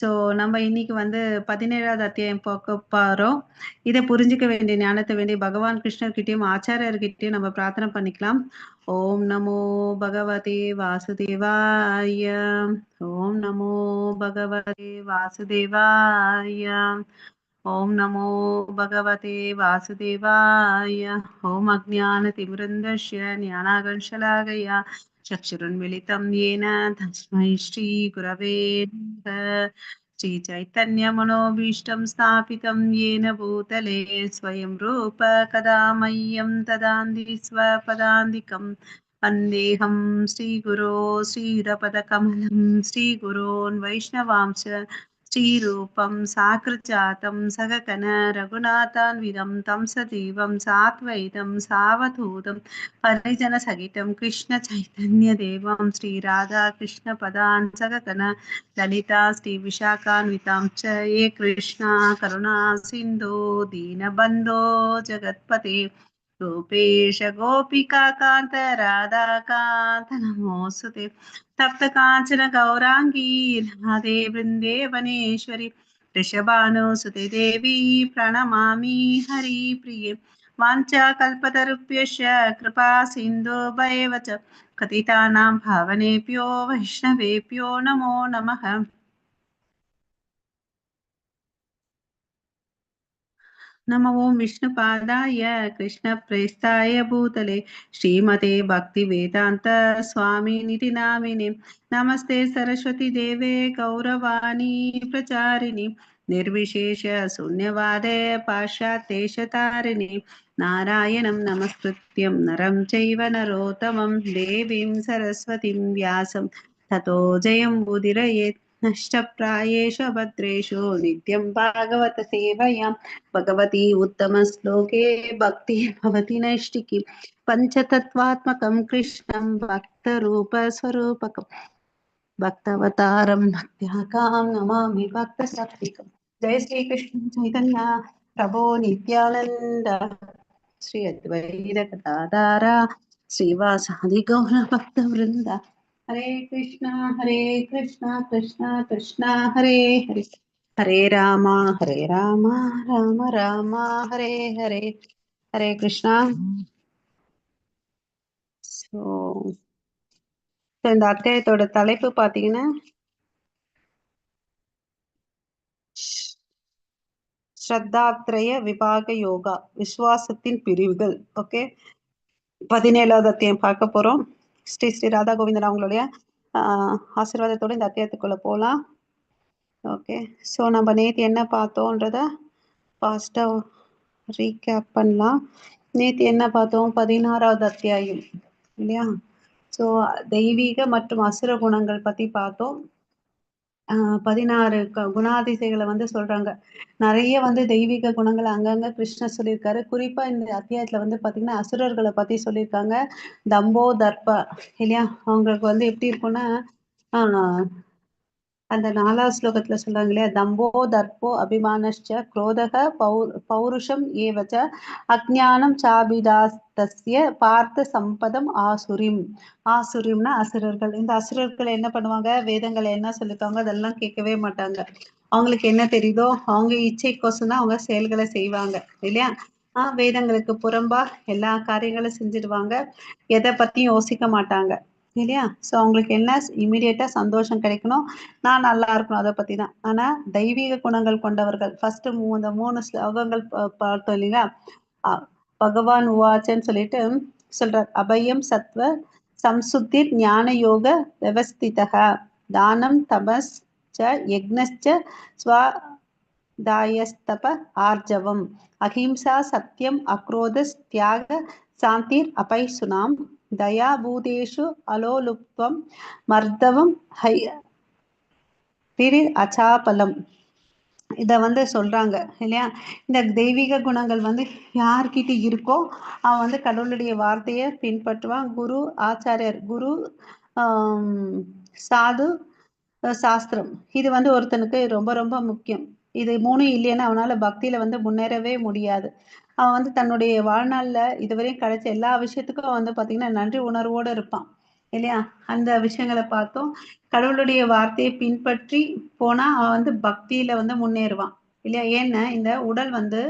So நம்ம இன்னைக்கு வந்து 17வது அத்தியாயம் பார்க்க போறோம். இதை புரிஞ்சுக்க வேண்டிய ஞானத்தை வேண்டிய பகவான் கிருஷ்ணர்கிட்டயும் ஆச்சாரியர்கிட்டயும் நம்ம பிரார்த்தனை பண்ணிக்கலாம். ஓம் நமோ பகவதே வாசுதேவாய. ஓம் நமோ பகவதே வாசுதேவாய. ஓம் நமோ பகவதே வாசுதேவாய. ஓம் அஜ்ஞானதிமிரந்தஸ்ய ஞானாகர்ஷலாகயா चक्षुरुन्मिलितं येन तस्मै श्रीगुरवे नमः. श्रीचैतन्यमनोभीष्टं स्थापितं येन भूतले स्वयं रूप कदा मह्यं ददान्ति स्वपदान्तिकं. वन्देऽहं श्रीगुरो श्रीयुतपदकमलं श्रीगुरोन् वैष्णवांश श्रीरूपं साकृजातं सगगण रघुनाथान्वितं तं सजीवं सात्वैतं सावधूतं परिजनसहितं कृष्णचैतन्यदेवं श्रीराधाकृष्णपदान् सगगण ललिता श्रीविशाखान्वितां च. ये कृष्णा करुणा सिन्धो दीनबन्धो जगत्पते गोपेश गोपिकान्त राधाकान्त नमोऽस्तुते. तप्त काञ्चन गौराङ्गी राधे वृन्देवनेश्वरि वृषभानुसुते देवी प्रणमामि हरिप्रिये. वाञ्छाकल्पतरुभ्यश्च कृपा सिन्धुभैव च कथितानां भावनेभ्यो वैष्णवेभ्यो नमो नमः. नमो ओं विष्णुपादाय कृष्णप्रेष्ठाय भूतले श्रीमते भक्तिवेदान्त स्वामिनिति नामिने. नमस्ते सरस्वती देवे गौरवाणी प्रचारिणि निर्विशेष शून्यवादे पाश्चात्येशतारिणि. नारायणं नमस्कृत्यं नरं चैव नरोत्तमं देवीं सरस्वतीं व्यासं ततो जयं उदीरयेत्. नष्टप्रायेषु अभद्रेषु नित्यं भागवत सेवया भगवती उत्तमश्लोके भक्तिर्भवति नैष्टिकी. पञ्चतत्त्वात्मकं कृष्णं भक्तरूपस्वरूपकं भक्तवतारं भक्त्याकां नमामि भक्तसात्विकं. जय श्रीकृष्ण चैतन्य प्रभो नित्यानन्द श्री अद्वैत गदाधर श्रीवासादि गौर भक्तवृन्द. ஹரே கிருஷ்ணா ஹரே கிருஷ்ணா கிருஷ்ணா கிருஷ்ணா ஹரே ஹரே ஹரே ராமா ஹரே ராமா ராம ராமா ஹரே ஹரே. ஹரே கிருஷ்ணா. ஸோ இந்த அத்தியாயத்தோட தலைப்பு பார்த்தீங்கன்னா ஸ்ரத்தாத்ரய விபாக யோகா, விசுவாசத்தின் பிரிவுகள். ஓகே, 17வது அத்தியாயம் பார்க்க போறோம். ஸ்ரீ ஸ்ரீ ராதா கோவிந்தன் அவங்களுடைய ஆசீர்வாதத்தோட இந்த அத்தியாயத்துக்குள்ள போகலாம். ஓகே, ஸோ நம்ம நேற்று என்ன பார்த்தோன்றத ஃபாஸ்ட்டாக ரீகேப் பண்ணலாம். நேற்று என்ன பார்த்தோம்? 16வது அத்தியாயம் இல்லையா? ஸோ தெய்வீக மற்றும் அசுர குணங்கள் பற்றி பார்த்தோம். 16 குணாதிசைகளை வந்து சொல்றாங்க. நிறைய வந்து தெய்வீக குணங்கள் அங்கங்க கிருஷ்ணர் சொல்லியிருக்காரு. குறிப்பா இந்த அத்தியாயத்துல வந்து பாத்தீங்கன்னா அசுரர்களை பத்தி சொல்லியிருக்காங்க. தம்போ தர்ப்ப இல்லையா? அவங்களுக்கு வந்து எப்படி இருக்கும்னா அந்த 4வது ஸ்லோகத்துல சொல்றாங்க இல்லையா, தம்போ தர்ப்போ அபிமானश्च குரோதக பௌருஷம் ஏவச்ச அஜ்ஞானம் சாபிதாஸ்தஸ்ய பார்த்த சம்பதம் ஆசுரிம். ஆசுரிம்னா அசுரர்கள். இந்த அசுரர்கள் என்ன பண்ணுவாங்க? வேதங்களை என்ன சொல்லிருக்காங்க அதெல்லாம் கேட்கவே மாட்டாங்க. அவங்களுக்கு என்ன தெரியுதோ அவங்க இச்சைக்கோசம் தான் அவங்க செயல்களை செய்வாங்க இல்லையா? வேதங்களுக்கு புறம்பா எல்லா காரியங்களும் செஞ்சிடுவாங்க. எதை பத்தியும் யோசிக்க மாட்டாங்க இல்லையா? ஸோ அவங்களுக்கு என்ன இமீடியட்டா சந்தோஷம் கிடைக்கணும், நான் நல்லா இருக்கணும், அதை பத்தி தான். ஆனா தெய்வீக குணங்கள் கொண்டவர்கள் ஃபர்ஸ்ட் இந்த 3 ஸ்லோகங்கள் பார்த்தோம் இல்லையா? பகவான் உவாச்சன்னு சொல்லிட்டு சொல்றார். அபயம் சத்வ சம்சுத்திர் ஞான யோக விவஸ்திதக தானம் தபஸ் ச யக்னச்ச ஸ்வதாயஸ்தப ஆர்ஜவம் அஹிம்சா சத்யம் அக்ரோதஸ் தியாக சாந்திர் அபைசுனாம் தயா பூதேஷு அலோலுப்வம் மர்தவம் ஹை திரு அச்சாபலம். இத வந்து சொல்றாங்க இல்லையா? இந்த தெய்வீக குணங்கள் வந்து யார்கிட்ட இருக்கோ அவன் வந்து கடவுளுடைய வார்த்தையை பின்பற்றுவான். குரு ஆச்சாரியர், குரு சாது சாஸ்திரம், இது வந்து ஒருத்தனுக்கு ரொம்ப ரொம்ப முக்கியம். இது 3 இல்லைன்னா அவனால பக்தியில வந்து முன்னேறவே முடியாது. அவன் வந்து தன்னுடைய வாழ்நாள்ல இதுவரையும் கிடைச்ச எல்லா விஷயத்துக்கும் வந்து பாத்தீங்கன்னா நன்றி உணர்வோட இருப்பான். இல்லையா? அந்த விஷயங்களை பார்த்தோம். கடவுளுடைய வார்த்தையை பின்பற்றி போனா அவன் வந்து பக்தியில வந்து முன்னேறுவான் இல்லையா? ஏன்னா இந்த உடல் வந்து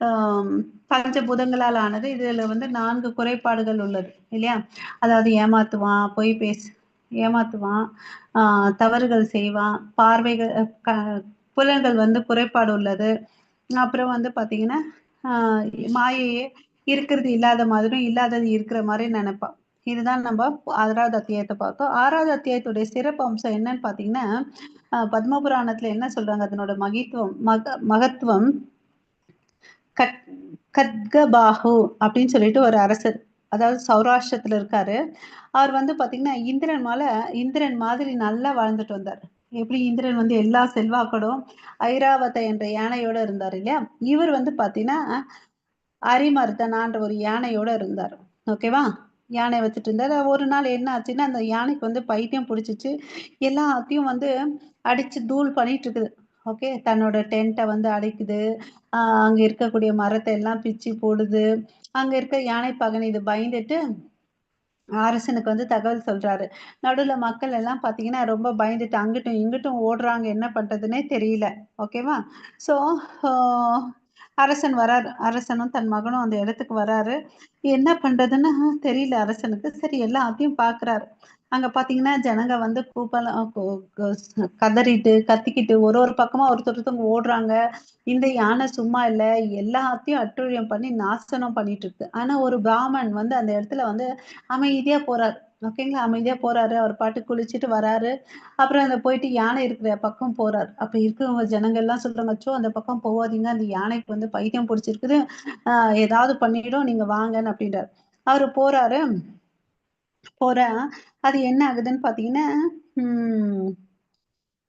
ஆஹ் பஞ்சபூதங்களால் ஆனது. இதுல வந்து 4 குறைபாடுகள் உள்ளது இல்லையா? அதாவது ஏமாத்துவான், பொய் பேசு ஏமாத்துவான், தவறுகள் செய்வான், பார்வைகள் புலன்கள் வந்து குறைபாடு உள்ளது. அப்புறம் வந்து பாத்தீங்கன்னா மாயையே இருக்கிறது இல்லாத மாதிரியும் இல்லாதது இருக்கிற மாதிரி நினைப்பான். இதுதான் நம்ம 6வது அத்தியாயத்தை பார்த்தோம். 6வது அத்தியாயத்துடைய சிறப்பு அம்சம் என்னன்னு பாத்தீங்கன்னா, பத்மபுராணத்துல என்ன சொல்றாங்க, அதனோட மகித்துவம் மகத்துவம் கத்கபாகு அப்படின்னு சொல்லிட்டு ஒரு அரசர், அதாவது சௌராஷ்டிரத்துல இருக்காரு. அவர் வந்து பாத்தீங்கன்னா இந்திரன் மாதிரி நல்லா வாழ்ந்துட்டு வந்தார். எப்படி இந்திரன் வந்து எல்லா செல்வாக்களும் ஐராவத என்ற யானையோட இருந்தார் இல்லையா? இவர் வந்து பாத்தீங்கன்னா அரிமர்தனான்ற ஒரு யானையோட இருந்தார். ஓகேவா? யானை வச்சுட்டு இருந்தாரு. ஒரு நாள் என்ன ஆச்சுன்னா, அந்த யானைக்கு வந்து பைத்தியம் பிடிச்சிச்சு. எல்லாத்தையும் வந்து அடிச்சு தூள் பண்ணிட்டு இருக்குது. ஓகே, தன்னோட டென்ட்டை வந்து அடைக்குது, அங்க இருக்கக்கூடிய மரத்தை எல்லாம் பிச்சு போடுது. அங்க இருக்க யானை பகன் இது பயந்துட்டு அரசனுக்கு வந்து தகவல் சொல்றாரு. நடுவுல மக்கள் எல்லாம் பாத்தீங்கன்னா ரொம்ப பயந்துட்டு அங்கிட்டும் இங்கிட்டும் ஓடுறாங்க, என்ன பண்றதுன்னே தெரியல. ஓகேவா? சோ அரசன் வராரு. அரசனும் தன் மகனும் அந்த இடத்துக்கு வராரு. என்ன பண்றதுன்னு தெரியல அரசனுக்கு. சரி, எல்லாத்தையும் பாக்குறாரு. அங்க பாத்தீங்கன்னா ஜனங்க வந்து கூப்பலாம் கதறிட்டு கத்திக்கிட்டு ஒரு ஒரு பக்கமா ஒருத்தர் ஒருத்தவங்க ஓடுறாங்க. இந்த யானை சும்மா இல்லை, எல்லாத்தையும் அட்டுழியம் பண்ணி நாசனம் பண்ணிட்டு இருக்கு. ஆனா ஒரு பிராமன் வந்து அந்த இடத்துல வந்து அமைதியா போறாரு. ஓகேங்களா? அமைதியா போறாரு. அவர் பாட்டு குளிச்சுட்டு வராரு. அப்புறம் அந்த போயிட்டு யானை இருக்கிற பக்கம் போறாரு. அப்ப இருக்கிறவங்க ஜனங்கள் எல்லாம் சொல்றாங்க, அச்சோ அந்த பக்கம் போகாதீங்க, அந்த யானைக்கு வந்து பைத்தியம் பிடிச்சிருக்குது, ஏதாவது பண்ணிடும், நீங்க வாங்கன்னு அப்படின்றாரு. அவரு போறாரு. போற அது என்ன ஆகுதுன்னு பாத்தீங்கன்னா,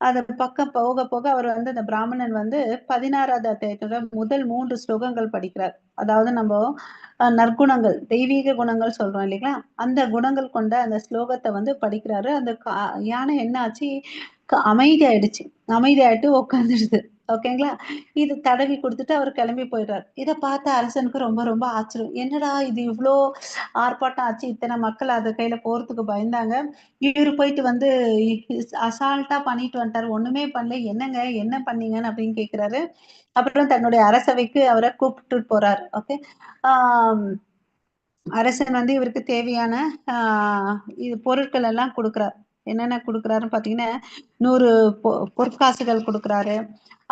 அத பக்கம் போக போக அவர் வந்து அந்த பிராமணன் வந்து 16வது அத்தியாயத்தோட முதல் 3 ஸ்லோகங்கள் படிக்கிறார். அதாவது நம்ம நற்குணங்கள், தெய்வீக குணங்கள் சொல்றோம் இல்லைங்களா? அந்த குணங்கள் கொண்ட அந்த ஸ்லோகத்தை வந்து படிக்கிறாரு. அந்த யானை என்ன ஆச்சு, அமைதி ஆயிடுச்சு. அமைதியாயிட்டு உட்காந்துடுது. ஓகேங்களா? இது தடவி கொடுத்துட்டு அவர் கிளம்பி போயிடுறாரு. இதை பார்த்த அரசனுக்கு ரொம்ப ரொம்ப ஆச்சரியம். என்னடா இது இவ்வளோ ஆர்ப்பாட்டம் ஆச்சு, இத்தனை மக்கள் அது கையில போறதுக்கு பயந்தாங்க, இவரு போயிட்டு வந்து அசால்ட்டா பண்ணிட்டு வந்துட்டாரு, ஒண்ணுமே பண்ணல, என்னங்க என்ன பண்ணீங்கன்னு அப்படின்னு கேக்குறாரு. அப்புறம் தன்னுடைய அரசவைக்கு அவரை கூப்பிட்டு போறாரு. ஓகே, அரசன் வந்து இவருக்கு தேவையான இது பொருட்கள் எல்லாம் கொடுக்குறாரு. என்னென்ன கொடுக்குறாருன்னு பாத்தீங்கன்னா, 100 பொற்காசுகள் கொடுக்குறாரு.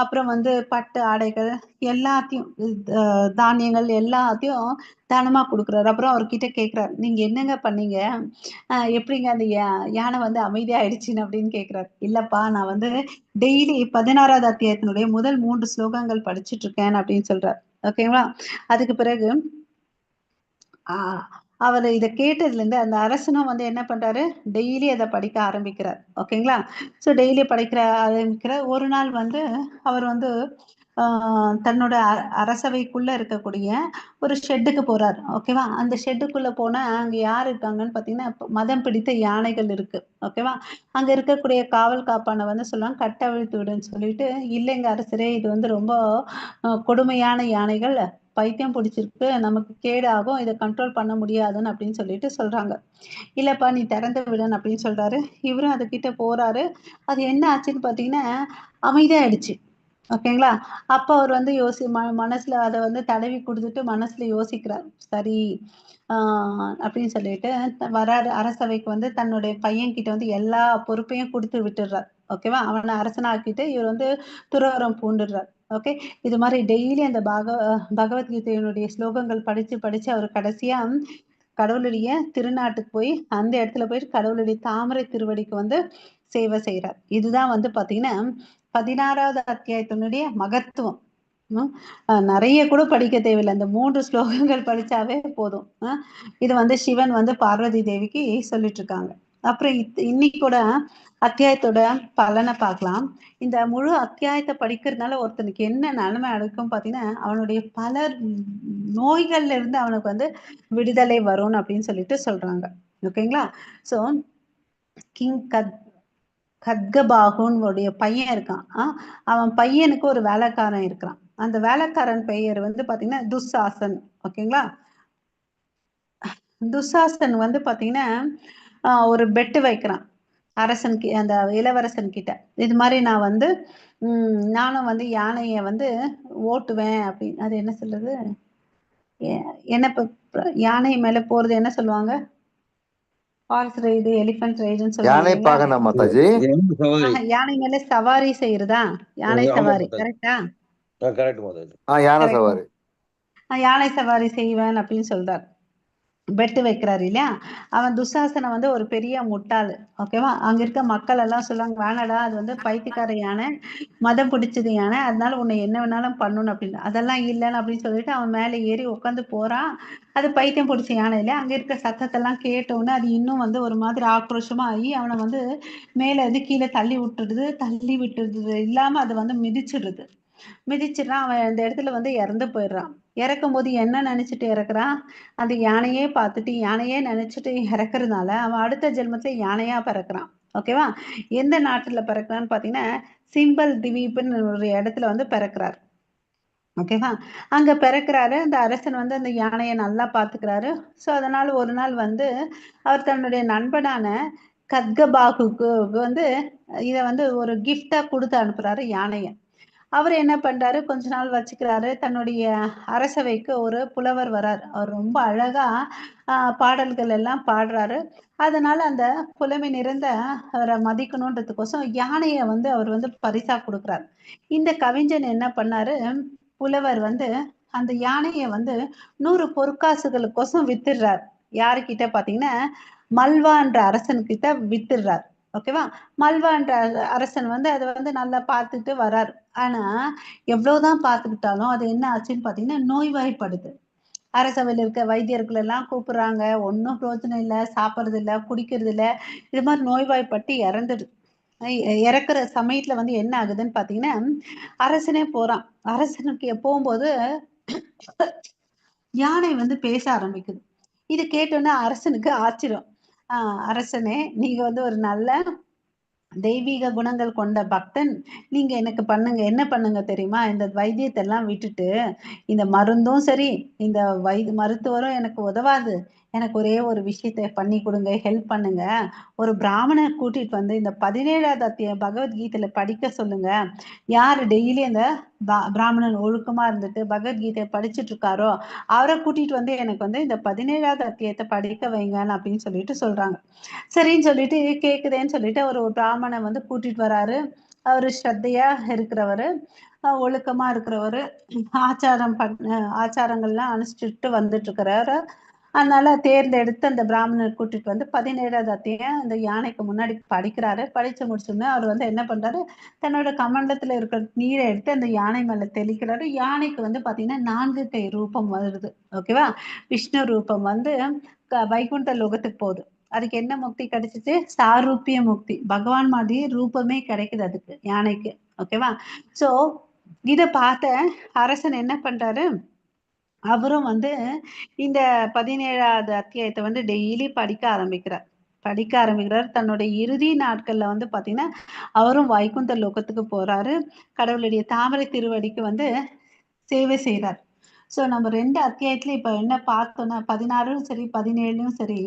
அப்புறம் வந்து பட்டு ஆடைகள் எல்லாத்தையும், தானியங்கள் எல்லாத்தையும் தானமா கொடுக்குறாரு. அப்புறம் அவர்கிட்ட கேக்குறாரு, நீங்க என்னங்க பண்ணீங்க, எப்படிங்க அந்த யானை வந்து அமைதியாயிடுச்சுன்னு அப்படின்னு கேக்குறாரு. இல்லப்பா, நான் வந்து டெய்லி 16வது அத்தியாயத்தினுடைய முதல் 3 ஸ்லோகங்கள் படிச்சுட்டு இருக்கேன் அப்படின்னு சொல்றாரு. ஓகேங்களா? அதுக்கு பிறகு அவர் இதை கேட்டதுல இருந்து அந்த அரசனும் வந்து என்ன பண்றாரு, டெய்லி அதை படிக்க ஆரம்பிக்கிறார். ஓகேங்களா? ஸோ டெய்லி படிக்கிற ஆரம்பிக்கிற ஒரு நாள் வந்து அவர் வந்து தன்னோட அரசவைக்குள்ள இருக்கக்கூடிய ஒரு ஷெட்டுக்கு போறாரு. ஓகேவா? அந்த ஷெட்டுக்குள்ள போனா அங்க யார் இருக்காங்கன்னு பாத்தீங்கன்னா, மதம் பிடித்த யானைகள் இருக்கு. ஓகேவா? அங்க இருக்கக்கூடிய காவல் காப்பானை வந்து சொல்லுவாங்க, கட்டவிழ்த்து விடுன்னு சொல்லிட்டு, இல்லைங்க அரசரே, இது வந்து ரொம்ப கொடுமையான யானைகள், பைத்தியம் பிடிச்சிருக்கு, நமக்கு கேடாகும், இதை கண்ட்ரோல் பண்ண முடியாதுன்னு அப்படின்னு சொல்லிட்டு சொல்றாங்க. இல்லப்பா நீ திறந்து விடுன்னு அப்படின்னு சொல்றாரு. இவரும் அதுகிட்ட போறாரு. அது என்ன ஆச்சுன்னு பாத்தீங்கன்னா அமைதியாயிடுச்சு. ஓகேங்களா? அப்ப அவர் வந்து மனசுல அதை வந்து தடவி கொடுத்துட்டு மனசுல யோசிக்கிறார், சரி அப்படின்னு சொல்லிட்டு வராரு. அரசவைக்கு வந்து தன்னுடைய பையன் கிட்ட வந்து எல்லா பொறுப்பையும் கொடுத்து விட்டுடுறார். ஓகேவா? அவனை அரசனாக்கிட்டு இவர் வந்து துறவரம் பூண்டுடுறார். ஓகே, இது மாதிரி டெய்லி அந்த பகவத்கீதையினுடைய ஸ்லோகங்கள் படிச்சு படிச்சு அவர் கடைசியா கடவுளுடைய திருநாட்டுக்கு போய் அந்த இடத்துல போயிட்டு கடவுளுடைய தாமரை திருவடிக்கு வந்து சேவை செய்யறார். இதுதான் வந்து பாத்தீங்கன்னா 16வது அத்தியாயத்தினுடைய மகத்துவம். நிறைய கூட படிக்க தேவையில்லை, அந்த 3 ஸ்லோகங்கள் படிச்சாவே போதும். இது வந்து சிவன் வந்து பார்வதி தேவிக்கு சொல்லிட்டு இருக்காங்க. அப்புறம் இன்னைக்கு கூட அத்தியாயத்தோட பலனை பார்க்கலாம். இந்த முழு அத்தியாயத்தை படிக்கிறதுனால ஒருத்தனுக்கு என்ன நன்மை அடைக்கும் பாத்தீங்கன்னா, அவனுடைய பல நோய்கள்ல இருந்து அவனுக்கு வந்து விடுதலை வரும்னு அப்படின்னு சொல்லிட்டு சொல்றாங்க. ஓகேங்களா? சோ கிங் கத்கபாகுன்னு பையன் இருக்கான். அவன் பையனுக்கு ஒரு வேலைக்காரன் இருக்கிறான். அந்த வேலைக்காரன் பெயர் வந்து பாத்தீங்கன்னா துஸ்சாசன். ஓகேங்களா? துஸ்சாசன் வந்து பாத்தீங்கன்னா ஒரு பெட்டு வைக்கிறான் அரசன் அந்த இளவரசன் கிட்ட. இது மாதிரி நான் வந்து நானும் வந்து யானைய வந்து ஓட்டுவேன் அப்படின்னு. அது என்ன சொல்றது, என்ன யானை மேல போறது என்ன சொல்லுவாங்க, ஹார்ஸ் ரைடு, எலிஃபன்ட் ரைடுன்னு சொல்லுவாங்க யானை இல்லைங்களா? பாகனா மாதாஜி? யானை மேல சவாரி செய்யறதா, யானை சவாரி, கரெக்டா? கரெக்ட் மாதாஜி. யானை சவாரி, யானை சவாரி செய்வேன் அப்படின்னு சொல்றார். பெட்டு வைக்கிறாரு இல்லையா? அவன் துசாசனை வந்து ஒரு பெரிய முட்டாள், ஓகேவா? அங்க இருக்க மக்கள் எல்லாம் சொல்லுவாங்க, வேணாடா அது வந்து பைத்தியக்கார யானை, மதம் பிடிச்சது யானை, அதனால உன்னை என்ன வேணாலும் பண்ணணும் அப்படின்னு. அதெல்லாம் இல்லைன்னு அப்படின்னு சொல்லிட்டு அவன் மேலே ஏறி உட்காந்து போறான். அது பைத்தியம் பிடிச்ச யானை இல்லையா? அங்க இருக்க சத்தத்தெல்லாம் கேட்டவுடனே அது இன்னும் வந்து ஒரு மாதிரி ஆக்ரோஷமா ஆகி அவனை வந்து மேல இருந்து கீழே தள்ளி விட்டுடுது. தள்ளி விட்டுடுது இல்லாம அது வந்து மிதிச்சிடுது. மிதிச்சிடுறான். அவன் அந்த இடத்துல வந்து இறந்து போயிடுறான். இறக்கும் போது என்ன நினைச்சிட்டு இறக்குறான், அந்த யானையே பார்த்துட்டு யானையே நினைச்சிட்டு இறக்குறதுனால அவன் அடுத்த ஜென்மத்துல யானையா பிறக்கிறான், ஓகேவா? எந்த நாட்டுல பிறக்கிறான்னு பாத்தீங்கன்னா சிம்பல் திவீப்னு ஒரு இடத்துல வந்து பிறக்கிறார், ஓகேவா? அங்க பிறக்கிறாரு. அந்த அரசன் வந்து அந்த யானையை நல்லா பாத்துக்கிறாரு. ஸோ அதனால ஒரு நாள் வந்து அவர் தன்னுடைய நண்பனான கத்கபாகுக்கு வந்து இதை வந்து ஒரு கிஃப்டா கொடுத்து அனுப்புறாரு யானையை. அவர் என்ன பண்றாரு, கொஞ்ச நாள் வச்சுக்கிறாரு. தன்னுடைய அரசவைக்கு ஒரு புலவர் வராரு. அவர் ரொம்ப அழகா பாடல்கள் எல்லாம் பாடுறாரு. அதனால அந்த புலமை நிறைந்த அவரை மதிக்கணுன்றதுக்கோசம் யானையை வந்து அவர் வந்து பரிசா கொடுக்குறாரு. இந்த கவிஞன் என்ன பண்ணாரு, புலவர் வந்து அந்த யானையை வந்து 100 பொற்காசுகளுக்கோசம் வித்துடுறார். யாருக்கிட்ட பாத்தீங்கன்னா மல்வான்ற அரசன்கிட்ட வித்துடுறார், ஓகேவா? மல்வான்ற அரசன் வந்து அதை வந்து நல்லா பார்த்துட்டு வர்றாரு. ஆனா எவ்வளவுதான் பார்த்துக்கிட்டாலும் அது என்ன ஆச்சுன்னு பாத்தீங்கன்னா நோய்வாய்ப்படுது. அரசவையில் இருக்க வைத்தியர்கள் எல்லாம் கூப்பிடுறாங்க, ஒன்றும் பிரயோஜனம் இல்லை, சாப்பிட்றது இல்லை, குடிக்கிறது இல்லை, இது மாதிரி நோய்வாய்ப்பட்டு இறந்துடுது. இறக்குற சமயத்துல வந்து என்ன ஆகுதுன்னு பாத்தீங்கன்னா அரசனே போறான். அரசனுக்கு போகும்போது யானை வந்து பேச ஆரம்பிக்குது. இது கேட்டோன்னா அரசனுக்கு ஆச்சரியம். அரசனே, நீங்க வந்து ஒரு நல்ல தெய்வீக குணங்கள் கொண்ட பக்தன், நீங்க எனக்கு பண்ணுங்க, என்ன பண்ணுங்க தெரியுமா, இந்த வைத்தியத்தெல்லாம் விட்டுட்டு இந்த மருந்தும் சரி இந்த மருத்துவரும் எனக்கு உதவாது, எனக்கு ஒரே ஒரு விஷயத்த பண்ணி கொடுங்க, ஹெல்ப் பண்ணுங்க, ஒரு பிராமணர் கூட்டிட்டு வந்து இந்த 17வது அத்தியாயம் பகவத்கீதையில படிக்க சொல்லுங்க. யாரு டெய்லி அந்த பிராமணன் ஒழுக்கமா இருந்துட்டு பகவத்கீதையை படிச்சுட்டு இருக்காரோ அவரை கூட்டிட்டு வந்து எனக்கு வந்து இந்த 17வது அத்தியாயத்தை படிக்க வைங்கன்னு அப்படின்னு சொல்லிட்டு சொல்றாங்க. சரின்னு சொல்லிட்டு கேக்குதேன்னு சொல்லிட்டு அவர் ஒரு பிராமணன் வந்து கூட்டிட்டு வராரு. அவரு ஸ்ரத்தையா இருக்கிறவரு, ஒழுக்கமா இருக்கிறவரு, ஆச்சாரங்கள்லாம் அனுஷ்டிட்டு வந்துட்டு இருக்கிறாரு. அதனால தேர்ந்தெடுத்து அந்த பிராமணர் கூட்டிட்டு வந்து 17வது அத்தியாயம் அந்த யானைக்கு முன்னாடி படிக்கிறாரு. படிச்சு முடிச்சோடனே அவர் வந்து என்ன பண்றாரு, தன்னோட கமண்டலத்துல இருக்கிற நீரை எடுத்து அந்த யானை மேல தெளிக்கிறாரு. யானைக்கு வந்து பாத்தீங்கன்னா 4 கை ரூபம் வருது, ஓகேவா? விஷ்ணு ரூபம் வந்து வைகுண்ட லோகத்துக்கு போகுது. அதுக்கு என்ன முக்தி கிடைச்சிச்சு, சாரூபிய முக்தி, பகவான் மாதிரி ரூபமே கிடைக்குது அதுக்கு, யானைக்கு, ஓகேவா? சோ இத பார்த்த அரசன் என்ன பண்றாரு, அவரும் வந்து இந்த 17வது அத்தியாயத்தை வந்து டெய்லி படிக்க ஆரம்பிக்கிறார். தன்னுடைய இறுதி நாட்கள்ல வந்து பாத்தீங்கன்னா அவரும் வைகுந்த லோகத்துக்கு போறாரு. கடவுளுடைய தாமரை திருவடிக்கு வந்து சேவை செய்யறார். சோ நம்ம 2 அத்தியாயத்துல இப்ப என்ன பார்த்தோம்னா 16ம் சரி 17ம் சரி,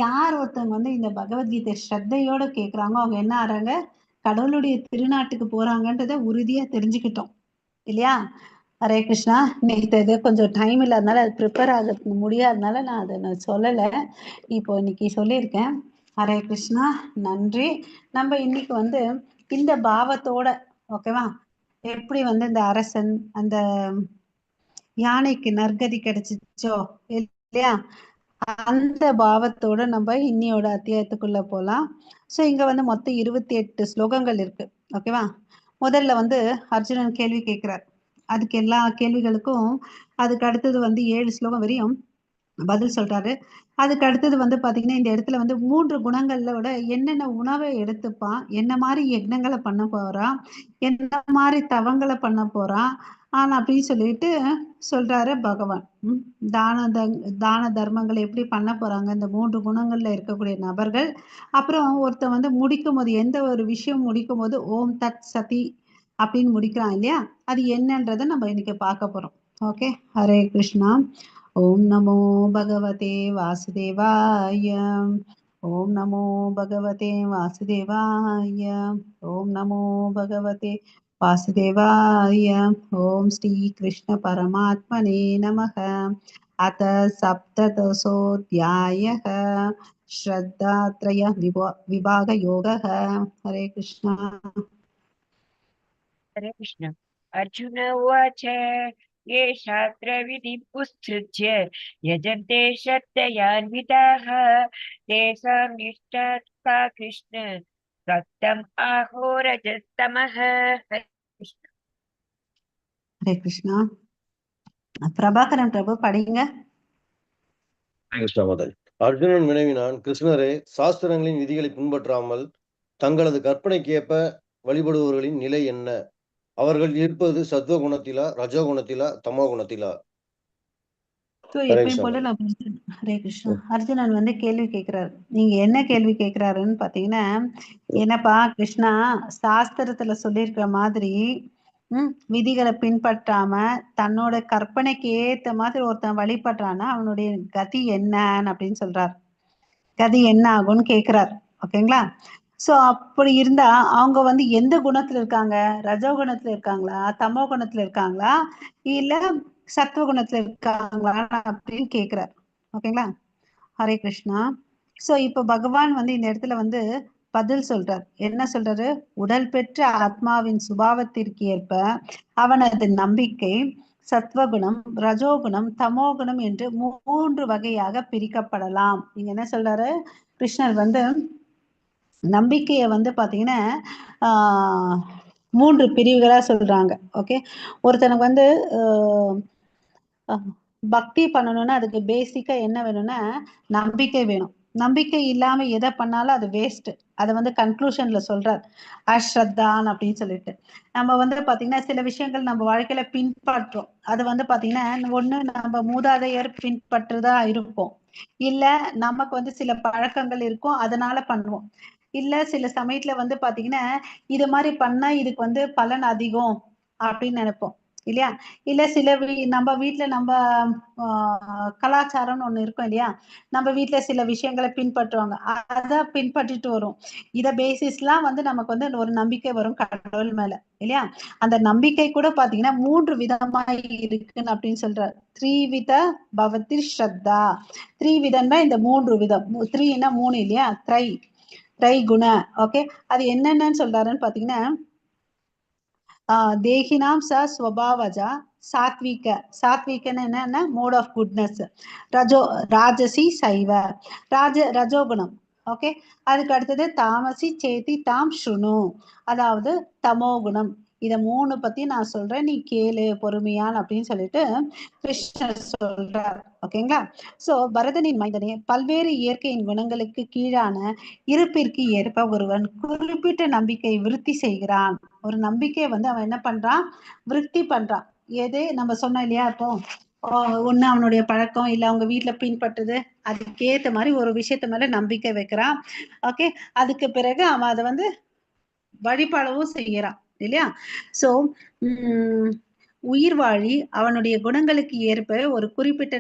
யார் ஒருத்தவங்க வந்து இந்த பகவத்கீதை ஸ்ரத்தையோட கேக்குறாங்க அவங்க என்ன ஆறாங்க, கடவுளுடைய திருநாட்டுக்கு போறாங்கன்றதை உறுதியா தெரிஞ்சுக்கிட்டோம் இல்லையா? ஹரே கிருஷ்ணா. நேற்று இது கொஞ்சம் டைம் இல்லாதனால அது ப்ரிப்பேர் ஆக முடியாதனால நான் அதை நான் சொல்லலை, இப்போ இன்னைக்கு சொல்லியிருக்கேன். ஹரே கிருஷ்ணா, நன்றி. நம்ம இன்னைக்கு வந்து இந்த பாவத்தோட, ஓகேவா, எப்படி வந்து இந்த அரசன் அந்த யானைக்கு நற்கதி கிடைச்சிச்சோ இல்லையா, அந்த பாவத்தோட நம்ம இன்னியோட அத்தியாயத்துக்குள்ள போலாம். சோ இங்க வந்து மொத்தம் 28 ஸ்லோகங்கள் இருக்கு, ஓகேவா? முதல்ல வந்து அர்ஜுனன் கேள்வி கேட்கிறார். அதுக்கு எல்லா கேள்விகளுக்கும் அதுக்கு அடுத்தது வந்து 7 ஸ்லோகம் வரையும் பதில் சொல்றாரு. அதுக்கு அடுத்தது வந்து பாத்தீங்கன்னா இந்த இடத்துல வந்து 3 குணங்களோட என்னென்ன உணவை எடுத்துப்பான், என்ன மாதிரி யக்ஞங்களை பண்ண போறான், என்ன மாதிரி தவங்களை பண்ண போறான் ஆனா அப்படின்னு சொல்லிட்டு சொல்றாரு பகவான். தான தர்மங்களை எப்படி பண்ண போறாங்க இந்த 3 குணங்கள்ல இருக்கக்கூடிய நபர்கள். அப்புறம் ஒருத்தன் வந்து முடிக்கும் போது, எந்த ஒரு விஷயம் முடிக்கும் போது ஓம் தத் சதி அப்படின்னு முடிக்கிறான் இல்லையா, அது என்னன்றதை நம்ம இன்னைக்கு பார்க்க போறோம். ஓகே, ஹரே கிருஷ்ணா. ஓம் நமோ பகவதே வாசுதேவாய. ஓம் நமோ பகவதே வாசுதேவாய. ஓம் நமோ பகவதே வாசுதேவாய. ஓம் ஸ்ரீ கிருஷ்ண பரமாத்மனே நமः. अथ सप्तदशोऽध्यायः श्रद्धात्रय विभागयोगः. हरे कृष्णा. हरे कृष्ण. अर्जुन उवाच, ये शास्त्रविधिम् उत्सृज्य यजन्ते श्रद्धयान्विताः तेषां निष्ठा का कृष्ण सत्यम् आहो रजस्तमः. हरे कृष्ण. ஹரே கிருஷ்ணா. பிரபாகரன் பிரபு, படிங்க. ஹரே கிருஷ்ணா மாதாஜி. அர்ஜுனன் வினவினான், கிருஷ்ணரே, சாஸ்திரங்களின் விதிகளை பின்பற்றாமல் தங்களது கற்பனைக்கேற்ப வழிபடுபவர்களின் நிலை என்ன? அவர்கள் இருப்பது சத்துவ குணத்திலா, ரஜோ குணத்திலா, தமோ குணத்திலா? ஸோ ஹரே எப்பயும் கிருஷ்ணா. போல நம்ம அர்ஜுன், ஹரே கிருஷ்ணா, அர்ஜுனன் வந்து கேள்வி கேட்கிறாரு. நீங்க என்ன கேள்வி கேட்கிறாருன்னு பாத்தீங்கன்னா, என்னப்பா கிருஷ்ணா, சாஸ்திரத்துல சொல்லியிருக்கிற மாதிரி விதிகளை பின்பற்றாம தன்னோட கற்பனைக்கு ஏத்த மாதிரி ஒருத்தன் வழிபடுறான்னா அவனுடைய கதி என்னன்னு அப்படின்னு சொல்றார். கதி என்ன ஆகும்னு கேக்குறார். ஓகேங்களா? சோ அப்படி இருந்தா அவங்க வந்து எந்த குணத்துல இருக்காங்க? ரஜோ குணத்துல இருக்காங்களா, தமோ குணத்துல இருக்காங்களா, இல்ல சத்துவ குணத்துல இருக்காங்களா அப்படின்னு கேக்குறார். ஓகேங்களா? ஹரே கிருஷ்ணா. சோ இப்ப பகவான் வந்து இந்த இடத்துல வந்து பதில் சொல்றார். என்ன சொல்றாரு? உடல் பெற்ற ஆத்மாவின் சுபாவத்திற்கு ஏற்ப அவனது நம்பிக்கை சத்வகுணம், ரஜோகுணம், தமோகுணம் என்று மூன்று வகையாக பிரிக்கப்படலாம். இங்க என்ன சொல்றாரு கிருஷ்ணர் வந்து, நம்பிக்கையை வந்து பாத்தீங்கன்னா மூன்று பிரிவுகளா சொல்றாங்க. ஓகே, ஒருத்தனுக்கு வந்து பக்தி பண்ணணும்னா அதுக்கு பேசிக்கா என்ன வேணும்னா நம்பிக்கை வேணும். நம்பிக்கை இல்லாம எதை பண்ணாலும் அது வேஸ்ட். அதை வந்து கன்க்ளூஷன்ல சொல்றார், அஸ்ரத்தான் அப்படின்னு சொல்லிட்டு. நம்ம வந்து பாத்தீங்கன்னா சில விஷயங்கள் நம்ம வாழ்க்கையில பின்பற்றோம். அது வந்து பாத்தீங்கன்னா ஒண்ணு நம்ம மூதாதையர் பின்பற்றுதா இருப்போம், இல்ல நமக்கு வந்து சில பழக்கங்கள் இருக்கும் அதனால பண்ணுவோம், இல்ல சில சமயத்துல வந்து பாத்தீங்கன்னா இது மாதிரி பண்ணா இதுக்கு வந்து பலன் அதிகம் அப்படின்னு நினைப்போம் இல்லையா? இல்ல சில நம்ம வீட்டுல நம்ம கலாச்சாரம்னு ஒண்ணு இருக்கும் இல்லையா? நம்ம வீட்டுல சில விஷயங்களை பின்பற்றுவாங்க, அத பின்பற்றிட்டு வரும். இத பேசிஸ்லாம் வந்து நமக்கு வந்து ஒரு நம்பிக்கை வரும் கடவுள் மேல இல்லையா? அந்த நம்பிக்கை கூட பாத்தீங்கன்னா மூன்று விதமா இருக்குன்னு அப்படின்னு சொல்றாரு. த்ரீவித பவதி ஸ்ரத்தா. த்ரீவிதன்னா இந்த மூன்று விதம். த்ரீனா மூணு இல்லையா? த்ரை த்ரை குண. ஓகே, அது என்னென்னு சொல்றாருன்னு பாத்தீங்கன்னா, தேகினாம் ச ஸ்வபாவஜா சாத்விக. சாத்விகன்னு என்னன்னா மோட் ஆஃப் குட்னஸ். ரஜோ ராஜசி சைவ ரஜோகுணம். ஓகே, அதுக்கு அடுத்தது தாமசி சேத்தி தாம் ஸ்ருணு, அதாவது தமோகுணம். இத மூணு பத்தி நான் சொல்றேன், நீ கேளு பொறுமையான் அப்படின்னு சொல்லிட்டு கிருஷ்ணர் சொல்றார். ஓகேங்களா? சோ பரதனின் மைந்தனே, பல்வேறு இயற்கையின் குணங்களுக்கு கீழான இருப்பிற்கு ஏற்ப ஒருவன் குறிப்பிட்ட நம்பிக்கை விருத்தி செய்கிறான். ஒரு நம்பிக்கையை வந்து அவன் என்ன பண்றான்? விருத்தி பண்றான். எது நம்ம சொன்னோம் இல்லையா? இப்போ ஒண்ணு அவனுடைய பழக்கம் இல்ல அவங்க வீட்டுல பின்பற்றுது, அதுக்கேத்த மாதிரி ஒரு விஷயத்த மேல நம்பிக்கை வைக்கிறான். ஓகே, அதுக்கு பிறகு அவன் அதை வந்து வழிபாடவும் செய்யறான் இல்லையா? சோ உயிர் வாழி அவனுடைய குணங்களுக்கு ஏற்ப ஒரு குறிப்பிட்ட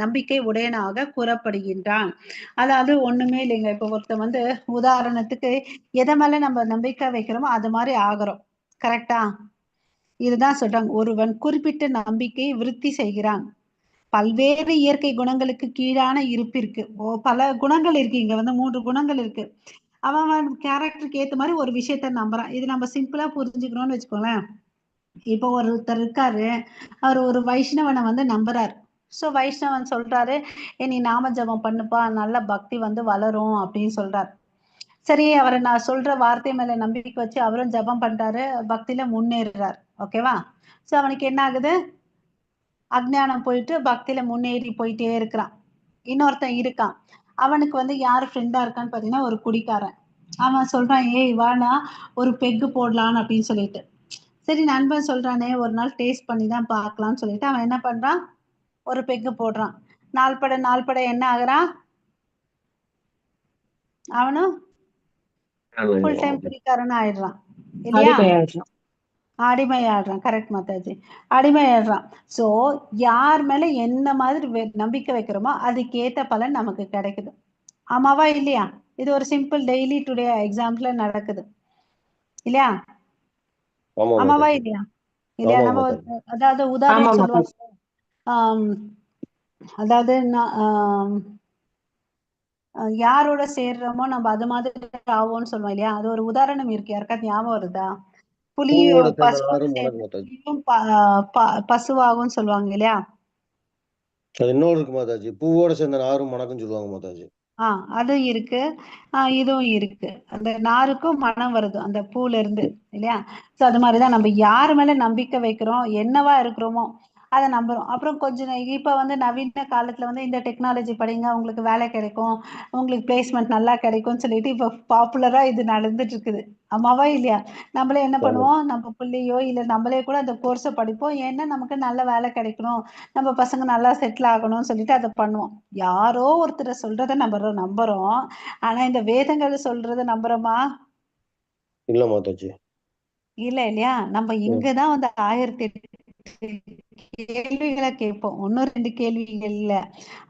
நம்பிக்கை உடையனாக கூறப்படுகின்றான். அதாவது ஒண்ணுமே இல்லைங்க. இப்ப ஒருத்தன் வந்து உதாரணத்துக்கு எதை மேல நம்ம நம்பிக்கை வைக்கிறோமோ அது மாதிரி ஆகுறோம். கரெக்டா? இதுதான் சொல்றாங்க, ஒருவன் குறிப்பிட்ட நம்பிக்கை விருத்தி செய்கிறான். பல்வேறு இயற்கை குணங்களுக்கு கீழான இருப்பிற்கு, பல குணங்கள் இருக்கு. இங்க வந்து மூன்று குணங்கள் இருக்கு. அவன் கேரக்டருக்கு ஏத்த மாதிரி ஒரு விஷயத்த நம்புறான். இது நம்ம சிம்பிளா புரிஞ்சுக்கணும்னு வச்சுக்கோங்களேன். இப்போ ஒருத்தர் இருக்காரு, அவர் ஒரு வைஷ்ணவனை வந்து நம்புறாரு. சோ வைஷ்ணவன் சொல்றாரு, நீ நாம ஜபம் பண்ணுப்பா, நல்ல பக்தி வந்து வளரும் அப்படின்னு சொல்றாரு. சரி, அவரை நான் சொல்ற வார்த்தை மேல நம்பிக்கை வச்சு அவரும் ஜபம் பண்றாரு, பக்தியில முன்னேறுறாரு. ஓகேவா? சோ அவனுக்கு என்ன ஆகுது? அஜ்ஞானம் போயிட்டு பக்தியில முன்னேறி போயிட்டே இருக்கிறான். இன்னொருத்தன் இருக்கான், அவனுக்கு வந்து யாரு ஃப்ரெண்டா இருக்கான்னு பாத்தீங்கன்னா ஒரு குடிக்காரன். அவன் சொல்றான், ஏய் வாடா ஒரு பெக்கு போடலான்னு அப்படின்னு சொல்லிட்டு. சரி, நண்பன் சொல்றானே ஒரு நாள் டேஸ்ட் பண்ணி தான் பாக்கலாம்னு சொல்லிட்டு அவன் என்ன பண்றான், ஒரு பெக்கு போடுறான். நாள்பட நாள்பட என்ன ஆகுறான், அவனும் ஃபுல் டைம் குடிக்காரன் ஆயிடுறான் இல்லையா? அடிமை ஆடுறான். கரெக்ட் மாதாஜி, அடிமை ஆடுறான். சோ யார் மேல என்ன மாதிரி நம்பிக்கை வைக்கிறோமோ அதுக்கேத்த பலன் நமக்கு கிடைக்குது. ஆமாவா இல்லையா? இது ஒரு சிம்பிள் டெய்லி டுடே எக்ஸாம்பிள் நடக்குது இல்லையா? ஆமா ஆமாவா மாதாஜி. இல்லையா? இல்லையா? ஆமா நம்ம மாதாஜி. அதாவது உதாரணம் ஆமா சொல்லுவாங்க. மாதாஜி. ஆம், அதாவது யாரோட சேர்றோமோ நம்ம அது மாதிரி ஆவோம்னு சொல்லுவோம் இல்லையா? அது ஒரு உதாரணம் இருக்கு, யாருக்காவது ஞாபகம் வருதா? புலியும் பூவோட சேர்ந்த பசுவோட நாரும் சேர்ந்த உனக்கு மாதாஜி. புலியும் பசுவாகும்னு சொல்லுவாங்க இல்லையா? அது இன்னொரு இருக்கு மாதாஜி, பூவோட சேர்ந்த நாரும் மணக்குன்னு சொல்லுவாங்க மாதாஜி. அது இருக்கு, இதுவும் இருக்கு. அந்த நாருக்கும் மனம் வருது அந்த பூல இருந்து இல்லையா? சோ அது மாதிரிதான் நம்ம யார் மேல நம்பிக்கை வைக்கிறோம், என்னவா இருக்கிறோமோ அதை நம்புறோம். அப்புறம் கொஞ்சம் இப்ப வந்து நவீன காலத்துல வந்து இந்த டெக்னாலஜி படிங்க, உங்களுக்கு வேலை கிடைக்கும், உங்களுக்கு பிளேஸ்மெண்ட் நல்லா கிடைக்கும்னு சொல்லிட்டு இப்ப பாப்புலரா இது நடந்துட்டு இருக்குது. ஆமாவா இல்லையா? நம்மளே என்ன ஆமா. பண்ணுவோம், நம்ம பிள்ளையோ இல்ல நம்மளே கூட அந்த கோர்ஸை படிப்போம். ஏன்னா நமக்கு நல்ல வேலை கிடைக்கணும், நம்ம பசங்க நல்லா செட்டில் ஆகணும்னு சொல்லிட்டு அதை பண்ணுவோம். யாரோ ஒருத்தரை சொல்றதை நம்புறோம். ஆனா இந்த வேதங்கள் சொல்றதை நம்புறோமா? இல்ல மாதாஜி. இல்ல இல்லையா? நம்ம இங்கதான் வந்து 1008 கேள்விகளை கேட்போம். 1-2 கேள்விகள் இல்ல,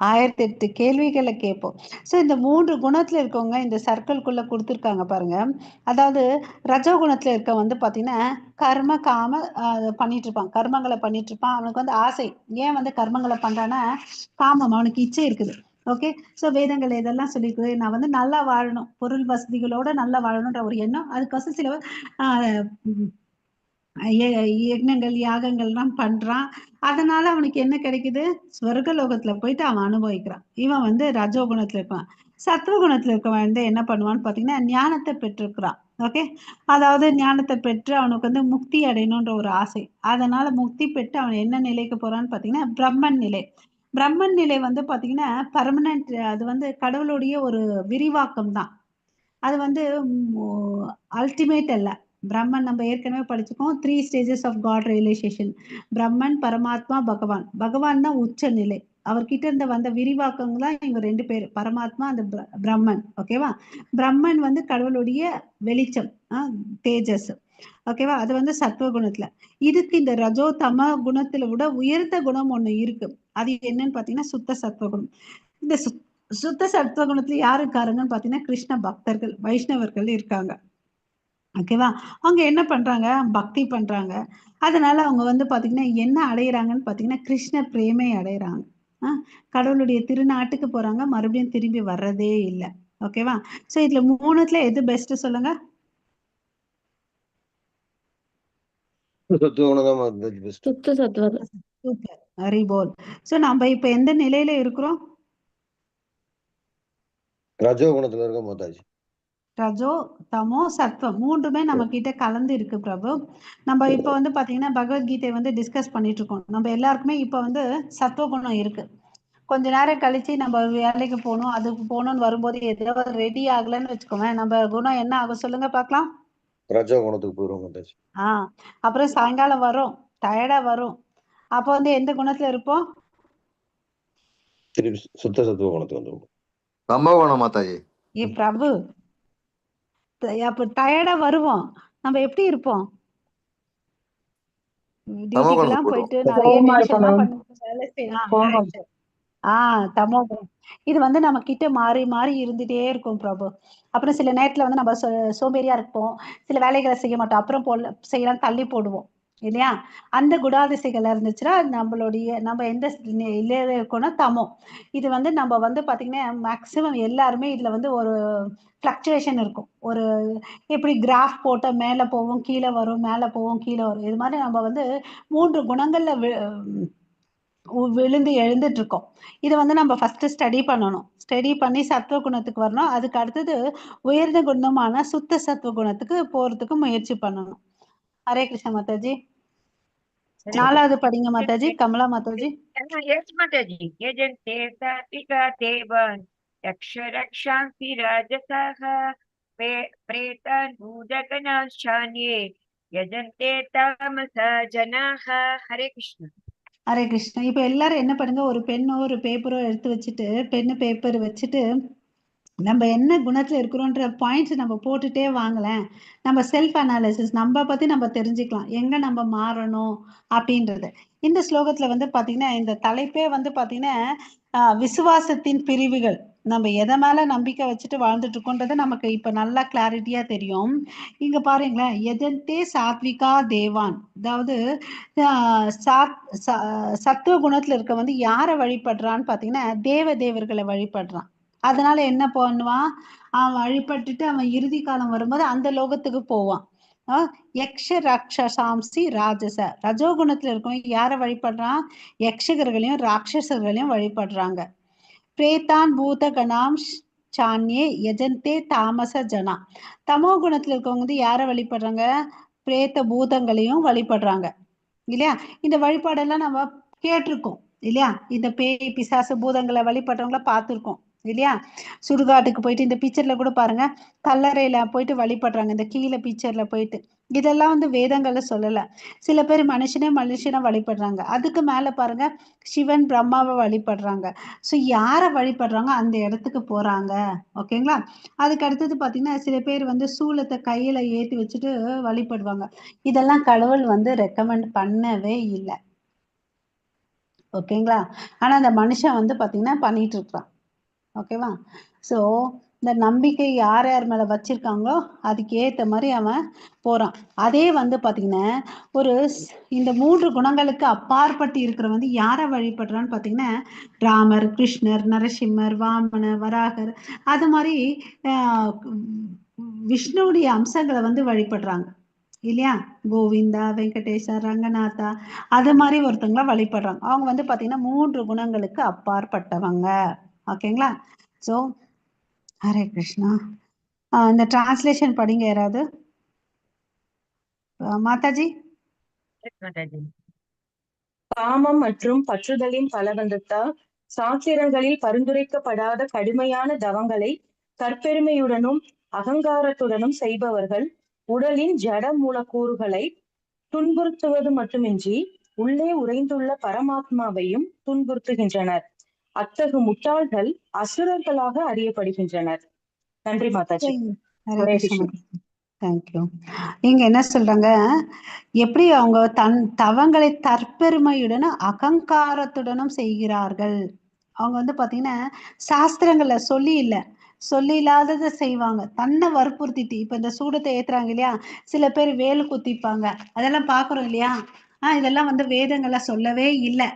1008 கேள்விகளை கேட்போம். ஸோ இந்த 3 குணத்துல இருக்கவங்க இந்த சர்க்கிள்குள்ள கொடுத்துருக்காங்க பாருங்க. அதாவது ரஜோ குணத்துல இருக்க வந்து பாத்தீங்கன்னா கர்ம காம பண்ணிட்டு இருப்பான், கர்மங்களை பண்ணிட்டு இருப்பான். அவனுக்கு வந்து ஆசை. ஏன் வந்து கர்மங்களை பண்றான்னா காமம், அவனுக்கு இச்சை இருக்குது. ஓகே, ஸோ வேதங்கள் இதெல்லாம் சொல்லியிருக்கு, நான் வந்து நல்லா வாழணும், பொருள் வசதிகளோட நல்லா வாழணுன்ற ஒரு எண்ணம். அதுக்கோசம் சில யக்ஞங்கள் யாகங்கள்லாம் பண்றான். அதனால அவனுக்கு என்ன கிடைக்குது? ஸ்வர்க லோகத்துல போயிட்டு அவன் அனுபவிக்கிறான். இவன் வந்து ரஜோகுணத்துல இருக்கான். சத்வகுணத்துல இருக்கவன் வந்து என்ன பண்ணுவான்னு பாத்தீங்கன்னா ஞானத்தை பெற்றிருக்கிறான். ஓகே, அதாவது ஞானத்தை பெற்று அவனுக்கு வந்து முக்தி அடையணுன்ற ஒரு ஆசை. அதனால முக்தி பெற்று அவன் என்ன நிலைக்கு போறான்னு பாத்தீங்கன்னா பிரம்மன் நிலை. பிரம்மன் நிலை வந்து பாத்தீங்கன்னா பர்மனன்ட், அது வந்து கடவுளுடைய ஒரு விரிவாக்கம் தான். அது வந்து அல்டிமேட் அல்ல. பிரம்மன் நம்ம ஏற்கனவே படிச்சுக்கோம், 3 stages of God realization. Brahman, பரமாத்மா, பகவான். பகவான் தான் உச்ச நிலை. அவர்கிட்ட இருந்து வந்த விரிவாக்கம் தான் இவங்க 2 பேரு, பரமாத்மா அந்த பிரம்மன். ஓகேவா? பிரம்மன் வந்து கடவுளுடைய வெளிச்சம், தேஜஸ். ஓகேவா? அது வந்து சத்துவ குணத்துல. இதுக்கு இந்த ரஜோ தம குணத்துல விட உயர்ந்த குணம் ஒண்ணு இருக்கு. அது என்னன்னு பாத்தீங்கன்னா சுத்த சத்துவ குணம். இந்த சுத்த சத்துவ குணத்துல யாரு இருக்காருங்கன்னு பாத்தீங்கன்னா கிருஷ்ண பக்தர்கள், வைஷ்ணவர்கள் இருக்காங்க. ஓகேவா? அவங்க என்ன பண்றாங்க? பக்தி பண்றாங்க. அதனால அவங்க வந்து பாத்தீங்கன்னா என்ன அடையிறாங்கன்னு பாத்தீங்கன்னா கிருஷ்ண பிரேமை அடையிறாங்க. கடவுளுடைய திருநாட்டுக்கு போறாங்க, மறுபடியும் திரும்பி வர்றதே இல்லை. ஓகேவா? சோ இதுல 3த்துல எது பெஸ்ட் சொல்லுங்க? சுத்த சத்துவம். சூப்பர், வெரி போல். சோ நம்ம இப்ப எந்த நிலையில இருக்கிறோம்? ரஜோ குணத்துல இருக்கோம் மாதாஜி. ரஜோ தமோ சத்வம் 3மே நம்ம கிட்ட கலந்து இருக்கு பிரபு. நம்ம இப்ப வந்து பாத்தீங்கன்னா பகவத்கீதை வந்து டிஸ்கஸ் பண்ணிட்டு இருக்கோம். நம்ம எல்லாருக்குமே இப்ப வந்து சத்துவ குணம் இருக்கு. கொஞ்ச நேரம் கழிச்சு நம்ம வேலைக்கு போகணும், அதுக்கு போகணும்னு வரும்போது ஏதோ ரெடி ஆகலன்னு வச்சுக்கோங்க, நம்ம குணம் என்ன ஆகும் சொல்லுங்க பாக்கலாம்? ரஜோ குணத்துக்கு போயிடுவோம் மாதாஜி. அப்புறம் சாயங்காலம் வரும், டயர்டா வரும். அப்ப வந்து எந்த குணத்துல இருப்போம்? திருப்பி சுத்த சத்துவ குணத்துக்கு வந்துருவோம். தமோ குணம் மாதாஜி. ஏ பிரபு, அப்ப டயர்டா வருவோம். நம்ம எப்படி இருப்போம்? டியூட்டிக்கெல்லாம் போயிட்டு நிறைய டென்ஷன்லாம் பண்ணிட்டு வேலை செய்யலாம். தமோ குணம். இது வந்து நம்ம கிட்ட மாறி மாறி இருந்துட்டே இருக்கும் பிரபு. அப்புறம் சில நேரத்துல வந்து நம்ம சோம்பேறியா இருப்போம், சில வேலைகளை செய்ய மாட்டோம், அப்புறம் செய்யலாம் தள்ளி போடுவோம் இல்லையா? அந்த குணாதிசைகள் இருந்துச்சுன்னா நம்மளுடைய நம்ம எந்த நிலையில இருக்கோம்னா தமோ. இது வந்து நம்ம வந்து பாத்தீங்கன்னா மேக்சிமம் எல்லாருமே இதுல வந்து ஒரு ஃப்ளக்சுவேஷன் இருக்கும். ஒரு எப்படி கிராஃப் போட்டால் மேலே போவோம் கீழே வரும், மேலே போவோம் கீழே வரும், இது மாதிரி நம்ம வந்து 3 குணங்கள்ல விழுந்து எழுந்துட்டு இருக்கோம். இதை வந்து நம்ம ஃபர்ஸ்ட் ஸ்டடி பண்ணணும். ஸ்டடி பண்ணி சத்துவ குணத்துக்கு வரணும். அதுக்கு அடுத்தது உயர்ந்த குணமான சுத்த சத்துவ குணத்துக்கு போறதுக்கு முயற்சி பண்ணணும். ஹரே கிருஷ்ண மாதாஜி. 4வது படிங்க மாதாஜி, கமலா மாதாஜி. எஸ் மாதாஜி. யஜந்தே சாத்விகா தேவான் யக்ஷரக்ஷாம்சி ராஜசாஹ பிரேதான் பூதகணாச்சான்யே யஜந்தே தாமசா ஜனாஹ. ஹரே கிருஷ்ணா. ஹரே கிருஷ்ணா. இப்ப எல்லாரும் என்ன பண்ணுங்க, ஒரு பெண்ணோ ஒரு பேப்பரோ எடுத்து வச்சுட்டு, பென்னு பேப்பர் வச்சுட்டு நம்ம என்ன குணத்துல இருக்கிறோன்ற பாயிண்ட்ஸ் நம்ம போட்டுட்டே வாங்கலேன். நம்ம செல்ஃப் அனாலிசிஸ் நம்ம பத்தி நம்ம தெரிஞ்சுக்கலாம், எங்க நம்ம மாறணும் அப்படின்றது. இந்த ஸ்லோகத்துல வந்து பாத்தீங்கன்னா இந்த தலைப்பே வந்து பாத்தீங்கன்னா விசுவாசத்தின் பிரிவுகள். நம்ம எதை மேல நம்பிக்கை வச்சுட்டு வாழ்ந்துட்டு இருக்கோன்றது நமக்கு இப்ப நல்லா கிளாரிட்டியா தெரியும். இங்க பாருங்களேன், எஜந்தே சாத்விகா தேவான், அதாவது சத்துவ குணத்துல இருக்க வந்து யாரை வழிபடுறான்னு பாத்தீங்கன்னா தேவ தேவர்களை வழிபடுறான். அதனால என்ன பண்ணுவான், அவன் வழிபட்டுட்டு அவன் இறுதி காலம் வரும்போது அந்த லோகத்துக்கு போவான். யக்ஷ ராட்சசாம்சி ராஜச, ரஜோகுணத்துல இருக்கவன் யாரை வழிபடுறான், யக்ஷகர்களையும் ராட்சசர்களையும் வழிபடுறாங்க. பிரேதான் பூதகணாம் சான்யே யஜந்தே தாமச ஜனா, தமோ குணத்துல இருக்கவங்க வந்து யாரை வழிபடுறாங்க, பிரேத்த பூதங்களையும் வழிபடுறாங்க இல்லையா? இந்த வழிபாடெல்லாம் நம்ம கேட்டிருக்கோம் இல்லையா? இந்த பேய் பிசாசு பூதங்களை வழிபடுறவங்கள பார்த்துருக்கோம் இல்லையா? சுடுகாட்டுக்கு போயிட்டு இந்த பிக்சர்ல கூட பாருங்க, கல்லறையில போயிட்டு வழிபடுறாங்க இந்த கீழே பிக்சர்ல போயிட்டு. இதெல்லாம் வந்து வேதங்கள்ல சொல்லல. சில பேர் மனுஷனே மனுஷனா வழிபடுறாங்க. அதுக்கு மேல பாருங்க, சிவன் பிரம்மாவை வழிபடுறாங்க. ஸோ யாரை வழிபடுறாங்க அந்த இடத்துக்கு போறாங்க. ஓகேங்களா? அதுக்கு அடுத்தது பாத்தீங்கன்னா சில பேர் வந்து சூலத்தை கையில ஏத்தி வச்சுட்டு வழிபடுவாங்க. இதெல்லாம் கடவுள் வந்து ரெக்கமெண்ட் பண்ணவே இல்லை. ஓகேங்களா? ஆனா அந்த மனுஷன் வந்து பாத்தீங்கன்னா பண்ணிட்டு இருக்கிறான். ஓகேவா? ஸோ இந்த நம்பிக்கை யார் யார் மேல வச்சிருக்காங்களோ அதுக்கு ஏத்த மாதிரி அவன் போறான். அதே வந்து பாத்தீங்கன்னா ஒரு இந்த மூன்று குணங்களுக்கு அப்பாற்பட்டு இருக்கிற வந்து யாரை வழிபடுறான்னு பாத்தீங்கன்னா ராமர், கிருஷ்ணர், நரசிம்மர், வாமன, வராகர், அது மாதிரி விஷ்ணுவுடைய அம்சங்களை வந்து வழிபடுறாங்க இல்லையா? கோவிந்தா, வெங்கடேசா, ரங்கநாதா, அது மாதிரி ஒருத்தங்கள வழிபடுறாங்க. அவங்க வந்து பாத்தீங்கன்னா மூன்று குணங்களுக்கு அப்பாற்பட்டவங்க. ஓகேங்களா? ஸோ ஹரே கிருஷ்ணா. இந்த டிரான்ஸ்லேஷன் படிங்க யாராவது. மாதாஜி. காமம் மற்றும் பற்றுதலின் பலவந்தத்தால் சாத்திரங்களில் பரிந்துரைக்கப்படாத கடுமையான தவங்களை தற்பெருமையுடனும் அகங்காரத்துடனும் செய்பவர்கள் உடலின் ஜட மூலக்கூறுகளை துன்புறுத்துவது மட்டுமின்றி உள்ளே உறைந்துள்ள பரமாத்மாவையும் துன்புறுத்துகின்றனர். அத்தகு முட்டாள்கள் அசுரர்களாக அறியப்படுகின்றனர். நன்றி மாதாஜி. ஹரே கிருஷ்ணா. Thank you. இங்க என்ன சொல்றாங்க, எப்படி அவங்க தன் தவங்களை தற்பெருமையுடனும் அகங்காரத்துடனும் செய்கிறார்கள். அவங்க வந்து பாத்தீங்கன்னா சாஸ்திரங்களை சொல்லி இல்லை, சொல்லி இல்லாததை செய்வாங்க, தன்னை வற்புறுத்திட்டு. இப்ப இந்த சூடத்தை ஏத்துறாங்க இல்லையா, சில பேர் வேலு குத்திப்பாங்க, அதெல்லாம் பாக்குறோம் இல்லையா? இதெல்லாம் வந்து வேதங்களை சொல்லவே இல்லை.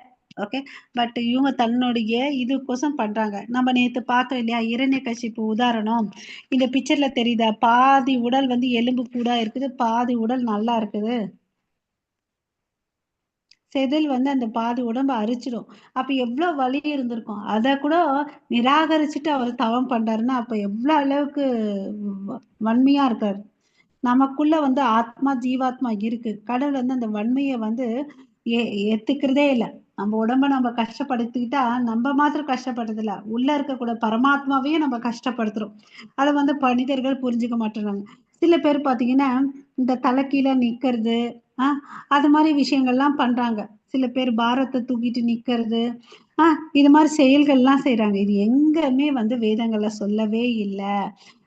ஓகே, பட் இவங்க தன்னுடைய இதுக்கோசம் பண்றாங்க. நம்ம நேத்து பார்த்தோம் இல்லையா இரண்யகசிப்பு உதாரணம். இந்த பிக்சர்ல தெரியுதா, பாதி உடல் வந்து எலும்பு கூடா இருக்குது, பாதி உடல் நல்லா இருக்குது. செதில் வந்து அந்த பாதி உடம்பு அரிச்சிடும். அப்ப எவ்வளவு வலி இருந்திருக்கும். அதை கூட நிராகரிச்சுட்டு அவர் தவம் பண்றாருன்னா அப்ப எவ்வளவு அளவுக்கு வன்மையா இருக்காரு. நமக்குள்ள வந்து ஆத்மா ஜீவாத்மா இருக்கு. கடவுள் வந்து அந்த வன்மையை வந்து ஏத்துக்கிறதே இல்லை. நம்ம உடம்ப நம்ம கஷ்டப்படுத்திக்கிட்டா நம்ம மாத்திரம் கஷ்டப்படுறது இல்ல, உள்ள இருக்கக்கூடிய பரமாத்மாவையும் நம்ம கஷ்டப்படுத்துறோம். அதை வந்து மனிதர்கள் புரிஞ்சுக்க மாட்டேறாங்க. சில பேர் பாத்தீங்கன்னா இந்த தலைக்கீழ நிக்கிறது, அது மாதிரி விஷயங்கள்லாம் பண்றாங்க. சில பேர் பாரத்தை தூக்கிட்டு நிக்கிறது, இது மாதிரி செயல்கள்லாம் செய்யறாங்க. இது எங்கமே வந்து வேதங்கள்ல சொல்லவே இல்லை.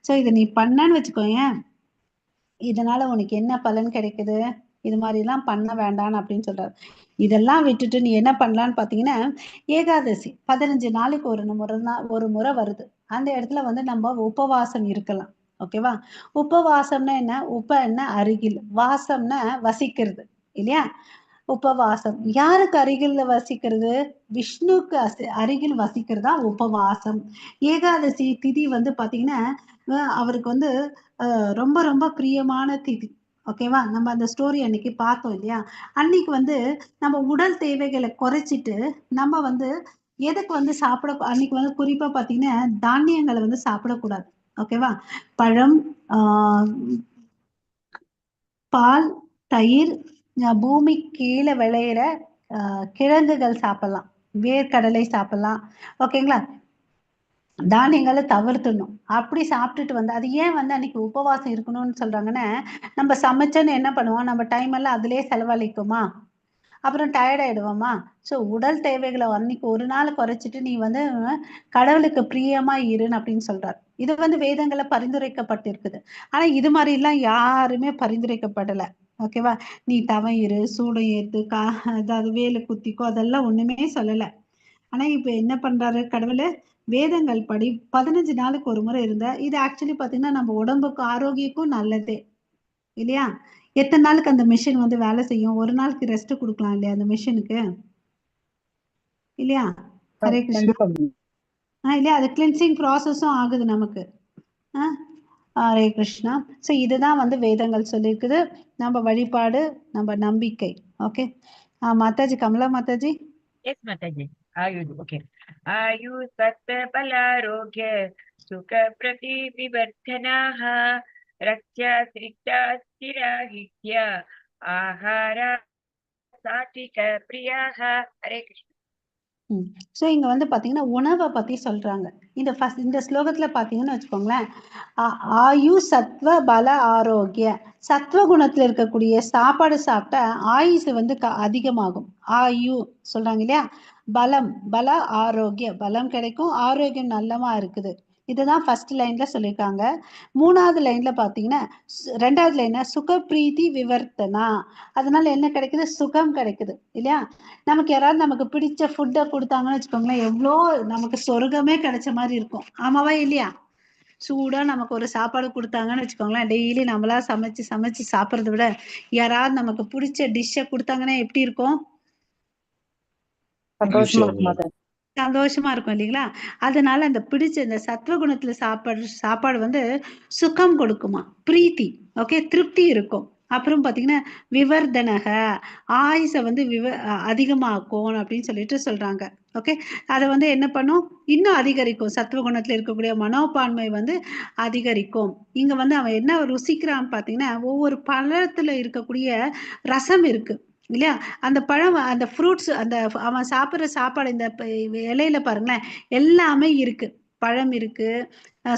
சோ இதை நீ பண்ணான்னு வச்சுக்கோயேன், இதனால உனக்கு என்ன பலன் கிடைக்குது, இது மாதிரி எல்லாம் பண்ண வேண்டாம் அப்படின்னு சொல்றாரு. இதெல்லாம் விட்டுட்டு நீ என்ன பண்ணலான்னு பாத்தீங்கன்னா ஏகாதசி 15 நாளைக்கு ஒரு முறை வருது. அந்த இடத்துல வந்து நம்ம உபவாசம் இருக்கலாம். ஓகேவா? உபவாசம்னா என்ன? உப என்ன அருகில், வாசம்னா வசிக்கிறது இல்லையா? உபவாசம் யாருக்கு அருகில் வசிக்கிறது? விஷ்ணுக்கு அருகில் வசிக்கிறதா உபவாசம். ஏகாதசி திதி வந்து பாத்தீங்கன்னா அவருக்கு வந்து ரொம்ப ரொம்ப பிரியமான திதி. ஓகேவா? நம்ம அந்த ஸ்டோரி அன்னைக்கு பார்த்தோம் இல்லையா? அன்னைக்கு வந்து நம்ம உடல் தேவைகளை குறைச்சிட்டு நம்ம வந்து எதுக்கு வந்து சாப்பிட, அன்னைக்கு வந்து குறிப்பா பாத்தீங்கன்னா தானியங்களை வந்து சாப்பிடக்கூடாது. ஓகேவா? பழம், பால், தயிர், பூமி கீழே விளையிற கிழங்குகள் சாப்பிடலாம், வேர்க்கடலை சாப்பிடலாம். ஓகேங்களா? தானியங்களை தவிர்த்துடணும். அப்படி சாப்பிட்டுட்டு வந்து அது ஏன் வந்து அன்னைக்கு உபவாசம் இருக்கணும்னு சொல்றாங்கன்னா, நம்ம சமைச்சோன்னு என்ன பண்ணுவோம், நம்ம டைம் எல்லாம் அதுலயே செலவழிக்குமா, அப்புறம் டயர்ட் ஆயிடுவோமா. ஸோ உடல் தேவைகளை அன்னைக்கு ஒரு நாள் குறைச்சிட்டு நீ வந்து கடவுளுக்கு பிரியமா இருன்னு அப்படின்னு சொல்றாரு. இது வந்து வேதங்களை பரிந்துரைக்கப்பட்டிருக்குது. ஆனா இது மாதிரி எல்லாம் யாருமே பரிந்துரைக்கப்படலை. ஓகேவா? நீ தவம் இரு, சூடம் ஏத்து, அதாவது வேலு குத்திக்கோ, அதெல்லாம் ஒண்ணுமே சொல்லலை. ஆனா இப்ப என்ன பண்றாரு கடவுளு, வேதங்கள் படி 15 நாளுக்கு ஒரு முறை இருந்தா இது ஆக்சுவலி பாத்தீங்கன்னா நம்ம உடம்புக்கு ஆரோக்கியக்கும் நல்லதே இல்லையா? எத்தனை நாளுக்கு அந்த மிஷின் வந்து வேலை செய்யும்? ஒரு நாளுக்கு ரெஸ்ட் கொடுக்கலாம் இல்லையா அந்த மிஷினுக்கு, இல்லையா? ஹரே கிருஷ்ணா. இல்லையா, அது கிளின்சிங் ப்ராசஸும் ஆகுது நமக்கு. ஹரே கிருஷ்ணா. ஸோ இதுதான் வந்து வேதங்கள் சொல்லியிருக்குது, நம்ம வழிபாடு, நம்ம நம்பிக்கை. Okay Mataji, Kamala Mataji. Yes, Mataji. Ayu, okay. Ayu sattva balarogya sukha prati vivarthanaha raksha srikta sthira ahara சாத்விக பிரியாக. ஹரே கிருஷ்ணா. ஸோ இங்க வந்து பாத்தீங்கன்னா உணவை பத்தி சொல்றாங்க. இந்த ஃபர்ஸ்ட் இந்த ஸ்லோகத்துல பாத்தீங்கன்னு வச்சுக்கோங்களேன், ஆயு சத்வ பல ஆரோக்கிய, சத்வ குணத்துல இருக்கக்கூடிய சாப்பாடு சாப்பிட்டா ஆயுசு வந்து அதிகமாகும். ஆயு சொல்றாங்க இல்லையா, பலம், பல ஆரோக்கிய, பலம் கிடைக்கும், ஆரோக்கியம் நல்லமா இருக்குது. இதுதான் ஃபர்ஸ்ட் லைன்ல சொல்லியிருக்காங்க. மூணாவது லைன்ல பாத்தீங்கன்னா, ரெண்டாவது லைன்ல சுக பிரீத்தி விவர்த்தனா, அதனால என்ன கிடைக்குது? சுகம் கிடைக்குது இல்லையா? நமக்கு யாராவது நமக்கு பிடிச்ச ஃபுட்டை கொடுத்தாங்கன்னு வச்சுக்கோங்களேன், எவ்வளோ நமக்கு சொர்க்கமே கிடைச்ச மாதிரி இருக்கும். ஆமாவா இல்லையா? சூடா நமக்கு ஒரு சாப்பாடு கொடுத்தாங்கன்னு வச்சுக்கோங்களேன், டெய்லி நம்மளா சமைச்சு சமைச்சு சாப்பிட்றத விட யாராவது நமக்கு பிடிச்ச டிஷ்ஷை கொடுத்தாங்கன்னா எப்படி இருக்கும்? சந்தோஷமா இருக்கும் இல்லைங்களா? அதனால அந்த பிடிச்ச இந்த சத்வகுணத்துல சாப்பாடு வந்து சுகம் கொடுக்குமா, பிரீத்தி, ஓகே, திருப்தி இருக்கும். அப்புறம் பாத்தீங்கன்னா விவர்தனக, ஆயுசை வந்து அதிகமாக்கும் அப்படின்னு சொல்லிட்டு சொல்றாங்க. ஓகே, அதை வந்து என்ன பண்ணும்? இன்னும் அதிகரிக்கும். சத்துவகுணத்துல இருக்கக்கூடிய மனோபான்மை வந்து அதிகரிக்கும். இங்க வந்து அவன் என்ன ருசிக்கிறான்னு பாத்தீங்கன்னா, ஒவ்வொரு பழத்துல இருக்கக்கூடிய ரசம் இருக்கு இல்லையா? அந்த பழம், அந்த ஃப்ரூட்ஸ், அந்த அவன் சாப்பிட்ற சாப்பாடு இந்த இலையில பாருங்களேன், எல்லாமே இருக்கு. பழம் இருக்கு,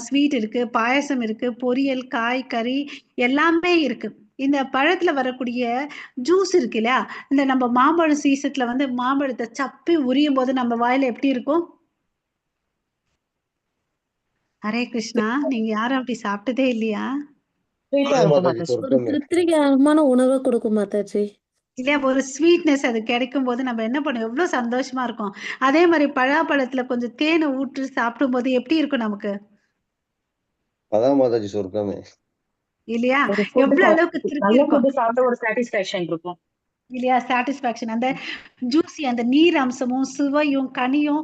ஸ்வீட் இருக்கு, பாயசம் இருக்கு, பொரியல், காய், கறி எல்லாமே இருக்கு. இந்த பழத்துல வரக்கூடிய ஜூஸ் இருக்கு இல்லையா? இந்த நம்ம மாம்பழம் சீசத்துல வந்து மாம்பழத்தை சப்பி உரியும் போது நம்ம வாயில எப்படி இருக்கும்? ஹரே கிருஷ்ணா. நீங்க யாரும் அப்படி சாப்பிட்டதே இல்லையா? திருப்திகரமான உணவை கொடுக்கும் மாதாஜி இல்லையா? ஒரு ஸ்வீட்னஸ் அது கிடைக்கும் போது நம்ம என்ன பண்ணுவோம்? எவ்வளவு சந்தோஷமா இருக்கும். அதே மாதிரி பழாப்பழத்துல கொஞ்சம் தேனை ஊற்றி சாப்பிடும் போது எப்படி இருக்கும் நமக்கு? அதான் மாதாஜி சொர்க்கமே இல்லையா? எவ்வளவு அளவுக்கு திருப்தி இருக்கும். ஒரு சாட்டிஸ்ஃபேக்ஷன் இருக்கும் இல்லையா? சாட்டிஸ்ஃபேக்ஷன், அந்த ஜூசி, அந்த நீர் அம்சமும் சுவையும் கனியும்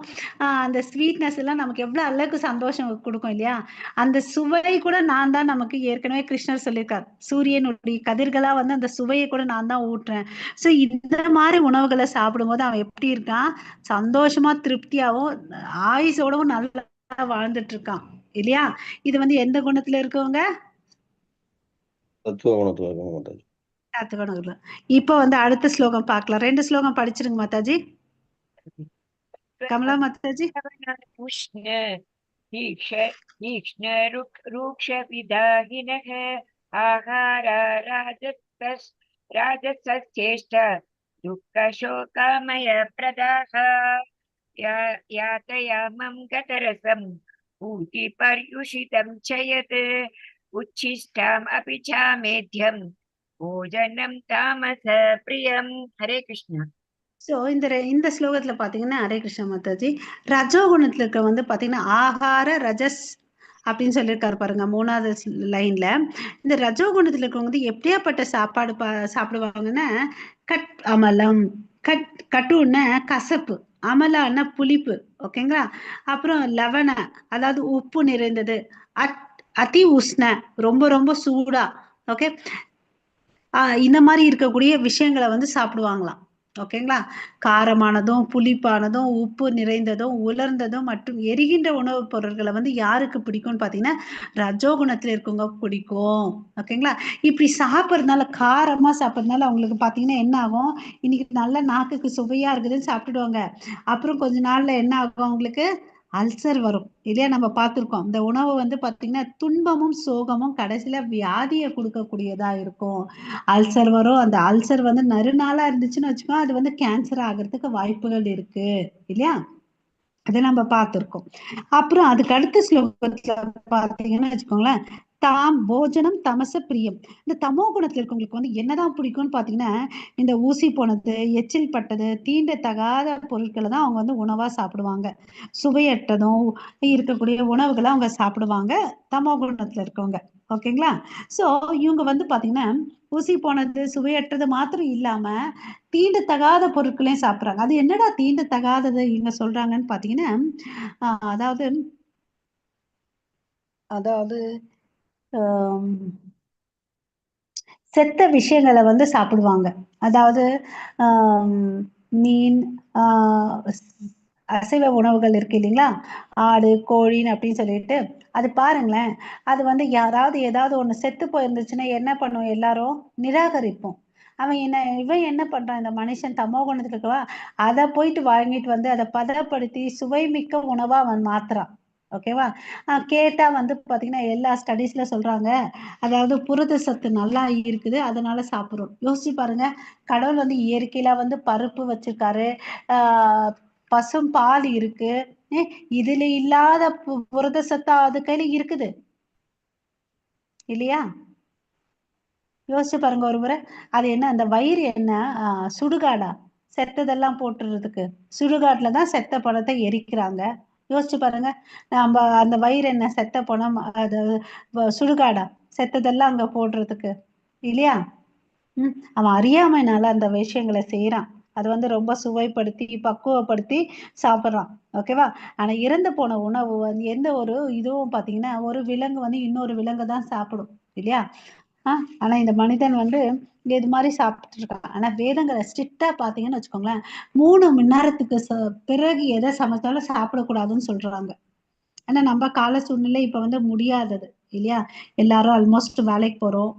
அந்த ஸ்வீட்னஸ் எல்லாம் நமக்கு எவ்வளவு அளவுக்கு சந்தோஷம் கொடுக்கும் இல்லையா? அந்த சுவை கூட நான் தான் நமக்கு ஏற்கனவே கிருஷ்ணர் சொல்லியிருக்கார், சூரியனுடைய கதிர்களா வந்து அந்த சுவையை கூட நான் தான் ஊட்டுறேன். ஸோ இந்த மாதிரி உணவுகளை சாப்பிடும் போது அவன் எப்படி இருக்கான்? சந்தோஷமா, திருப்தியாவும், ஆயுசோடவும் நல்லா வாழ்ந்துட்டு இருக்கான் இல்லையா? இது வந்து எந்த குணத்துல இருக்கவங்க? இப்ப வந்து அடுத்த ஸ்லோகம் பார்க்கலாம். 2 ஸ்லோகம் படிச்சிருங்க மாதாஜி. கமலா மாதாஜி. உச்சிஷ்டாம் அபி சாமேத்யம் போஜனம் தாமச பிரியம். ஹரே கிருஷ்ணா. ஸோ இந்த ஸ்லோகத்துல பாத்தீங்கன்னா, ஹரே கிருஷ்ணா மாதாஜி, ரஜோகுணத்துல இருக்க வந்து பாத்தீங்கன்னா ஆகார ரஜஸ் அப்படின்னு சொல்லியிருக்காரு பாருங்க மூணாவது லைன்ல. இந்த ரஜோகுணத்துல இருக்கவங்க வந்து எப்படியாப்பட்ட சாப்பாடு சாப்பிடுவாங்கன்னா, கட் அமலம், கட்டுன்னா கசப்பு, அமலான்னா புளிப்பு, ஓகேங்களா? அப்புறம் லவண, அதாவது உப்பு நிறைந்தது, அதி உஷ்ண, ரொம்ப ரொம்ப சூடா, ஓகே, இந்த மாதிரி இருக்கக்கூடிய விஷயங்களை வந்து சாப்பிடுவாங்களாம். ஓகேங்களா? காரமானதும் புளிப்பானதும் உப்பு நிறைந்ததும் உலர்ந்ததும் மற்றும் எரிகின்ற உணவுப் பொருட்களை வந்து யாருக்கு பிடிக்கும்னு பாத்தீங்கன்னா ரஜோகுணத்துல இருக்கவங்க பிடிக்கும். ஓகேங்களா? இப்படி சாப்பிட்றதுனால, காரமா சாப்பிட்றதுனால அவங்களுக்கு பாத்தீங்கன்னா என்ன ஆகும்? இன்னைக்கு நல்ல நாக்குக்கு சுவையா இருக்குதுன்னு சாப்பிட்டுடுவாங்க. அப்புறம் கொஞ்ச நாள்ல என்ன ஆகும்? அவங்களுக்கு அல்சர் வரும் இல்லையா? நம்ம பார்த்திருக்கோம். இந்த உணவு வந்து பாத்தீங்கன்னா துன்பமும் சோகமும் கடைசியில வியாதியை கொடுக்கக்கூடியதா இருக்கும். அல்சர் வரும். அந்த அல்சர் வந்து நறுநாளா இருந்துச்சுன்னு வச்சுக்கோ, அது வந்து கேன்சர் ஆகிறதுக்கு வாய்ப்புகள் இருக்கு இல்லையா? அதை நம்ம பார்த்திருக்கோம். அப்புறம் அதுக்கு அடுத்த ஸ்லோகத்துல பாத்தீங்கன்னா வச்சுக்கோங்களேன், தாம் போஜனம் தமச பிரியம். இந்த தமோ குணத்துல இருக்கவங்களுக்கு வந்து என்னதான் பிடிக்கும்னு பாத்தீங்கன்னா, இந்த ஊசி போனது, எச்சில் பட்டது, தீண்டத்தகாத பொருட்களை தான் அவங்க வந்து உணவா சாப்பிடுவாங்க. சுவையற்றதும் இருக்கக்கூடிய உணவுகளை அவங்க சாப்பிடுவாங்க தமோ குணத்துல இருக்கவங்க. ஓகேங்களா? சோ இவங்க வந்து பாத்தீங்கன்னா ஊசி போனது, சுவையற்றது மாத்திரம் இல்லாம தீண்டத்தகாத பொருட்களையும் சாப்பிடுறாங்க. அது என்னடா தீண்டத்தகாதது இவங்க சொல்றாங்கன்னு பாத்தீங்கன்னா, அதாவது அதாவது செத்த விஷயங்களை வந்து சாப்பிடுவாங்க. அதாவது மீன், அசைவ உணவுகள் இருக்கு இல்லைங்களா, ஆடு கோழின்னு அப்படின்னு சொல்லிட்டு அது பாருங்களேன், அது வந்து யாராவது ஏதாவது ஒண்ணு செத்து போயிருந்துச்சுன்னா என்ன பண்ணுவோம், எல்லாரும் நிராகரிப்போம். அவன் என்ன, இவன் என்ன பண்றான், இந்த மனுஷன் தமோ குணத்துல இருக்கவா, அதை போயிட்டு வாங்கிட்டு வந்து அதை பதப்படுத்தி சுவைமிக்க உணவா அவன் மாத்துறான். ஓகேவா? கேட்டா வந்து பாத்தீங்கன்னா எல்லா ஸ்டடீஸ்ல சொல்றாங்க, அதாவது புரத சத்து நல்லா இருக்குது, அதனால சாப்பிடுறோம். யோசிச்சு பாருங்க, கடவுள் வந்து இயற்கையில வந்து பருப்பு வச்சிருக்காரு, பசும் பால் இருக்கு, இதுல இல்லாத புரத சத்தா அது கையில இருக்குது இல்லையா? யோசிச்சு பாருங்க ஒரு முறை. அது என்ன அந்த வயிறு என்ன சுடுகாடா? செத்ததெல்லாம் போட்டுறதுக்கு சுடுகாட்டுலதான் செத்த பணத்தை எரிக்கிறாங்க. யோசிச்சு பாருங்க, நம்ம அந்த வயிறு என்ன செத்த பணம், அது சுடுகாடா செத்ததெல்லாம் அங்க போடுறதுக்கு இல்லையா? அவன் அறியாமைனால அந்த விஷயங்களை செய்யறான். அது வந்து ரொம்ப சுவைப்படுத்தி பக்குவப்படுத்தி சாப்பிட்றான். ஓகேவா? ஆனா இறந்து போன உணவு வந்து எந்த ஒரு இதுவும் பாத்தீங்கன்னா ஒரு விலங்கு வந்து இன்னொரு விலங்கு தான் சாப்பிடும் இல்லையா? ஆனா இந்த மனிதன் வந்து இது மாதிரி சாப்பிட்டு இருக்கான். ஆனா வேதங்களை ஸ்ட்ரிக்டா பாத்தீங்கன்னு வச்சுக்கோங்களேன், 3 மணி நேரத்துக்கு பிறகு எதை சமைச்சாலும் சாப்பிடக்கூடாதுன்னு சொல்றாங்க. ஆனா நம்ம கால சூழ்நிலை இப்ப வந்து முடியாதது இல்லையா? எல்லாரும் ஆல்மோஸ்ட் வேலைக்கு போறோம்,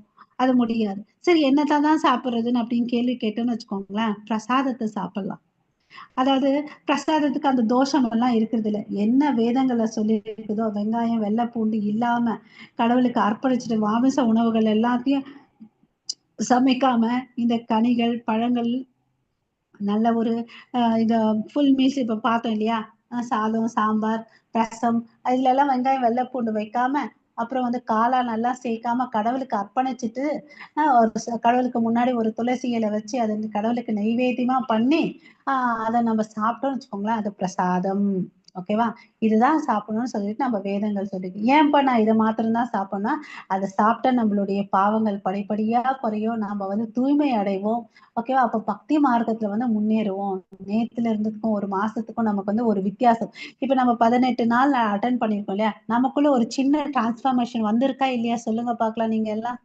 அது முடியாது. சரி, என்னதான் தான் சாப்பிடுறதுன்னு அப்படின்னு கேள்வி கேட்டோம்னு வச்சுக்கோங்களேன், பிரசாதத்தை சாப்பிடலாம். அதாவது பிரசாதத்துக்கு அந்த தோஷம் எல்லாம் இருக்கிறது இல்லை. என்ன வேதங்களை சொல்லி இருக்குதோ, வெங்காயம் வெள்ளை பூண்டு இல்லாம கடவுளுக்கு அர்ப்பணிச்சுட்டு மாமிச உணவுகள் எல்லாத்தையும் சமைக்காம இந்த கனிகள் பழங்கள் நல்ல ஒரு இந்த ஃபுல் மீல்ஸ் இப்ப பார்த்தோம் இல்லையா, சாதம் சாம்பார் ரசம் இதுல எல்லாம் வெங்காயம் வெள்ளை பூண்டு வைக்காம, அப்புறம் வந்து காளான் நல்லா சேர்க்காம கடவுளுக்கு அர்ப்பணிச்சுட்டு ஒரு கடவுளுக்கு முன்னாடி ஒரு துளசி இலை வச்சு அதை கடவுளுக்கு நைவேத்தியமா பண்ணி அதை நம்ம சாப்பிட்டோம்னு வச்சுக்கோங்களேன், அது பிரசாதம். ஓகேவா? இதுதான் சாப்பிடணும்னு சொல்லிட்டு நம்ம வேதங்கள் சொல்லிருக்கு. ஏன்பா நான் இதை மாத்திரம்தான் சாப்பிடணும்னா, அதை சாப்பிட்டா நம்மளுடைய பாவங்கள் படிப்படியா குறையும், நாம வந்து தூய்மை அடைவோம். ஓகேவா? அப்ப பக்தி மார்க்கத்துல வந்து முன்னேறுவோம். நேத்துல இருந்ததுக்கும் ஒரு மாசத்துக்கும் நமக்கு வந்து ஒரு வித்தியாசம். இப்ப நம்ம 18 நாள் அட்டன் பண்ணிருக்கோம் இல்லையா, நமக்குள்ள ஒரு சின்ன டிரான்ஸ்ஃபர்மேஷன் வந்திருக்கா இல்லையா சொல்லுங்க பாக்கலாம். நீங்க எல்லாம்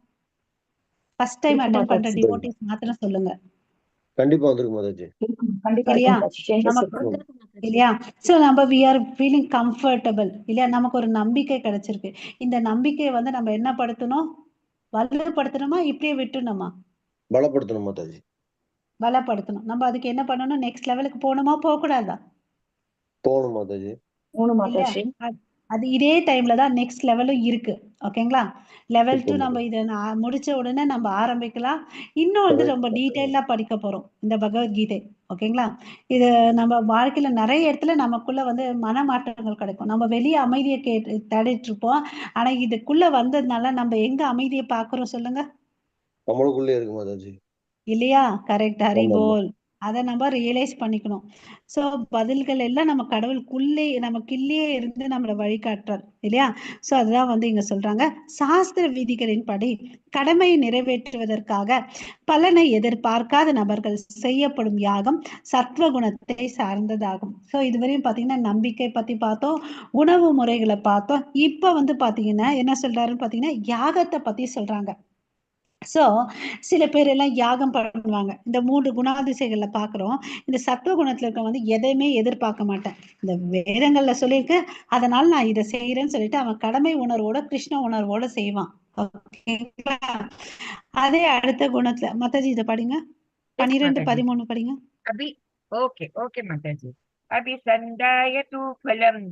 ஃபர்ஸ்ட் டைம் அட்டன் பண்ற டிவோட்டிஸ் மாத்திரம் சொல்லுங்க. கண்டிப்பா வந்திருக்கும் மாதாஜி. இல்லையா? இல்லையா? சோ நம்ம we are feeling comfortable இல்லையா? நமக்கு ஒரு நம்பிக்கை கிடைச்சிருக்கு. இந்த நம்பிக்கையை வந்து நம்ம என்ன படுத்தணும், வலுப்படுத்தணுமா, இப்படியே விட்டுணுமா? பலப்படுத்தணும் மாதாஜி, பலப்படுத்தணும். நம்ம அதுக்கு என்ன பண்ணணும், நெக்ஸ்ட் லெவலுக்கு போகணுமா போக கூடாதா? போகணும் மாதாஜி. அது இதே டைம்ல தான் நெக்ஸ்ட் லெவலும் இருக்கு. ஓகேங்களா? லெவல் 2 நம்ம இதை முடிச்ச உடனே நம்ம ஆரம்பிக்கலாம். இன்னும் வந்து ரொம்ப டீட்டெயிலா படிக்க போறோம் இந்த பகவத்கீதை. ஓகேங்களா? இது நம்ம வாழ்க்கையில நிறைய இடத்துல நமக்குள்ள வந்து மனமாற்றங்கள் கிடைக்கும். நம்ம வெளியே அமைதியை கேட்டு தேடிட்டு இருப்போம். ஆனா இதுக்குள்ள வந்ததுனால நம்ம எங்க அமைதியை பாக்குறோம் சொல்லுங்க? நம்மளுக்குள்ளே இருக்கு மாதாஜி இல்லையா? கரெக்ட், ஹரி போல். அதை நம்ம ரியலைஸ் பண்ணிக்கணும். சோ பதில்கள் எல்லாம் நம்ம கடவுளுக்குள்ளே நமக்குள்ளேயே இருந்து நம்மளை வழிகாட்டுறார் இல்லையா? சோ அதுதான் வந்து இங்க சொல்றாங்க, சாஸ்திர விதிகளின்படி கடமையை நிறைவேற்றுவதற்காக பலனை எதிர்பார்க்காத நபர்கள் செய்யப்படும் யாகம் சத்வகுணத்தை சார்ந்ததாகும். சோ இதுவரையும் பாத்தீங்கன்னா நம்பிக்கை பத்தி பார்த்தோம், உணவு முறைகளை பார்த்தோம். இப்ப வந்து பாத்தீங்கன்னா என்ன சொல்றாருன்னு பாத்தீங்கன்னா யாகத்தை பத்தி சொல்றாங்க. சோ சில பேர் எல்லாம் யாகம் பண்ணுவாங்க. இந்த 3 குணாதிசைகள்ல பாக்குறோம். இந்த சத்துவ குணத்துல இருக்க வந்து எதையுமே எதிர்பார்க்க மாட்டேன், இந்த வேதங்கள்ல சொல்லியிருக்கேன் அதனால நான் இதை செய்யறேன்னு சொல்லிட்டு அவன் கடமை உணர்வோட கிருஷ்ண உணர்வோட செய்வான். ஓகேங்களா? அதே அடுத்த குணத்துல மாதாஜி இதை படிங்க, 12 13 படிங்க. அபி ஓகே ஓகே மாதாஜி. அபிசந்தாய தூ ஃபலம்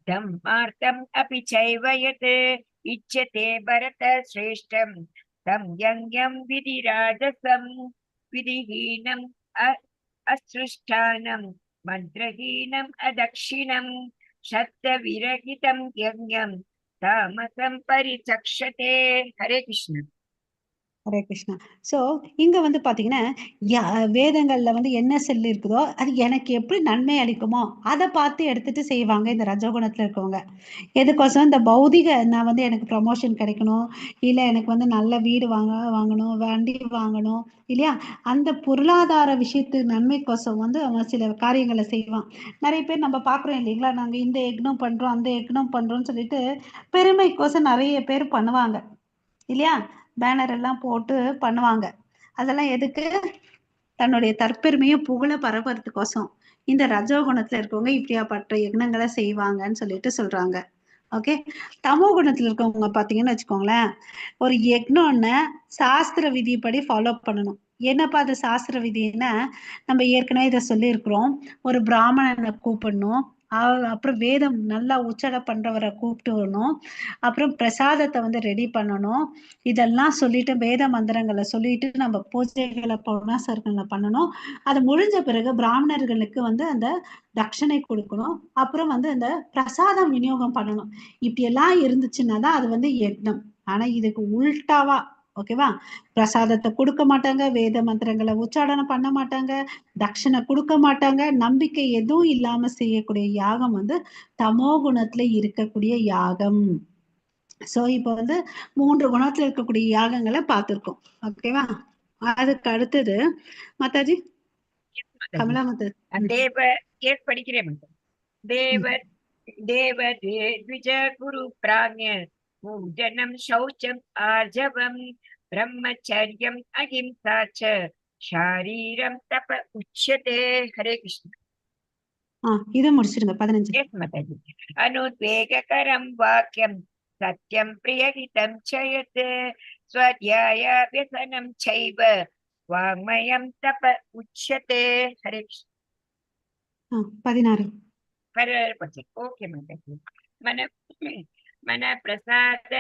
தம்மார்த்தம் அபி சைவ யத் இச்சதே பரத ஸ்ரேஷ்டம் தம் யங்யம் விதிராஜசம் விதிஹீனம் அஸ்ருஷ்டானம் மந்திரஹீனம் அதக்ஷிணம் சப்த விரகிதம் யங்யம் तामसं परिचक्षते। हरे कृष्ण। ஹரே கிருஷ்ணா. ஸோ இங்க வந்து பாத்தீங்கன்னா வேதங்கள்ல வந்து என்ன சொல்லி இருக்குதோ அது எனக்கு எப்படி நன்மை அளிக்குமோ அதை பார்த்து எடுத்துட்டு செய்வாங்க இந்த ரஜோகுணத்துல இருக்கவங்க. எதுக்கோசம் இந்த பௌதிக, நான் வந்து எனக்கு ப்ரமோஷன் கிடைக்கணும், இல்லை எனக்கு வந்து நல்ல வீடு வாங்கணும், வண்டி வாங்கணும் இல்லையா, அந்த பொருளாதார விஷயத்து நன்மைக்கோசம் வந்து அவன் சில காரியங்களை செய்வான். நிறைய பேர் நம்ம பாக்குறோம் இல்லைங்களா, நாங்க இந்த யக்னம் பண்றோம் அந்த யக்னம் பண்றோம்னு சொல்லிட்டு பெருமைக்கோசம் நிறைய பேர் பண்ணுவாங்க இல்லையா, பேனர் எல்லாம் போட்டு பண்ணுவாங்க. அதெல்லாம் எதுக்கு? தன்னுடைய தற்பெருமையை புகழ பரப்புறதுக்கோசம் இந்த ரஜோகுணத்துல இருக்கவங்க இப்படியாப்பட்ட யக்னங்களை செய்வாங்கன்னு சொல்லிட்டு சொல்றாங்க. ஓகே, தமோ குணத்துல இருக்கவங்க பாத்தீங்கன்னு வச்சுக்கோங்களேன், ஒரு யக்னம்னு சாஸ்திர விதிப்படி ஃபாலோ பண்ணணும். என்னப்பா அது சாஸ்திர விதின்னா, நம்ம ஏற்கனவே இதை சொல்லியிருக்கிறோம். ஒரு பிராமணனை கூப்பிடணும், அப்புறம் வேதம் நல்லா உச்சட பண்றவரை கூப்பிட்டு வரணும், அப்புறம் பிரசாதத்தை வந்து ரெடி பண்ணணும். இதெல்லாம் சொல்லிட்டு வேத மந்திரங்களை சொல்லிட்டு நம்ம பூஜைகளை புனஸ்காரங்களை பண்ணணும். அது முடிஞ்ச பிறகு பிராமணர்களுக்கு வந்து அந்த தட்சணை கொடுக்கணும், அப்புறம் வந்து அந்த பிரசாதம் விநியோகம் பண்ணணும். இப்படி எல்லாம் இருந்துச்சுன்னா தான் அது வந்து யக்னம். ஆனா இதுக்கு உல்டாவா, ஓகேவா, பிரசாதத்தை கொடுக்க மாட்டாங்க, வேத மந்திரங்களை உச்சாடனம் பண்ண மாட்டாங்க, தட்சணை கொடுக்க மாட்டாங்க, நம்பிக்கை எதுவும் இல்லாம செய்யக்கூடிய யாகம் வந்து தமோ குணத்துல இருக்கக்கூடிய யாகம். சோ இப்ப வந்து 3 குணத்துல இருக்கக்கூடிய யாகங்களை பார்த்திருக்கோம். ஓகேவா, அதுக்கு அடுத்தது மாதாஜி கமலா மாதாஜி. தேவ படிக்கிறேன். தேவ தேவ த்விஜ குரு பிராஞ பூஜனம் சௌச்சம் ஆர்ஜவம் பிரம்மச்சரியம் அஹிம்சா ச ஷாரீரம் தப உச்யதே. ஹரே கிருஷ்ண. இதை முடிச்சிடுங்க. 15. எஸ் மாதாஜி. அனுத்வேககரம் வாக்கியம் சத்யம் பிரியஹிதம் ச யத் ஸ்வத்யாயாவ்யசனம் சைவ வாங்மயம் தப உச்யதே. ஹரே கிருஷ்ண. 16. ஓகே மாதாஜி. மன மன பிரசாத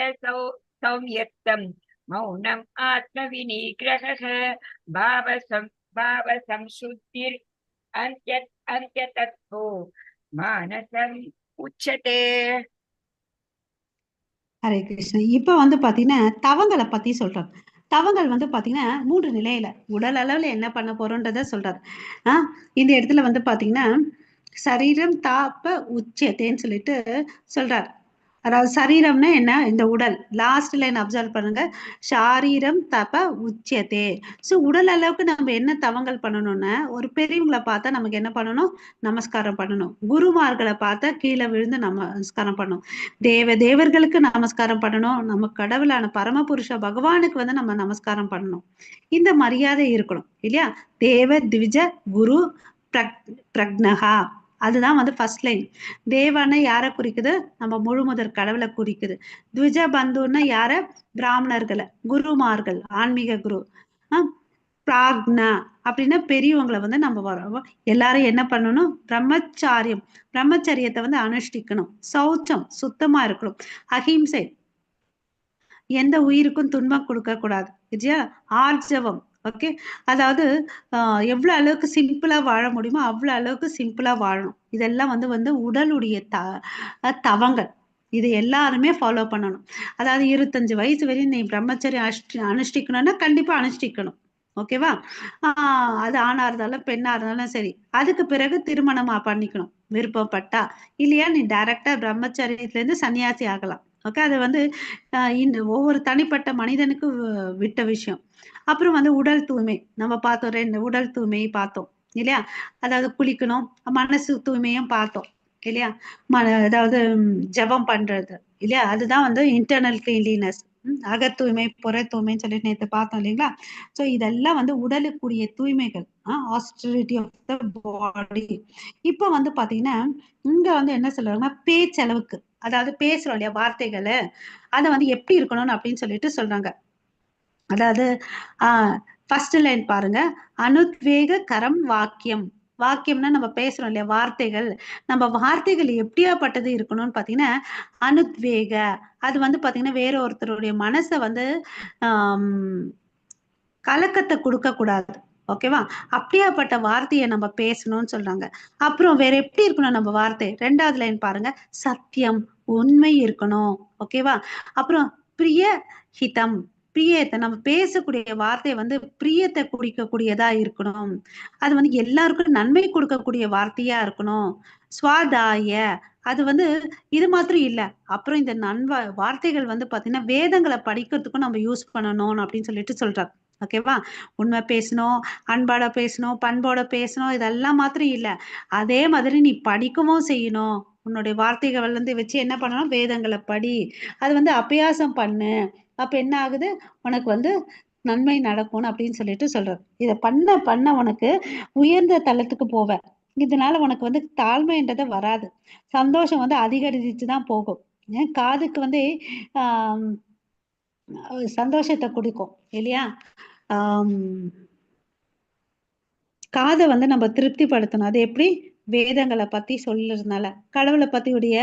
சௌம்யத்தம் மௌனம் ஆத்ம வினிகிரக பாவ சம்சுத்திர் அந்திய தத்வோ மானசம் உச்சதே. ஹரே கிருஷ்ணா. இப்ப வந்து பாத்தீங்கன்னா தவங்களை பத்தி சொல்றாங்க. தவங்கள் வந்து பாத்தீங்கன்னா 3 நிலையில உடல் அளவுல என்ன பண்ண போறோன்றத சொல்றாரு. இந்த இடத்துல வந்து பாத்தீங்கன்னா சரீரம் தாப்ப உச்சத்தேன்னு சொல்லிட்டு சொல்றாரு. அதாவது சரீரம்னா என்ன? இந்த உடல். லாஸ்ட் லைன் அப்சர்வ் பண்ணுங்க, ஷாரீரம் தப உச்சதே. ஸோ உடல் அளவுக்கு நம்ம என்ன தவங்கள் பண்ணணும்னா, ஒரு பெரியவங்களை பார்த்தா நமக்கு என்ன பண்ணணும்? நமஸ்காரம் பண்ணணும். குருமார்களை பார்த்தா கீழே விழுந்து நமஸ்காரம் பண்ணணும். தேவ தேவர்களுக்கு நமஸ்காரம் பண்ணணும். நம்ம கடவுளான பரமபுருஷ பகவானுக்கு வந்து நம்ம நமஸ்காரம் பண்ணணும். இந்த மரியாதை இருக்கணும் இல்லையா? தேவ திவிஜ குரு பிரக்னஹா, அதுதான் வந்து ஃபர்ஸ்ட் லைன். தேவான யாரை குறிக்குது? நம்ம முழுமுதற் கடவுளை குறிக்குது. த்விஜ பந்துன்னா யார? பிராமணர்களை, குருமார்கள், ஆன்மீக குரு. பிராக்னா அப்படின்னா பெரியவங்களை வந்து நம்ம வரோம். எல்லாரும் என்ன பண்ணணும்? பிரம்மச்சாரியம், பிரம்மச்சரியத்தை வந்து அனுஷ்டிக்கணும். சௌச்சம், சுத்தமா இருக்கணும். அஹிம்சை, எந்த உயிருக்கும் துன்பம் கொடுக்க கூடாது. இல்லையா? ஆர்ஜவம், ஓகே, அதாவது எவ்வளவு அளவுக்கு சிம்பிளா வாழ முடியுமோ அவ்வளவு அளவுக்கு சிம்பிளா வாழணும். இதெல்லாம் வந்து வந்து உடலுடைய தவங்கள். இது எல்லாருமே ஃபாலோ பண்ணணும். அதாவது 25 வயசு வரையும் நீ பிரம்மச்சரியம் அனுஷ்டிக்கணும்னா கண்டிப்பா அனுஷ்டிக்கணும். ஓகேவா? அது ஆணா இருந்தாலும் பெண்ணா இருந்தாலும் சரி. அதுக்கு பிறகு திருமணமா பண்ணிக்கணும் விருப்பப்பட்டா. இல்லையா நீ டைரக்டா பிரம்மச்சரியத்துல இருந்து சன்னியாசி ஆகலாம். ஓகே, அது வந்து ஒவ்வொரு தனிப்பட்ட மனிதனுக்கு விட்ட விஷயம். அப்புறம் வந்து உடல் தூய்மை நம்ம பார்த்தோம். 2 உடல் தூய்மையை பார்த்தோம் இல்லையா? அதாவது குளிக்கணும், மனசு தூய்மையும் பார்த்தோம் இல்லையா? அதாவது ஜபம் பண்றது இல்லையா? அதுதான் வந்து இன்டர்னல் கிளீன்லினஸ், அகத்தூய்மை புற தூய்மைன்னு சொல்லிட்டு நேற்று பார்த்தோம் இல்லைங்களா? ஸோ இதெல்லாம் வந்து உடலுக்குரிய தூய்மைகள், ஆஸ்டரிட்டி ஆஃப் the பாடி. இப்போ வந்து பாத்தீங்கன்னா இங்க வந்து என்ன சொல்றாங்கன்னா, பேச்சளவுக்கு, அதாவது பேசுறோம் இல்லையா வார்த்தைகளை, அதை வந்து எப்படி இருக்கணும்னு அப்படின்னு சொல்லிட்டு சொல்றாங்க. அதாவது ஃபர்ஸ்ட் லைன் பாருங்க, அனுத்வேக கரம் வாக்கியம். வாக்கியம்னா நம்ம பேசுறோம் இல்லையா வார்த்தைகள், நம்ம வார்த்தைகள் எப்படியாப்பட்டது இருக்கணும்னு பாத்தீங்கன்னா அனுத்வேக, அது வந்து பாத்தீங்கன்னா வேற ஒருத்தருடைய மனசை வந்து கலக்கத்தை கொடுக்க கூடாது. ஓகேவா? அப்படியாப்பட்ட வார்த்தையை நம்ம பேசணும்னு சொல்றாங்க. அப்புறம் வேற எப்படி இருக்கணும் நம்ம வார்த்தை? 2வது லைன் பாருங்க, சத்தியம், உண்மை இருக்கணும். ஓகேவா? அப்புறம் பிரிய ஹிதம், பிரியத்தை நம்ம பேசக்கூடிய வார்த்தை வந்து பிரியத்தை குடிக்கக்கூடியதா இருக்கணும். அது வந்து எல்லாருக்கும் நன்மை கொடுக்கக்கூடிய வார்த்தையா இருக்கணும். சுவாதாய, அது வந்து இது மாத்திரம் இல்ல, அப்புறம் இந்த வார்த்தைகள் வந்து பாத்தீங்கன்னா வேதங்களை படிக்கிறதுக்கும் நம்ம யூஸ் பண்ணணும் அப்படின்னு சொல்லிட்டு சொல்றாங்க. ஓகேவா? உண்மை பேசணும், அன்போட பேசணும், பண்போட பேசணும், இதெல்லாம் மாத்திரம் இல்ல, அதே மாதிரி நீ படிக்கவும் செய்யணும். உன்னுடைய வார்த்தைகள் வந்து வச்சு என்ன பண்ணணும், வேதங்களை படி, அது வந்து அபியாசம் பண்ணு. அப்ப என்ன ஆகுது, உனக்கு வந்து நன்மை நடக்கும் அப்படின்னு சொல்லிட்டு சொல்றாரு. இதை பண்ண பண்ண உனக்கு உயர்ந்த தளத்துக்கு போவ. இதனால உனக்கு வந்து தாழ்மைன்றதை வராது, சந்தோஷம் வந்து அதிகரிச்சுதான் போகும். ஏன் காதுக்கு வந்து ஆஹ் சந்தோஷத்தை கொடுக்கும் இல்லையா? ஆஹ் காதை வந்து நம்ம திருப்திப்படுத்தணும். அது எப்படி, வேதங்களை பத்தி சொல்லுறதுனால, கடவுளை பத்தி உடைய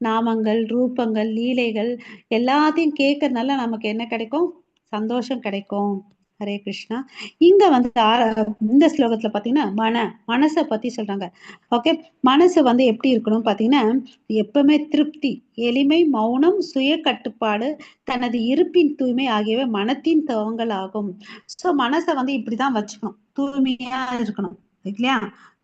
நாமங்கள், ரூபங்கள், லீலைகள் எல்லாத்தையும் கேட்கறதுனால நமக்கு என்ன கிடைக்கும், சந்தோஷம் கிடைக்கும். ஹரே கிருஷ்ணா. இங்க வந்து இந்த ஸ்லோகத்துல பாத்தீங்கன்னா மனசை பத்தி சொல்றாங்க. ஓகே, மனசு வந்து எப்படி இருக்கணும் பாத்தீங்கன்னா, எப்பவுமே திருப்தி, எளிமை, மௌனம், சுய கட்டுப்பாடு, தனது இருப்பின் தூய்மை ஆகியவை மனத்தின் தவங்கள் ஆகும். சோ மனசை வந்து இப்படிதான் வச்சுக்கணும், தூய்மையா இருக்கணும் இல்லையா?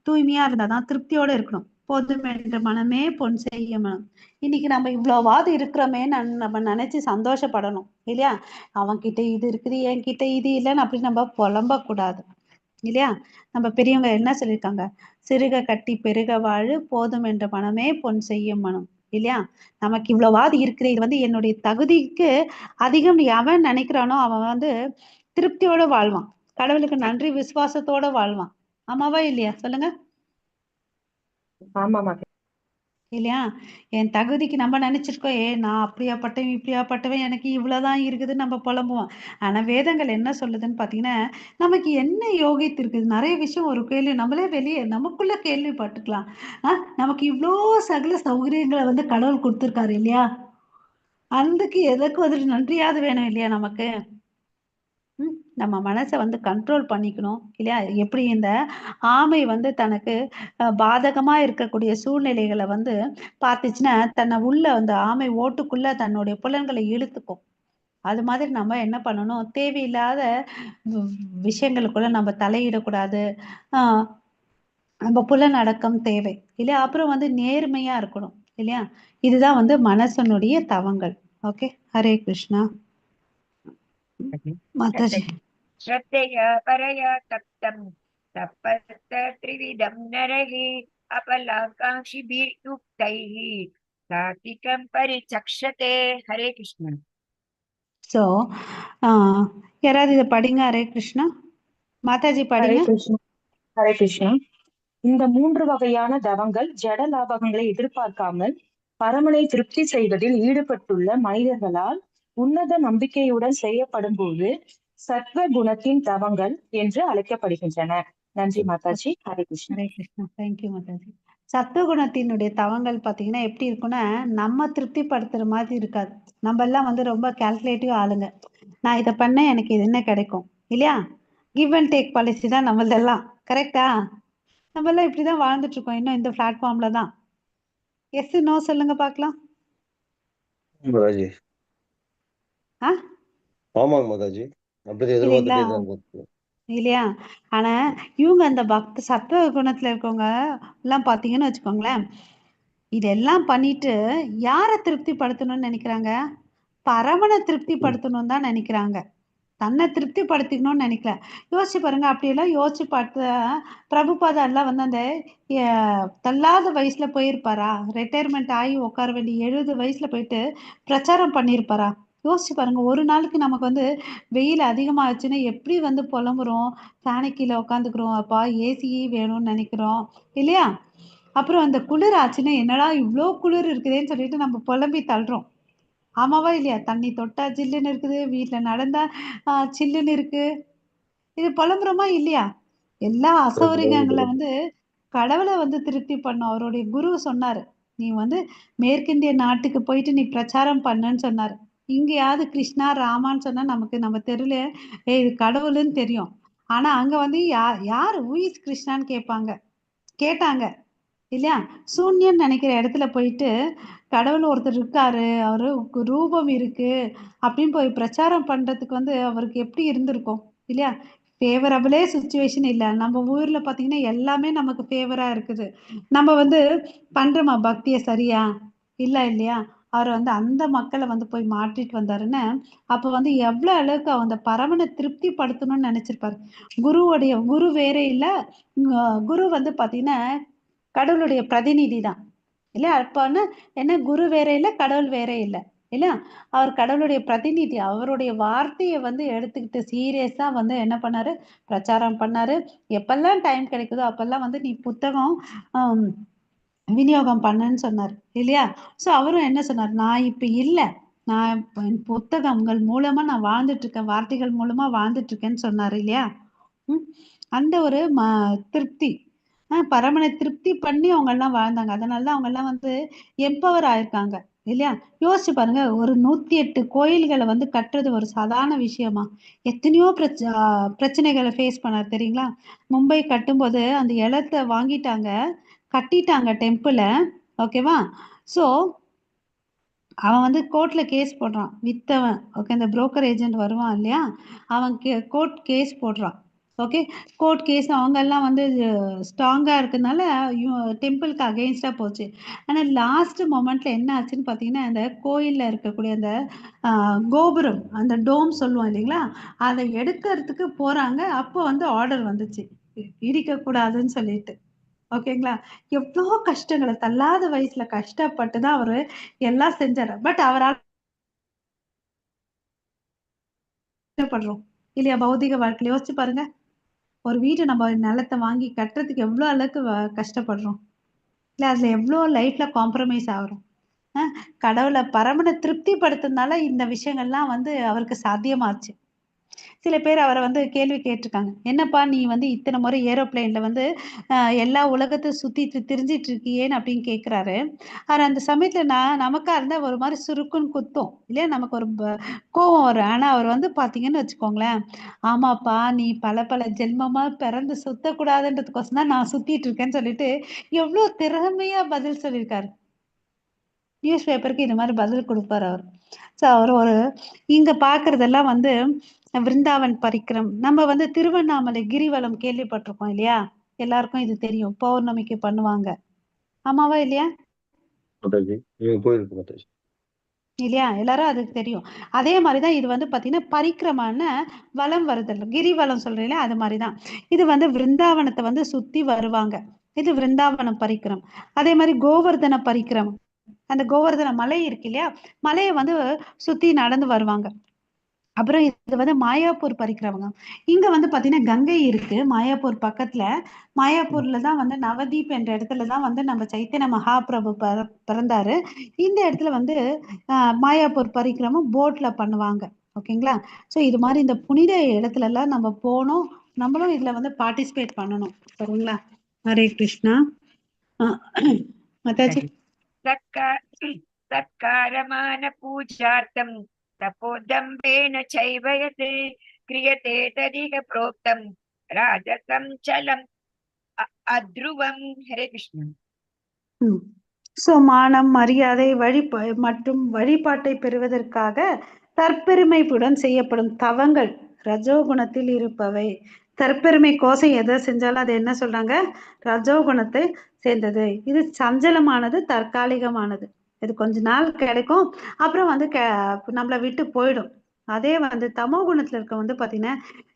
தூய்மையா இருந்தாதான் திருப்தியோட இருக்கணும். போதும் என்ற மனமே பொன் செய்ய மனம். இன்னைக்கு நம்ம இவ்வளவாவது இருக்கிறோமே நம்ம நினைச்சு சந்தோஷப்படணும் இல்லையா? அவன் கிட்ட இது இருக்குது, என் கிட்ட இது இல்லைன்னு அப்படி நம்ம புலம்ப கூடாது இல்லையா? நம்ம பெரியவங்க என்ன சொல்லியிருக்காங்க, சிறுக கட்டி பெருக வாழு, போதும் என்ற மனமே பொன் செய்யும் மனம் இல்லையா? நமக்கு இவ்வளவாவது இருக்குது, இது வந்து என்னுடைய தகுதிக்கு அதிகம் எவன் நினைக்கிறானோ அவன் வந்து திருப்தியோட வாழ்வான், கடவுளுக்கு நன்றி விசுவாசத்தோட வாழ்வான். ஆமாவா இல்லையா சொல்லுங்க? ஆமா மாதாஜி. இல்லையா? என் தகுதிக்கு நம்ம நினைச்சிருக்கோம், நான் அப்படியாப்பட்டவன் இப்படியாப்பட்டவன், எனக்கு இவ்வளவுதான் இருக்குதுன்னு நம்ம புலம்புவோம். ஆனா வேதங்கள் என்ன சொல்லுதுன்னு பாத்தீங்கன்னா, நமக்கு என்ன யோகித்து இருக்குது, நிறைய விஷயம் ஒரு கேள்வி நம்மளே வெளியே நமக்குள்ள கேள்விப்பட்டுக்கலாம். நமக்கு இவ்வளோ சகல சௌகரியங்களை வந்து கடவுள் கொடுத்துருக்காரு இல்லையா? அதுக்கு எதற்கு வந்துட்டு நன்றியாவது வேணும் இல்லையா நமக்கு? நம்ம மனசை வந்து கண்ட்ரோல் பண்ணிக்கணும் இல்லையா? எப்படி இந்த ஆமை வந்து தனக்கு பாதகமா இருக்கக்கூடிய சூழ்நிலைகளை வந்து பார்த்துச்சுன்னா தன்னை உள்ள அந்த ஆமை ஓட்டுக்குள்ள தன்னுடைய புலன்களை இழுத்துக்கும். அது மாதிரி நம்ம என்ன பண்ணணும், தேவையில்லாத விஷயங்களுக்குள்ள நம்ம தலையிடக்கூடாது. நம்ம புலனடக்கம் தேவை இல்லையா? அப்புறம் வந்து நேர்மையா இருக்கணும் இல்லையா? இதுதான் வந்து மனசனுடைய தவங்கள். ஓகே, ஹரே கிருஷ்ணா. மாதாஜி. श्रद्धया परया तप्तं तपस्त त्रिविधं नरः अपलाकाङ्क्षिभिर्युक्तैः सात्विकं परिचक्षते. ஹரே கிருஷ்ணா. ஸோ யாராவது இதை படிங்க. ஹரே கிருஷ்ணா. மாதாஜி ஹரே படிங்க. கிருஷ்ணா. ஹரே கிருஷ்ணா. இந்த மூன்று வகையான தவங்கள் ஜட லாபகங்களை எதிர்பார்க்காமல் பரமனை திருப்தி செய்வதில் ஈடுபட்டுள்ள மனிதர்களால் உன்னத நம்பிக்கையுடன் செய்யப்படும் போது சத்வ குணத்தின் தவங்கள் என்று அழைக்கப்படுகின்றன. நன்றி Mataji. Hare Krishna. Hare Krishna. Thank you Mataji. சத்துவகுணத்தினுடைய தவங்கள் பாத்தீங்கன்னா எப்படி இருக்குன்னா, நம்ம திருப்திப்படுத்துற மாதிரி இருக்காது. நம்ம எல்லாம் வந்து ரொம்ப கால்குலேட்டிவ் ஆளுங்க. நான் இதை பண்ண எனக்கு இது என்ன கிடைக்கும் இல்லையா? கிவ் அண்ட் டேக் பாலிசி தான் நம்மளதெல்லாம். கரெக்டா? நம்ம எல்லாம் இப்படிதான் வாழ்ந்துட்டு இருக்கோம் இன்னும் இந்த பிளாட்ஃபார்ம்ல தான். எஸ் நோ சொல்லுங்க பாக்கலாம். மாதாஜி. ஆ? ஆமாங்க மாதாஜி, அப்படிதான் இல்லைங்களா? எதிர்பார்த்துட்டே தான் இருக்கோம். இல்லையா? ஆனா இவங்க அந்த பக்த சத்துவ குணத்துல இருக்கவங்க எல்லாம் பாத்தீங்கன்னு வச்சுக்கோங்களேன், இதெல்லாம் பண்ணிட்டு யாரை திருப்திப்படுத்தணும்னு நினைக்கிறாங்க? பரமனை திருப்திப்படுத்தணும்னு தான் நினைக்கிறாங்க. தன்னை திருப்திப்படுத்திக்கணும்னு நினைக்கல. யோசிச்சு பாருங்க. அப்படியெல்லாம் யோசிச்சு பார்த்து பிரபுபாதா எல்லாம் வந்து அந்த தள்ளாத வயசுல போயிருப்பாரா? ரிட்டையர்மெண்ட் ஆகி உட்கார வேண்டிய 70 வயசுல போயிட்டு பிரச்சாரம் பண்ணியிருப்பாரா? யோசிச்சு பாருங்க. ஒரு நாளைக்கு நமக்கு வந்து வெயில் அதிகமாச்சுன்னா எப்படி வந்து புலம்புறோம், ஃபேனு கீழே உட்காந்துக்கிறோம், அப்பா ஏசி வேணும்னு நினைக்கிறோம் இல்லையா? அப்புறம் அந்த குளிர் ஆச்சுன்னா என்னடா இவ்வளோ குளிர் இருக்குதேன்னு சொல்லிட்டு நம்ம புலம்பி தள்ளுறோம். ஆமாவா இல்லையா? தண்ணி தொட்டா ஜில்லுன்னு இருக்குது, வீட்டுல நடந்தா சில்லுன்னு இருக்கு. இது புலம்புறோமா இல்லையா? எல்லா அசௌகரியங்களை வந்து கடவுளை வந்து திருப்தி பண்ணும். அவருடைய குரு சொன்னாரு, நீ வந்து மேற்கிந்திய நாட்டுக்கு போயிட்டு நீ பிரச்சாரம் பண்ணுன்னு சொன்னாரு. இங்கேயாவது கிருஷ்ணா ராமான்னு சொன்னா நமக்கு நம்ம தெருல ஏய் இது கடவுளுன்னு தெரியும். ஆனா அங்க வந்து யார் who is கிருஷ்ணான்னு கேட்பாங்க, கேட்டாங்க. இல்லையா? சூன்யன்னு நினைக்கிற இடத்துல போயிட்டு கடவுள் ஒருத்தர் இருக்காரு, அவரு ரூபம் இருக்கு அப்படின்னு போய் பிரச்சாரம் பண்றதுக்கு வந்து அவருக்கு எப்படி இருந்திருக்கும் இல்லையா? ஃபேவரபிளே சுச்சுவேஷன் இல்லை. நம்ம ஊர்ல பாத்தீங்கன்னா எல்லாமே நமக்கு ஃபேவரா இருக்குது. நம்ம வந்து பண்றோமா பக்தியை சரியா? இல்ல இல்லையா? அவர் வந்து அந்த மக்களை வந்து போய் மாற்றிட்டு வந்தாருன்னு அப்ப வந்து எவ்வளவு அளவுக்கு அந்த பரமனை திருப்தி படுத்தணும்னு நினைச்சிருப்பாரு. குருவுடைய குரு வேற இல்ல, குரு வந்து பாத்தீங்கன்னா கடவுளுடைய பிரதிநிதி தான் இல்லையா? அப்ப என்ன, குரு வேற இல்ல, கடவுள் வேற இல்ல இல்லையா? அவர் கடவுளுடைய பிரதிநிதி. அவருடைய வார்த்தையை வந்து எடுத்துக்கிட்டு சீரியஸா வந்து என்ன பண்ணாரு, பிரச்சாரம் பண்ணாரு. எப்பெல்லாம் டைம் கிடைக்குதோ அப்பெல்லாம் வந்து நீ புத்தகம் விநியோகம் பண்ணுன்னு சொன்னார் இல்லையா? சோ அவரும் என்ன சொன்னார், நான் இப்ப இல்ல, நான் புத்தகங்கள் மூலமா நான் வாழ்ந்துட்டு இருக்கேன், வார்த்தைகள் மூலமா வாழ்ந்துட்டு இருக்கேன்னு சொன்னாரு இல்லையா? அந்த ஒரு திருப்தி, பரமனை திருப்தி பண்ணி அவங்க எல்லாம் வாழ்ந்தாங்க. அதனாலதான் அவங்க எல்லாம் வந்து எம்பவர் ஆயிருக்காங்க இல்லையா? யோசிச்சு பாருங்க, ஒரு 108 கோயில்களை வந்து கட்டுறது ஒரு சாதாரண விஷயமா? எத்தனையோ பிரச்சனைகளை ஃபேஸ் பண்ணார் தெரியுங்களா? மும்பை கட்டும்போது அந்த இடத்த வாங்கிட்டாங்க, கட்டிட்டாங்க டெம்பிள, ஓகேவா? சோ அவன் வந்து கோர்ட்ல கேஸ் போடுறான் வித்தவன், ஓகே, இந்த புரோக்கர் ஏஜென்ட் வருவான் இல்லையா, அவன் கோர்ட் கேஸ் போடுறான். ஓகே, கோர்ட் கேஸ் அவங்க எல்லாம் வந்து ஸ்ட்ராங்கா இருக்கனால டெம்பிளுக்கு அகெயின்ஸ்டா போச்சு. ஆனா லாஸ்ட் மொமெண்ட்ல என்ன ஆச்சுன்னு பாத்தீங்கன்னா, அந்த கோயில்ல இருக்கக்கூடிய அந்த கோபுரம், அந்த டோம் சொல்லுவோம் இல்லைங்களா, அதை எடுக்கிறதுக்கு போறாங்க. அப்போ வந்து ஆர்டர் வந்துச்சு இடிக்க கூடாதுன்னு சொல்லிட்டு. ஓகேங்களா? எவ்வளோ கஷ்டங்களை தள்ளாத வயசுல கஷ்டப்பட்டுதான் அவரு எல்லாம் செஞ்சாரு. பட் அவரால் கஷ்டப்படுறோம் இல்லையா? பௌதிக வாழ்க்கையில யோசிச்சு பாருங்க, ஒரு வீடு நம்ம நிலத்தை வாங்கி கட்டுறதுக்கு எவ்வளவு அளவுக்கு கஷ்டப்படுறோம் இல்ல? அதுல எவ்வளோ லைஃப்ல காம்ப்ரமைஸ் ஆகுறோம். கடவுளை பரமனை திருப்தி படுத்துனால இந்த விஷயங்கள்லாம் வந்து அவருக்கு சாத்தியமாச்சு. சில பேர் அவரை வந்து கேள்வி கேட்டிருக்காங்க, என்னப்பா நீ வந்து இத்தனை முறை ஏரோப்ளேன்ல வந்து எல்லா உலகத்தையும் சுத்தி திரிஞ்சிட்டு இருக்கியேன்னு அப்படின்னு கேட்கிறாரு. ஆனா அந்த சமயத்துல நான் நமக்கா இருந்தா ஒரு மாதிரி சுருக்குன்னு குத்தும் இல்லையா, நமக்கு ஒரு கோவம் வரும். ஆனா அவர் வந்து பாத்தீங்கன்னு வச்சுக்கோங்களேன், ஆமாப்பா நீ பல பல ஜென்மமா பிறந்து சுத்தக்கூடாதுன்றதுக்கோசம் தான் நான் சுத்திட்டு இருக்கேன்னு சொல்லிட்டு எவ்வளவு திறமையா பதில் சொல்லியிருக்காரு. நியூஸ் பேப்பருக்கு இந்த மாதிரி பதில் கொடுப்பாரு அவர். ஸோ அவர் ஒரு இங்க பாக்குறதெல்லாம் வந்து விருந்தாவன் பரிக்கிரம். நம்ம வந்து திருவண்ணாமலை கிரிவலம் கேள்விப்பட்டிருக்கோம் இல்லையா? எல்லாருக்கும் இது தெரியும், பௌர்ணமிக்கு பண்ணுவாங்க, ஆமாவா இல்லையா? இல்லையா? எல்லாரும் அதுக்கு தெரியும். அதே மாதிரிதான் இது வந்து பாத்தீங்கன்னா பரிக்கிரமான வலம் வருதல், கிரிவலம் சொல்றீங்களா, அது மாதிரிதான் இது வந்து விருந்தாவனத்தை வந்து சுத்தி வருவாங்க. இது விருந்தாவனம் பரிக்கிரம். அதே மாதிரி கோவர்தன பரிக்கிரம், அந்த கோவர்தன மலை இருக்கு இல்லையா, மலையை வந்து சுத்தி நடந்து வருவாங்க. அப்புறம் இது வந்து மாயாப்பூர் பரிக்கிரமங்க. இங்க வந்து பாத்தீங்கன்னா கங்கை இருக்கு மாயாப்பூர் பக்கத்துல. மாயாப்பூர்லதான் வந்து நவதீப் என்ற இடத்துலதான் வந்து நம்ம சைத்தன்ய மகாபிரபு பிறந்தாரு. இந்த இடத்துல வந்து மாயாப்பூர் பரிக்கிரமம் போட்ல பண்ணுவாங்க. ஓகேங்களா? சோ இது மாதிரி இந்த புனித இடத்துல எல்லாம் நம்ம போனோம், நம்மளும் இதுல வந்து பார்ட்டிசிபேட் பண்ணணும். சரிங்களா? ஹரே கிருஷ்ணா. மாதாஜி. சத்காரமான பூஜார்த்தம் தபோதம்பேன சைவ யத் கிரியதே ததிக புரோக்தம் ராஜசம் சலம் அத்ருவம். ஹரே கிருஷ்ணா. சோ மானம், மரியாதை, மற்றும் வழிபாட்டை பெறுவதற்காக தற்பெருமைப்புடன் செய்யப்படும் தவங்கள் ரஜோகுணத்தில் இருப்பவை. தற்பெருமை கோசம் எதை செஞ்சாலும் அது என்ன சொல்றாங்க, ரஜோகுணத்தை சேர்ந்தது. இது சஞ்சலமானது, தற்காலிகமானது. இது கொஞ்ச நாள் கிடைக்கும், அப்புறம் வந்து நம்மளை விட்டு போயிடும். அதே வந்து தமோ குணத்துல இருக்க வந்து பாத்தீங்கன்னா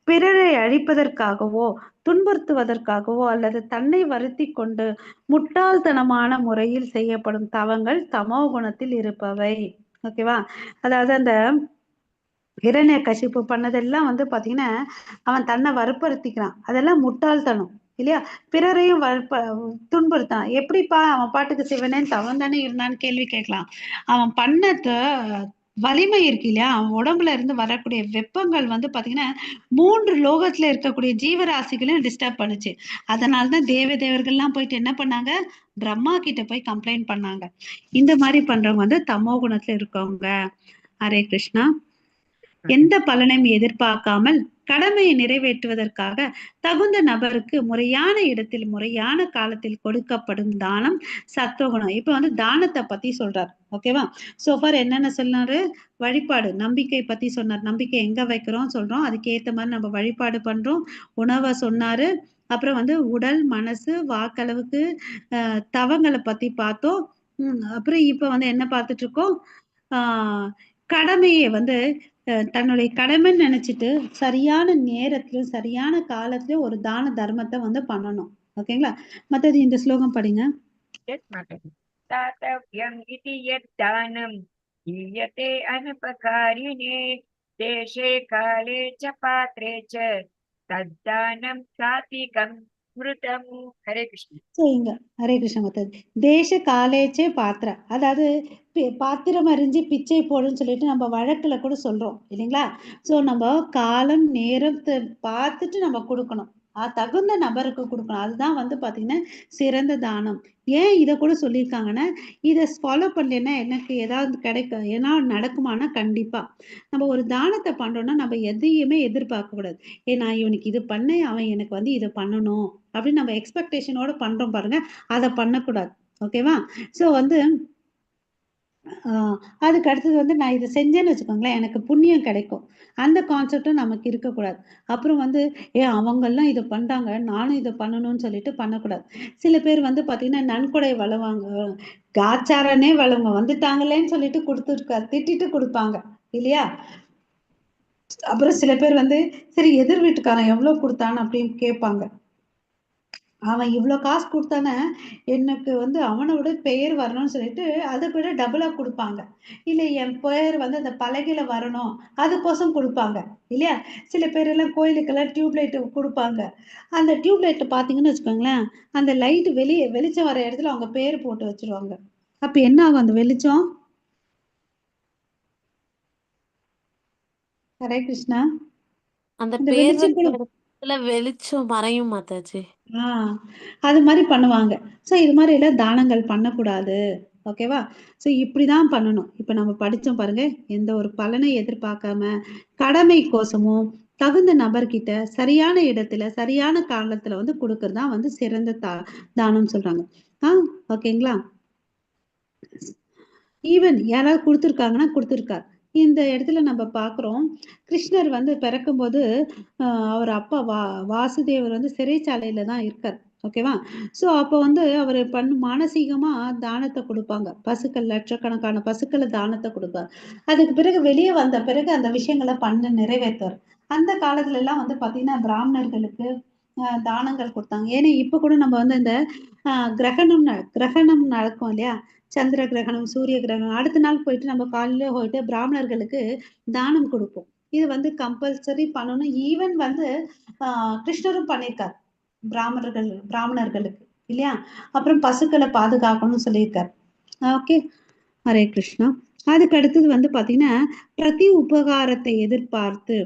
பிறரை அழிப்பதற்காகவோ துன்புறுத்துவதற்காகவோ அல்லது தன்னை வருத்தி கொண்டு முட்டாள்தனமான முறையில் செய்யப்படும் தவங்கள் தமோ குணத்தில் இருப்பவை. ஓகேவா? அதாவது அந்த இரண்ய கசிப்பு பண்ணதெல்லாம் வந்து பாத்தீங்கன்னா அவன் தன்னை வற்புறுத்திக்கிறான், அதெல்லாம் முட்டாள்தனம் இல்லையா? பிறரையும் துன்புறுத்தான். எப்படிப்பா அவன் பாட்டுக்கு சிவனேன்னு தவன் தானே இருந்தான்னு கேள்வி கேட்கலாம். அவன் பண்ண வலிமை இருக்கு இல்லையா, அவன் உடம்புல இருந்து வரக்கூடிய வெப்பங்கள் வந்து பாத்தீங்கன்னா 3 லோகத்துல இருக்கக்கூடிய ஜீவராசிகளையும் டிஸ்டர்ப் பண்ணுச்சு. அதனாலதான் தேவ தேவர்கள்லாம் போயிட்டு என்ன பண்ணாங்க, பிரம்மா கிட்ட போய் கம்ப்ளைண்ட் பண்ணாங்க. இந்த மாதிரி பண்றவங்க வந்து தமோ குணத்துல இருக்கவங்க. ஹரே கிருஷ்ணா. எந்த பலனையும் எதிர்பார்க்காமல் கடமையை நிறைவேற்றுவதற்காக தகுந்த நபருக்கு முறையான இடத்தில் முறையான காலத்தில் கொடுக்கப்படும் தானம் சத்துவகுணம். இப்ப வந்து தானத்தை பத்தி சொல்றார். ஓகேவா? சோஃபார் என்னென்ன சொன்னாரு? வழிபாடு, நம்பிக்கை பத்தி சொன்னார். நம்பிக்கை எங்க வைக்கிறோம் சொல்றோம், அதுக்கு ஏத்த மாதிரி நம்ம வழிபாடு பண்றோம். உணவை சொன்னாரு. அப்புறம் வந்து உடல், மனசு, வாக்களவுக்கு தவங்களை பத்தி பார்த்தோம். அப்புறம் இப்ப வந்து என்ன பார்த்துட்டு இருக்கோம்? கடமையை வந்து தன்னுடைய கடமைன்னு நினைச்சிட்டு சரியான நேரத்திலும் சரியான காலத்திலும் ஒரு தான தர்மத்தை வந்து பண்ணணும். ஓகேங்களா? மத்தது இந்த ஸ்லோகம் படிங்க. Yes, Mataji. தாத்தவ்யம் இதி யத் தானம் தீயதே அனுபகாரிணே தேசே காலே ச பாத்ரே ச தத்தானம் சாத்விகம் ஸ்மிருதம். ஹரே கிருஷ்ணா. சரிங்க, ஹரே கிருஷ்ண மாதாஜி. தேச காலேச்சே பாத்திர, அதாவது பாத்திரம் அறிஞ்சு பிச்சை போடுன்னு சொல்லிட்டு நம்ம வழக்குல கூட சொல்றோம் இல்லைங்களா? சோ நம்ம காலம் நேரத்தை பார்த்துட்டு நம்ம கொடுக்கணும். தகுந்த நபருக்கு கொடுக்கணும். அதுதான் வந்து பாத்தீங்கன்னா சிறந்த தானம். ஏன் இதை கூட சொல்லியிருக்காங்கன்னா, இதை ஃபாலோ பண்ணலன்னா எனக்கு ஏதாவது கிடைக்கும், ஏன்னா நடக்குமானா கண்டிப்பா நம்ம ஒரு தானத்தை பண்றோம்னா நம்ம எதையுமே எதிர்பார்க்க கூடாது. ஏ நான் இவனுக்கு இது பண்ணேன், அவன் எனக்கு வந்து இதை பண்ணணும் அப்படின்னு நம்ம எக்ஸ்பெக்டேஷனோட பண்றோம் பாருங்க, அதை பண்ணக்கூடாது. ஓகேவா? ஸோ வந்து அதுக்கு அடுத்தது வந்து நான் இதை செஞ்சேன்னு வச்சுக்கோங்களேன், எனக்கு புண்ணியம் கிடைக்கும், அந்த கான்செப்டும் நமக்கு இருக்கக்கூடாது. அப்புறம் வந்து அவங்கெல்லாம் இதை பண்றாங்க நானும் இதை பண்ணணும்னு சொல்லிட்டு பண்ணக்கூடாது. சில பேர் வந்து பாத்தீங்கன்னா நன்கொடை வளவாங்க, காச்சாரனே வளவங்க வந்துட்டாங்களேன்னு சொல்லிட்டு கொடுத்துருக்கா, திட்டிட்டு கொடுப்பாங்க இல்லையா? அப்புறம் சில பேர் வந்து சரி எதிர் வீட்டுக்காரன் எவ்வளவு கொடுத்தான்னு அப்படின்னு கேட்பாங்க. அவன் இவ்வளோ காசு கொடுத்தானே எனக்கு வந்து அவனை விட பெயர் வரணும்னு சொல்லிட்டு அதை விட டபுளா கொடுப்பாங்க. இல்லை என் பெயர் வந்து அந்த பலகையில வரணும் அதுக்கோசம் கொடுப்பாங்க இல்லையா? சில பேர் எல்லாம் கோயிலுக்கெல்லாம் டியூப்லைட்டு கொடுப்பாங்க. அந்த டியூப்லைட்டு பார்த்தீங்கன்னு வச்சுக்கோங்களேன், அந்த லைட்டு வெளிச்சம் வர இடத்துல அவங்க பேர் போட்டு வச்சிருவாங்க. அப்ப என்ன ஆகும் அந்த வெளிச்சம்? ஹரே கிருஷ்ணா. அந்த அந்த பேர் வெளிச்சம் கூட இடத்துல வெளிச்சம் மறையும் மாதாஜி. அது மாதிரி பண்ணுவாங்க. ஸோ இது மாதிரி எல்லாம் தானங்கள் பண்ணக்கூடாது. ஓகேவா? ஸோ இப்படிதான் பண்ணணும். இப்ப நம்ம படிச்சோம் பாருங்க, எந்த ஒரு பலனை எதிர்பார்க்காம கடமை கோசமும் தகுந்த நபர்கிட்ட சரியான இடத்துல சரியான காலத்துல வந்து கொடுக்கறதா வந்து சிறந்த தானம் சொல்றாங்க. ஓகேங்களா? ஈவன் யாராவது கொடுத்துருக்காங்கன்னா கொடுத்துருக்காரு. இந்த இடத்துல நம்ம பாக்குறோம், கிருஷ்ணர் வந்து பிறக்கும்போது அவர் அப்பா வாசுதேவர் வந்து சிறைச்சாலையில தான் இருக்கார். ஓகேவா? சோ அப்ப வந்து அவர் மானசீகமா தானத்தை கொடுப்பாங்க. பசுக்கள், லட்சக்கணக்கான பசுக்களை தானத்தை கொடுப்பார். அதுக்கு பிறகு வெளியே வந்த பிறகு அந்த விஷயங்களை பண்ண நிறைவேற்றுவார். அந்த காலத்துல எல்லாம் வந்து பாத்தீங்கன்னா பிராமணர்களுக்கு தானங்கள் கொடுத்தாங்க. ஏன்னா இப்ப கூட நம்ம வந்து இந்த கிரகணம் நடக்கும் இல்லையா? சந்திர கிரகணம், சூரிய கிரகணம், அடுத்த நாள் போயிட்டு நம்ம காலையில போயிட்டு பிராமணர்களுக்கு தானம் கொடுப்போம். இது வந்து கம்பல்சரி பண்ணணும். ஈவன் வந்து கிருஷ்ணரும் பண்ணியிருக்கார் பிராமணர்களுக்கு இல்லையா? அப்புறம் பசுக்களை பாதுகாக்கணும்னு சொல்லியிருக்கார். ஓகே, ஹரே கிருஷ்ணா. அதுக்கு அடுத்தது வந்து பாத்தீங்கன்னா பிரதி உபகாரத்தை எதிர்பார்த்து,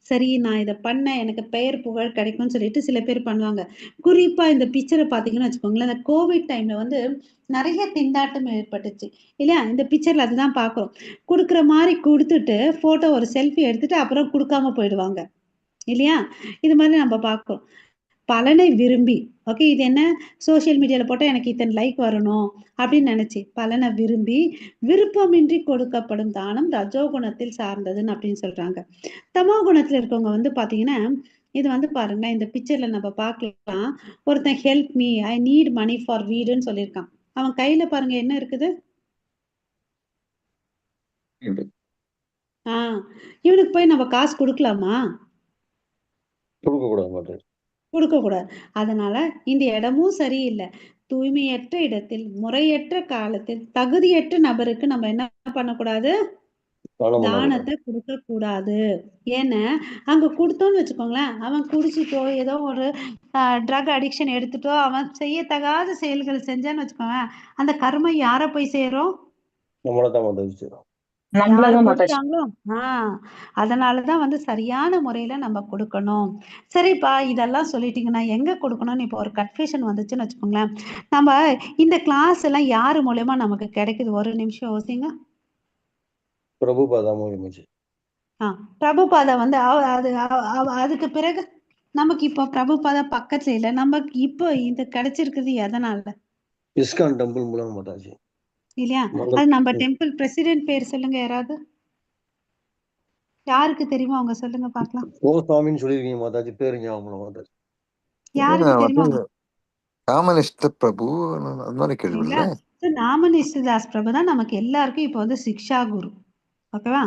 சரி நான் இதை பண்ண எனக்கு பெயர் புகழ் கிடைக்கும்னு சொல்லிட்டு சில பேர் பண்ணுவாங்க. குறிப்பா இந்த பிக்சரை பாத்தீங்கன்னு வச்சுக்கோங்களேன், இந்த கோவிட் டைம்ல வந்து நிறைய திண்டாட்டம் ஏற்பட்டுச்சு இல்லையா? இந்த பிக்சர்ல அதுதான் பாக்குறோம். குடுக்குற மாதிரி கொடுத்துட்டு போட்டோ ஒரு செல்ஃபி எடுத்துட்டு அப்புறம் கொடுக்காம போயிடுவாங்க இல்லையா? இது மாதிரி நம்ம பாக்குறோம். பலனை விரும்பி, ஓகே, இது என்ன சோசியல் மீடியால போட்டா எனக்கு இத்தனை லைக் வரணும் அப்படின்னு நினைச்சு பலனை விரும்பி விருப்பமின்றி கொடுக்கப்படும் தானம் ரஜோகுணத்தில் சார்ந்ததுன்னு அப்படின்னு சொல்றாங்க. தமோ குணத்துல இருக்கவங்க வந்து பாத்தீங்கன்னா இது வந்து பாருங்க, இந்த பிக்சர்ல நம்ம பார்க்கலாம். ஒருத்தன் help me, I need money for வீடுன்னு சொல்லியிருக்கான். அவன் கையில பாருங்க என்ன இருக்குது? இவனுக்கு போய் நம்ம காசு கொடுக்கலாமா? கொடுக்க கூடாது. கொடுக்க கூடாது. அதனால இந்த இடமும் சரியில்லை. தூய்மையற்ற இடத்தில் முறையற்ற காலத்தில் தகுதியற்ற நபருக்கு நம்ம என்ன பண்ணக்கூடாது? தானத்தை கொடுக்க கூடாது. ஏன்னா அங்க கொடுத்தோம்னு வச்சுக்கோங்களேன், அவன் குடிச்சிட்டோ ஏதோ ஒரு ட்ரக் அடிக்ஷன் எடுத்துட்டோ அவன் செய்யத்தகாத செயல்கள் செஞ்சான்னு வச்சுக்கோங்க, அந்த கர்மம் யார போய் சேரும்? அதனாலதான் வந்து சரியான முறையில நம்ம கொடுக்கணும். சரிப்பா, இதெல்லாம் சொல்லிட்டீங்கன்னா எங்க கொடுக்கணும்னு இப்போ ஒரு கன்ஃபியூஷன் வந்துச்சுன்னு வச்சுக்கோங்களேன். நம்ம இந்த கிளாஸ் எல்லாம் யாரு மூலியமா நமக்கு கிடைக்குது? ஒரு நிமிஷம் யோசிங்க. பிரபுபாதா மூலியமா. பிரபுபாதா வந்து அது அதுக்கு பிறகு நமக்கு இப்போ பிரபுபாதா பக்கத்துல இல்ல. நமக்கு இப்போ இது கிடைச்சிருக்குது எதனால? இஸ்கான் டெம்பிள் மூலம் மாதாஜி. இல்லையா? முதல் அது நம்ம டெம்பிள் பிரசிடென்ட் பேர் சொல்லுங்க யாராவது. யாருக்கு தெரியுமோ அவங்க சொல்லுங்க பார்க்கலாம். கோசாமின்னு சொல்லியிருக்கீங்க மாதாஜி, பேரு ஞாபகம் இல்ல மாதாஜி. யாருக்கு தெரியுமோ அது காமனிஷ்ட பிரபு அந்த மாதிரி இல்லைங்களா? கேள்விப்படல. ஸோ நாமநிஷ்டதாஸ் பிரபு தான் நமக்கு எல்லாருக்கும் இப்போ வந்து சிக்ஷா குரு. ஓகேவா?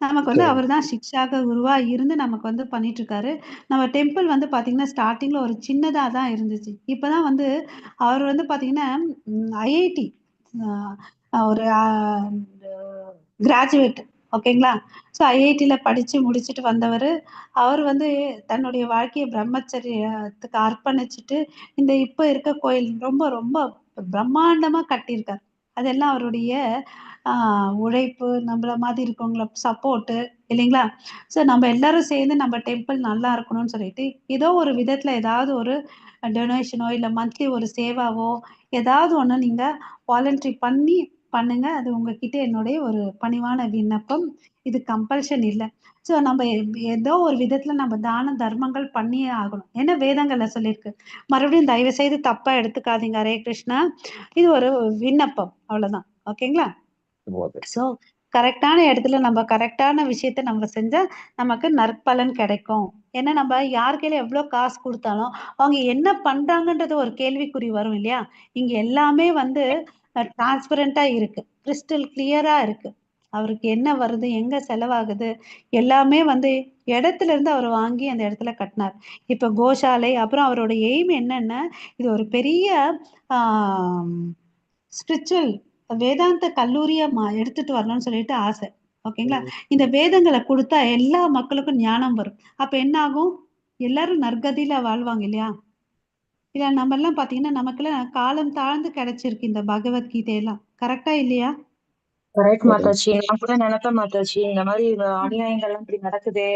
நமக்கு வந்து சரி. அவர் தான் சிக்ஷாக குருவா இருந்து நமக்கு வந்து பண்ணிட்டு இருக்காரு. நம்ம டெம்பிள் வந்து பாத்தீங்கன்னா ஸ்டார்டிங்ல ஒரு சின்னதா தான் இருந்துச்சு. இப்பதான் வந்து அவர் வந்து பாத்தீங்கன்னா ஐஐடி ஒரு கிராஜுவேட். ஓகேங்களா? ஸோ ஐஐடியில் படித்து முடிச்சுட்டு வந்தவர். அவர் வந்து தன்னுடைய வாழ்க்கையை பிரம்மச்சரியத்துக்கு அர்ப்பணிச்சுட்டு இந்த இப்போ இருக்க கோயில் ரொம்ப ரொம்ப பிரம்மாண்டமாக கட்டியிருக்கார். அதெல்லாம் அவருடைய உழைப்பு, நம்மள மாதிரி இருக்கவங்கள சப்போர்ட்டு இல்லைங்களா? ஸோ நம்ம எல்லாரும் சேர்ந்து நம்ம டெம்பிள் நல்லா இருக்கணும்னு சொல்லிட்டு ஏதோ ஒரு விதத்தில் ஏதாவது ஒரு டொனேஷனோ இல்லை மந்த்லி ஒரு சேவாவோ ஏதாவது ஒன்று நீங்கள் வாலண்ட்ரி பண்ணி பண்ணுங்க. அது உங்ககிட்ட என்னுடைய ஒரு பணிவான விண்ணப்பம். இது கம்பல்ஷன் இல்லை. ஸோ நம்ம ஏதோ ஒரு விதத்துல நம்ம தான தர்மங்கள் பண்ணியே ஆகணும். ஏன்னா வேதங்கள்ல சொல்லியிருக்கு. மறுபடியும் தயவு செய்து தப்பா எடுத்துக்காதீங்க. ஹரே கிருஷ்ணா. இது ஒரு விண்ணப்பம், அவ்வளவுதான். ஓகேங்களா? மாதாஜி. ஸோ கரெக்டான இடத்துல நம்ம கரெக்டான விஷயத்த நம்ம செஞ்சா நமக்கு நற்பலன் கிடைக்கும். ஏன்னா நம்ம யார் கையில எவ்வளவு காசு கொடுத்தாலும் அவங்க என்ன பண்றாங்கன்றது ஒரு கேள்விக்குறி வரும் இல்லையா? இங்க எல்லாமே வந்து டிரான்ஸ்பரண்டா இருக்கு, கிறிஸ்டல் கிளியரா இருக்கு. அவருக்கு என்ன வருது, எங்க செலவாகுது, எல்லாமே வந்து இடத்துல இருந்து அவர் வாங்கி அந்த இடத்துல கட்டினார். இப்ப கோஷாலை, அப்புறம் அவரோட எய்ம் என்னன்னா இது ஒரு பெரிய ஸ்பிரிச்சுவல் வேதாந்த கல்லூரியா எடுத்துட்டு வரணும்னு சொல்லிட்டு ஆசை. ஓகேங்களா? இந்த வேதங்களை கொடுத்தா எல்லா மக்களுக்கும் ஞானம் வரும். அப்ப என்ன ஆகும்? எல்லாரும் நற்கதியில வாழ்வாங்க இல்லையா? இல்ல நம்ம எல்லாம் பாத்தீங்கன்னா நமக்கெல்லாம் காலம் தாழ்ந்து கிடைச்சிருக்கு இந்த பகவத்கீதையெல்லாம். கரெக்டா இல்லையா? கரெக்ட் மாதாஜி. நான் கூட நினைப்பேன் மாதாஜி, இந்த மாதிரி அநியாயங்கள்லாம் இப்படி நடக்குதே,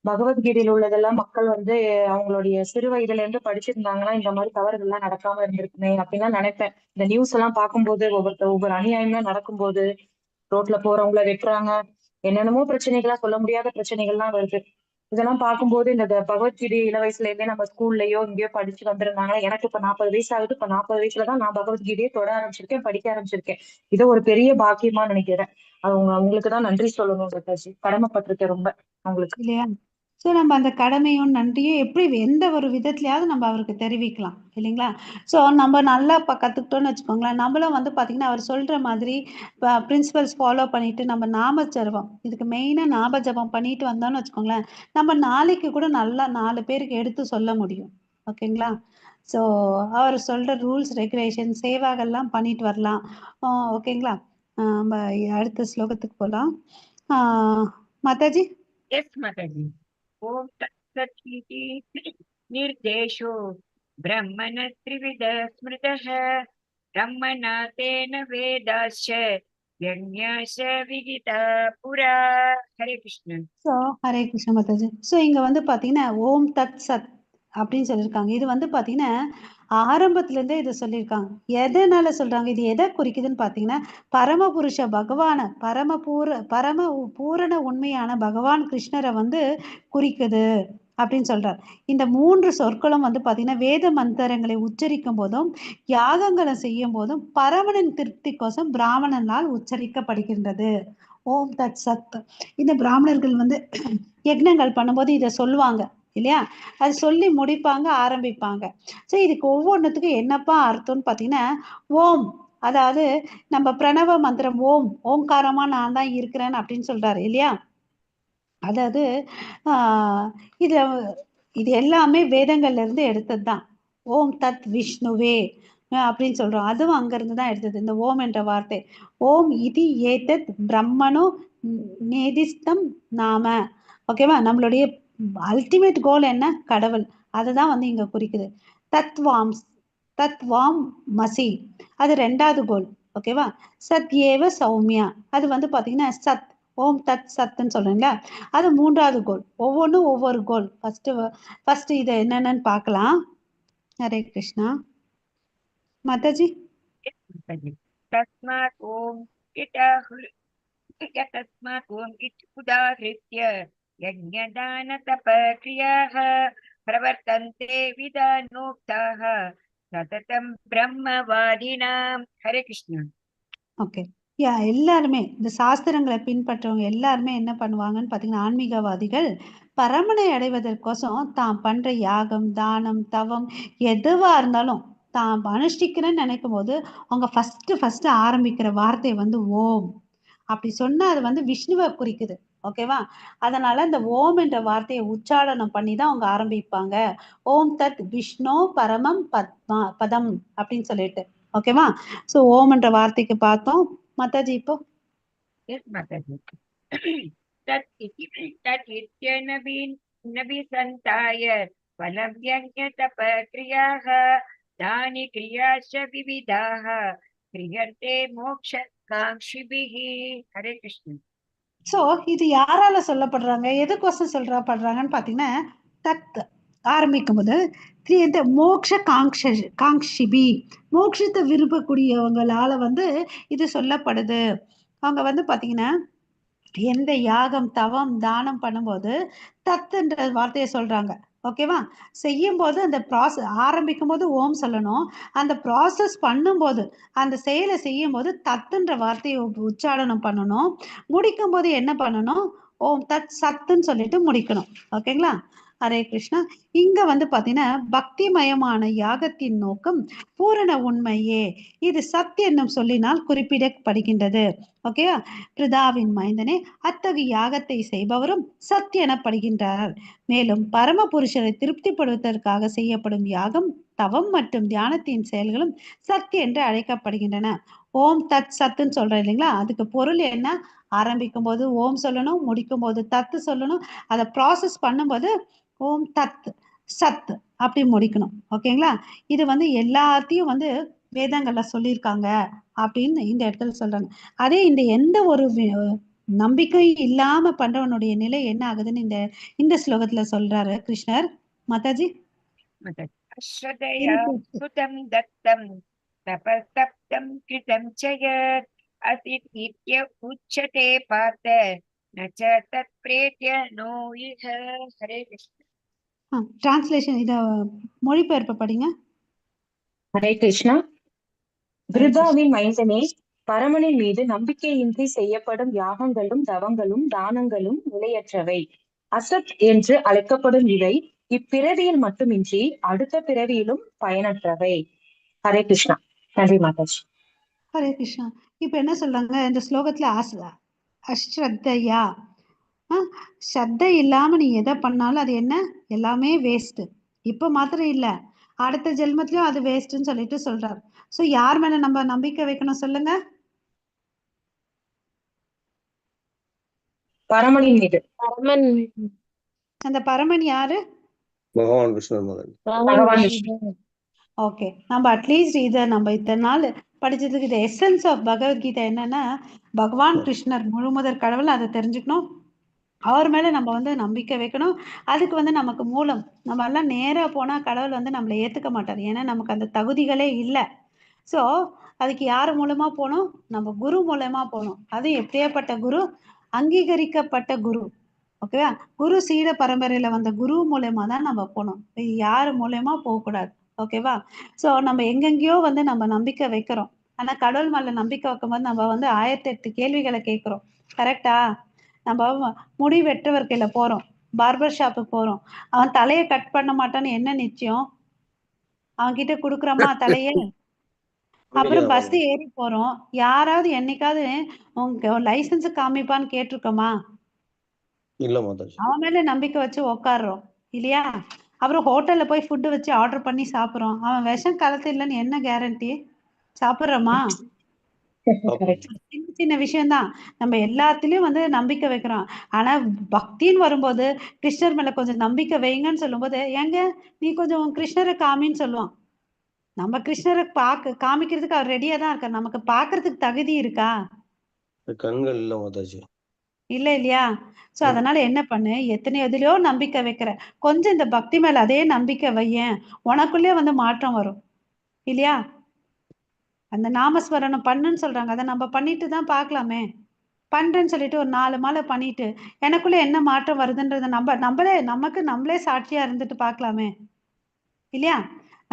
பகவத்கீதையில உள்ளதெல்லாம் மக்கள் வந்து அவங்களுடைய சிறு வயதுல இருந்து படிச்சிருந்தாங்கன்னா இந்த மாதிரி தவறுகள்லாம் நடக்காம இருந்திருக்குமே அப்படின்லாம் நினைப்பேன். இந்த நியூஸ் எல்லாம் பார்க்கும்போது ஒவ்வொரு ஒவ்வொரு அநியாயம்லாம் நடக்கும்போது ரோட்ல போறவங்கள வெட்டுறாங்க, என்னென்னமோ பிரச்சனைகளா சொல்ல முடியாத பிரச்சனைகள்லாம் வருது. இதெல்லாம் பார்க்கும்போது இந்த பகவத்கீதை இள வயசுல இருந்தே நம்ம ஸ்கூல்லயோ எங்கேயோ படிச்சு வந்திருந்தாங்கன்னா, எனக்கு இப்ப 40 வயசு ஆகுது, இப்ப 40 வயசுலதான் நான் பகவத்கீதையை தொட ஆரம்பிச்சிருக்கேன், படிக்க ஆரம்பிச்சிருக்கேன். இதை ஒரு பெரிய பாக்கியமா நினைக்கிறேன். அவங்க அவங்களுக்குதான் நன்றி சொல்லணும் மாதாஜி, கடமைப்பட்டிருக்கேன் ரொம்ப அவங்களுக்கு. இல்லையா? ஸோ நம்ம அந்த கடமையும் நன்றியும் எப்படி எந்த ஒரு விதத்துலயாவது நம்ம அவருக்கு தெரிவிக்கலாம் இல்லைங்களா? ஸோ நம்ம நல்லா இப்போ கற்றுக்கிட்டோன்னு வச்சுக்கோங்களேன், நம்மளும் வந்து பார்த்தீங்கன்னா அவர் சொல்கிற மாதிரி பிரின்சிபல்ஸ் ஃபாலோ பண்ணிட்டு நம்ம நாம ஜபம், இதுக்கு மெயினாக நாம ஜபம் பண்ணிட்டு வந்தோம்னு வச்சுக்கோங்களேன், நம்ம நாளைக்கு கூட நல்லா 4 பேருக்கு எடுத்து சொல்ல முடியும். ஓகேங்களா? ஸோ அவர் சொல்கிற ரூல்ஸ் ரெகுலேஷன் சேவாகெல்லாம் பண்ணிட்டு வரலாம். ஓகேங்களா? நம்ம அடுத்த ஸ்லோகத்துக்கு போகலாம். மாதாஜி. எஸ் மாதாஜி. ஓம் தத் சத் இதி நிர்தேஷோ பிரம்மண த்ரிவித ஸ்மிருதः பிரம்மணா தேன வேதாश्च யஞாச விகிதா புரா. ஹரே கிருஷ்ணன். ஸோ ஹரே கிருஷ்ண மாதாஜி. ஸோ இங்க வந்து பாத்தீங்கன்னா ஓம் தத் சத் அப்படின்னு சொல்லியிருக்காங்க. இது வந்து பாத்தீங்கன்னா ஆரம்பத்துல இருந்தே இதை சொல்லியிருக்காங்க. எதனால சொல்றாங்க, இது எதை குறிக்குதுன்னு பாத்தீங்கன்னா பரமபுருஷ பகவான பரம பூரண உண்மையான பகவான் கிருஷ்ணரை வந்து குறிக்குது அப்படின்னு சொல்றார். இந்த 3 சொற்களும் வந்து பாத்தீங்கன்னா வேத மந்திரங்களை உச்சரிக்கும் போதும் யாகங்களை செய்யும் போதும் பரமனின் திருப்தி கோசம் பிராமணனால் உச்சரிக்கப்படுகின்றது. ஓம் தத் சத். இந்த பிராமணர்கள் வந்து யக்னங்கள் பண்ணும்போது இதை சொல்லுவாங்க இல்லையா? அது சொல்லி முடிப்பாங்க, ஆரம்பிப்பாங்க. ஸோ இதுக்கு ஒவ்வொன்றுத்துக்கும் என்னப்பா அர்த்தம்னு பார்த்தீங்கன்னா ஓம், அதாவது நம்ம பிரணவ மந்திரம் ஓம், ஓங்காரமா நான் தான் இருக்கிறேன் அப்படின்னு சொல்றாரு இல்லையா? அதாவது இது இது எல்லாமே வேதங்கள்ல இருந்து எடுத்தது தான். ஓம் தத் விஷ்ணுவே அப்படின்னு சொல்றோம், அதுவும் அங்கிருந்து தான் எடுத்தது இந்த ஓம் என்ற வார்த்தை. ஓம் இதி ஏதத் பிரம்மனோ நேதிஸ்தம் நாம. ஓகேவா? நம்மளுடைய அல்டிமேட் கோல் என்ன? கடவுள். அதுதான் வந்து இங்க குறிக்குது. தத்வாம், தத்வாம் மசி, அது 2வது கோல். ஓகேவா? சத் ஏவ சௌமியா, அது வந்து பாத்தீங்கன்னா சத், ஓம் தத் சத்துன்னு சொல்றீங்களா, அது 3வது கோல். ஒவ்வொன்றும் ஒவ்வொரு கோல். ஃபர்ஸ்ட் ஃபர்ஸ்ட் இதை என்னென்னு பார்க்கலாம். ஹரே கிருஷ்ணா மாதாஜி. தஸ்மாத் ஓம் தஸ்மாத் ஓம் it உதாஹிருத்ய यज्ञदानतपक्रियाः प्रवर्तन्ते विधानोक्ताः सततं ब्रह्मवादिनां। हरे कृष्ण। ஓகே. யா, எல்லாருமே இந்த சாஸ்திரங்களை பின்பற்றவங்க எல்லாருமே என்ன பண்ணுவாங்கன்னு பார்த்தீங்கன்னா, ஆன்மீகவாதிகள் பரமனை அடைவதற்கோசம் தான் பண்ற யாகம், தானம், தவம் எதுவா இருந்தாலும் தான் அனுஷ்டிக்கிறேன்னு நினைக்கும் போது அவங்க ஃபர்ஸ்ட் ஃபர்ஸ்ட் ஆரம்பிக்கிற வார்த்தை வந்து ஓம் அப்படி சொன்னா அது வந்து விஷ்ணுவை குறிக்குது. ஓகேவா? அதனால இந்த ஓம் என்ற வார்த்தையை உச்சாடனம் பண்ணி தான் அவங்க ஆரம்பிப்பாங்க. ஓம் தத் விஷ்ணு பரமம் பத்மா பதம் அப்படின்னு சொல்லிட்டு. ஓகேவா? சோ ஓம் என்ற வார்த்தைக்கு பார்த்தோம். மாதாஜி இப்போ Yes, Mataji. तत् इति तत् इत्यनभिसन्ताय फलं यज्ञतपक्रियाः तानि क्रियाश्च विविधाः क्रियन्ते मोक्षकाङ्क्षिभिः। हरे कृष्ण। சோ இது யாரால சொல்லப்படுறாங்க, எதுக்கோசம் படுறாங்கன்னு பாத்தீங்கன்னா, தத் ஆரம்பிக்கும் போது இந்த மோக்ஷ காங்ஷிபி, மோட்சத்தை விரும்பக்கூடியவங்களால வந்து இது சொல்லப்படுது. அவங்க வந்து பாத்தீங்கன்னா எந்த யாகம், தவம், தானம் பண்ணும்போது தத்துன்ற வார்த்தையை சொல்றாங்க. ஓகேவா? செய்யும் போது அந்த ப்ராசஸ் ஆரம்பிக்கும் போது ஓம் சொல்லணும். அந்த ப்ராசஸ் பண்ணும்போது, அந்த செயலை செய்யும் போது தத்துன்ற வார்த்தையை உச்சாரணம் பண்ணணும். முடிக்கும் போது என்ன பண்ணணும்? ஓம் தத் சத்துன்னு சொல்லிட்டு முடிக்கணும். ஓகேங்களா? ஹரே கிருஷ்ணா. இங்க வந்து பாத்தீங்கன்னா பக்திமயமான யாகத்தின் நோக்கம் பூரண உண்மையே. இது சத் என்னும் சொல்லினால் குறிப்பிடப்படுகின்றது. ஓகேவா? பிருதாவின் மைந்தனே, அத்தகைய யாகத்தை செய்பவரும் சத் எனப்படுகின்றார். மேலும் பரம புருஷரை திருப்திப்படுவதற்காக செய்யப்படும் யாகம், தவம் மற்றும் தியானத்தின் செயல்களும் சத் என்று அழைக்கப்படுகின்றன. ஓம் தத் சத்துன்னு சொல்றேன் இல்லைங்களா? அதுக்கு பொருள் என்ன? ஆரம்பிக்கும் போது ஓம் சொல்லணும், முடிக்கும் போது தத்து சொல்லணும், அதை ப்ராசஸ் பண்ணும்போது ஓம் தத் சத் அப்படி முடிக்கணும். ஓகேங்களா? இது வந்து எல்லாத்தையும் வந்து வேதங்கள்ல சொல்லியிருக்காங்க அப்படின்னு இந்த இடத்துல சொல்றாங்க. அதே இந்த எந்த ஒரு நம்பிக்கையும் இல்லாம பண்றவனுடைய நிலை என்ன ஆகுதுன்னு இந்த இந்த ஸ்லோகத்துல சொல்றாரு கிருஷ்ணர். மாதாஜி. अश्रद्धया सुतं दत्तं तपस्तप्तं कृतं च यत् असित् इत्य उच्यते पार्थ न च तत्प्रेत्य नो इह। हरे कृष्ण। டிரான்ஸ்லேஷன் இத மொழிபெயர்ப்பு படிங்க. ஹரே கிருஷ்ணா. பிருதாவின் மைந்தனே, பரமனின் மீது நம்பிக்கையின்றி செய்யப்படும் யாகங்களும் தவங்களும் தானங்களும் நிலையற்றவை. அசத் என்று அழைக்கப்படும் இவை இப்பிறவியில் மட்டுமின்றி அடுத்த பிறவியிலும் பயனற்றவை. ஹரே கிருஷ்ணா. நன்றி மாதாஜி. ஹரே கிருஷ்ணா. இப்ப என்ன சொல்றாங்க இந்த ஸ்லோகத்துல? அஸ்ரத்தையா, ஸ்ரத்தை இல்லாம நீ எதை பண்ணாலும் அது என்ன? எல்லாமே வேஸ்ட். இப்ப மாத்திரம் இல்ல, அடுத்த ஜென்மத்திலயும் அது வேஸ்ட்னு சொல்லிட்டு சொல்றாரு. சோ யார் மேல நம்ம நம்பிக்கை வைக்கணும் சொல்லுங்க? பரமனின் மீது. பரமன். அந்த பரமன் யாரு? பகவான் கிருஷ்ணர் மகன். பகவான் விஷ்ணு. ஓகே, நம்ம அட்லீஸ்ட் இதை நம்ம இத்தனை நாள் படிச்சதுக்கு இது எசன்ஸ் ஆஃப் பகவத்கீதை என்னன்னா, பகவான் கிருஷ்ணர் முழுமுதற் கடவுள், அதை தெரிஞ்சுக்கணும். அவர் மேல நம்ம வந்து நம்பிக்கை வைக்கணும். அதுக்கு வந்து நமக்கு மூலம், நம்ம எல்லாம் நேரா போனா கடவுள் வந்து நம்மளை ஏத்துக்க மாட்டார். ஏன்னா நமக்கு அந்த தகுதிகளே இல்லை. சோ அதுக்கு யார் மூலமா போகணும்? நம்ம குரு மூலமா போகணும். அது எப்படியாப்பட்ட குரு? அங்கீகரிக்கப்பட்ட குரு. ஓகேவா? குரு சீட பரம்பரையில வந்த குரு மூலயமா தான் நம்ம போகணும், யாரு மூலயமா போகக்கூடாது. ஓகேவா? சோ நம்ம எங்கெங்கேயோ வந்து நம்ம நம்பிக்கை வைக்கிறோம். ஆனா கடவுள் மேல நம்பிக்கை வைக்கும்போது நம்ம வந்து 1008 கேள்விகளை கேட்கிறோம். கரெக்டா? நம்ம முடி வெட்டுவர் கையில போறோம், பார்பர் ஷாப்புக்கு போறோம், அவன் தலையை கட் பண்ண மாட்டான்னு என்ன நிச்சயம்? அவன் கிட்ட குடுக்குறோமா தலைய? அப்புறம் பஸ் ஏறி போறோம், யாராவது என்னைக்காவது உங்க லைசன்ஸ் காமிப்பான்னு கேட்டிருக்கோமா? இல்ல மாதாஜி. அவன் மேல நம்பிக்கை வச்சு உக்காடுறோம் இல்லையா? அப்புறம் ஹோட்டல்ல போய் ஃபுட்டு வச்சு ஆர்டர் பண்ணி சாப்பிடுறோம், அவன் விஷம் கலத்து இல்லைன்னு என்ன கேரண்டி? சாப்பிடுறோமா? சின்ன சின்ன விஷயம்தான் நம்ம எல்லாத்துலயும் வந்து நம்பிக்கை வைக்கிறோம். ஆனா பக்தின்னு வரும்போது கிருஷ்ணர் மேல கொஞ்சம் நம்பிக்கை வைங்கன்னு சொல்லும்போது, ஏங்க நீ கொஞ்சம் கிருஷ்ணரை காமின்னு சொல்லுவான். நம்ம கிருஷ்ணரை பாக்க காமிக்கிறதுக்கு அவர் ரெடியா தான் இருக்கார். நமக்கு பாக்குறதுக்கு தகுதி இருக்கா? கண்கள் இல்ல மாதாஜி. இல்ல இல்லையா? சோ அதனால என்ன பண்ணு, எத்தனை எதுலயோ நம்பிக்கை வைக்கிற, கொஞ்சம் இந்த பக்தி மேல அதே நம்பிக்கை வையேன், உனக்குள்ளே வந்து மாற்றம் வரும் இல்லையா? அந்த நாமஸ்மரணம் பண்ணுன்னு சொல்றாங்க, அதை நம்ம பண்ணிட்டு தான் பாக்கலாமே. பண்றேன்னு சொல்லிட்டு ஒரு 4 மாலை பண்ணிட்டு எனக்குள்ள என்ன மாற்றம் வருதுன்றதை நம்ம நம்மளே நமக்கு நம்மளே சாட்சியா இருந்துட்டு பார்க்கலாமே இல்லையா?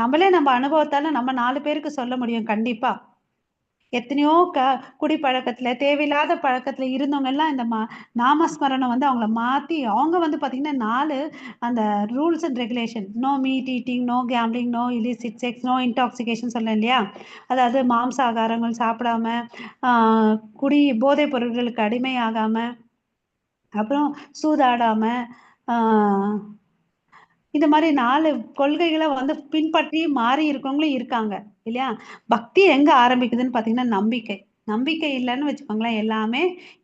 நம்மளே நம்ம அனுபவத்தால நம்ம 4 பேருக்கு சொல்ல முடியும் கண்டிப்பா. எத்தனையோ குடி பழக்கத்துல தேவையில்லாத பழக்கத்துல இருந்தவங்க எல்லாம் இந்த நாமஸ்மரணம் வந்து அவங்கள மாத்தி அவங்க வந்து பாத்தீங்கன்னா 4 அந்த rules and regulation, no meat eating, no gambling, no illicit sex, no intoxication சொன்னேன் இல்லையா? அதாவது மாம்சாகாரங்கள் சாப்பிடாம, குடி போதைப் பொருட்களுக்கு அடிமை ஆகாம, அப்புறம் சூதாடாம, இந்த மாதிரி 4 கொள்கைகளை வந்து பின்பற்றி மாறி இருக்கவங்களும் இருக்காங்க இல்லையா? பக்தி எங்க ஆரம்பிக்குதுன்னு பாத்தீங்கன்னா நம்பிக்கை. நம்பிக்கை இல்லைன்னு வச்சுக்கோங்களேன், எல்லாமே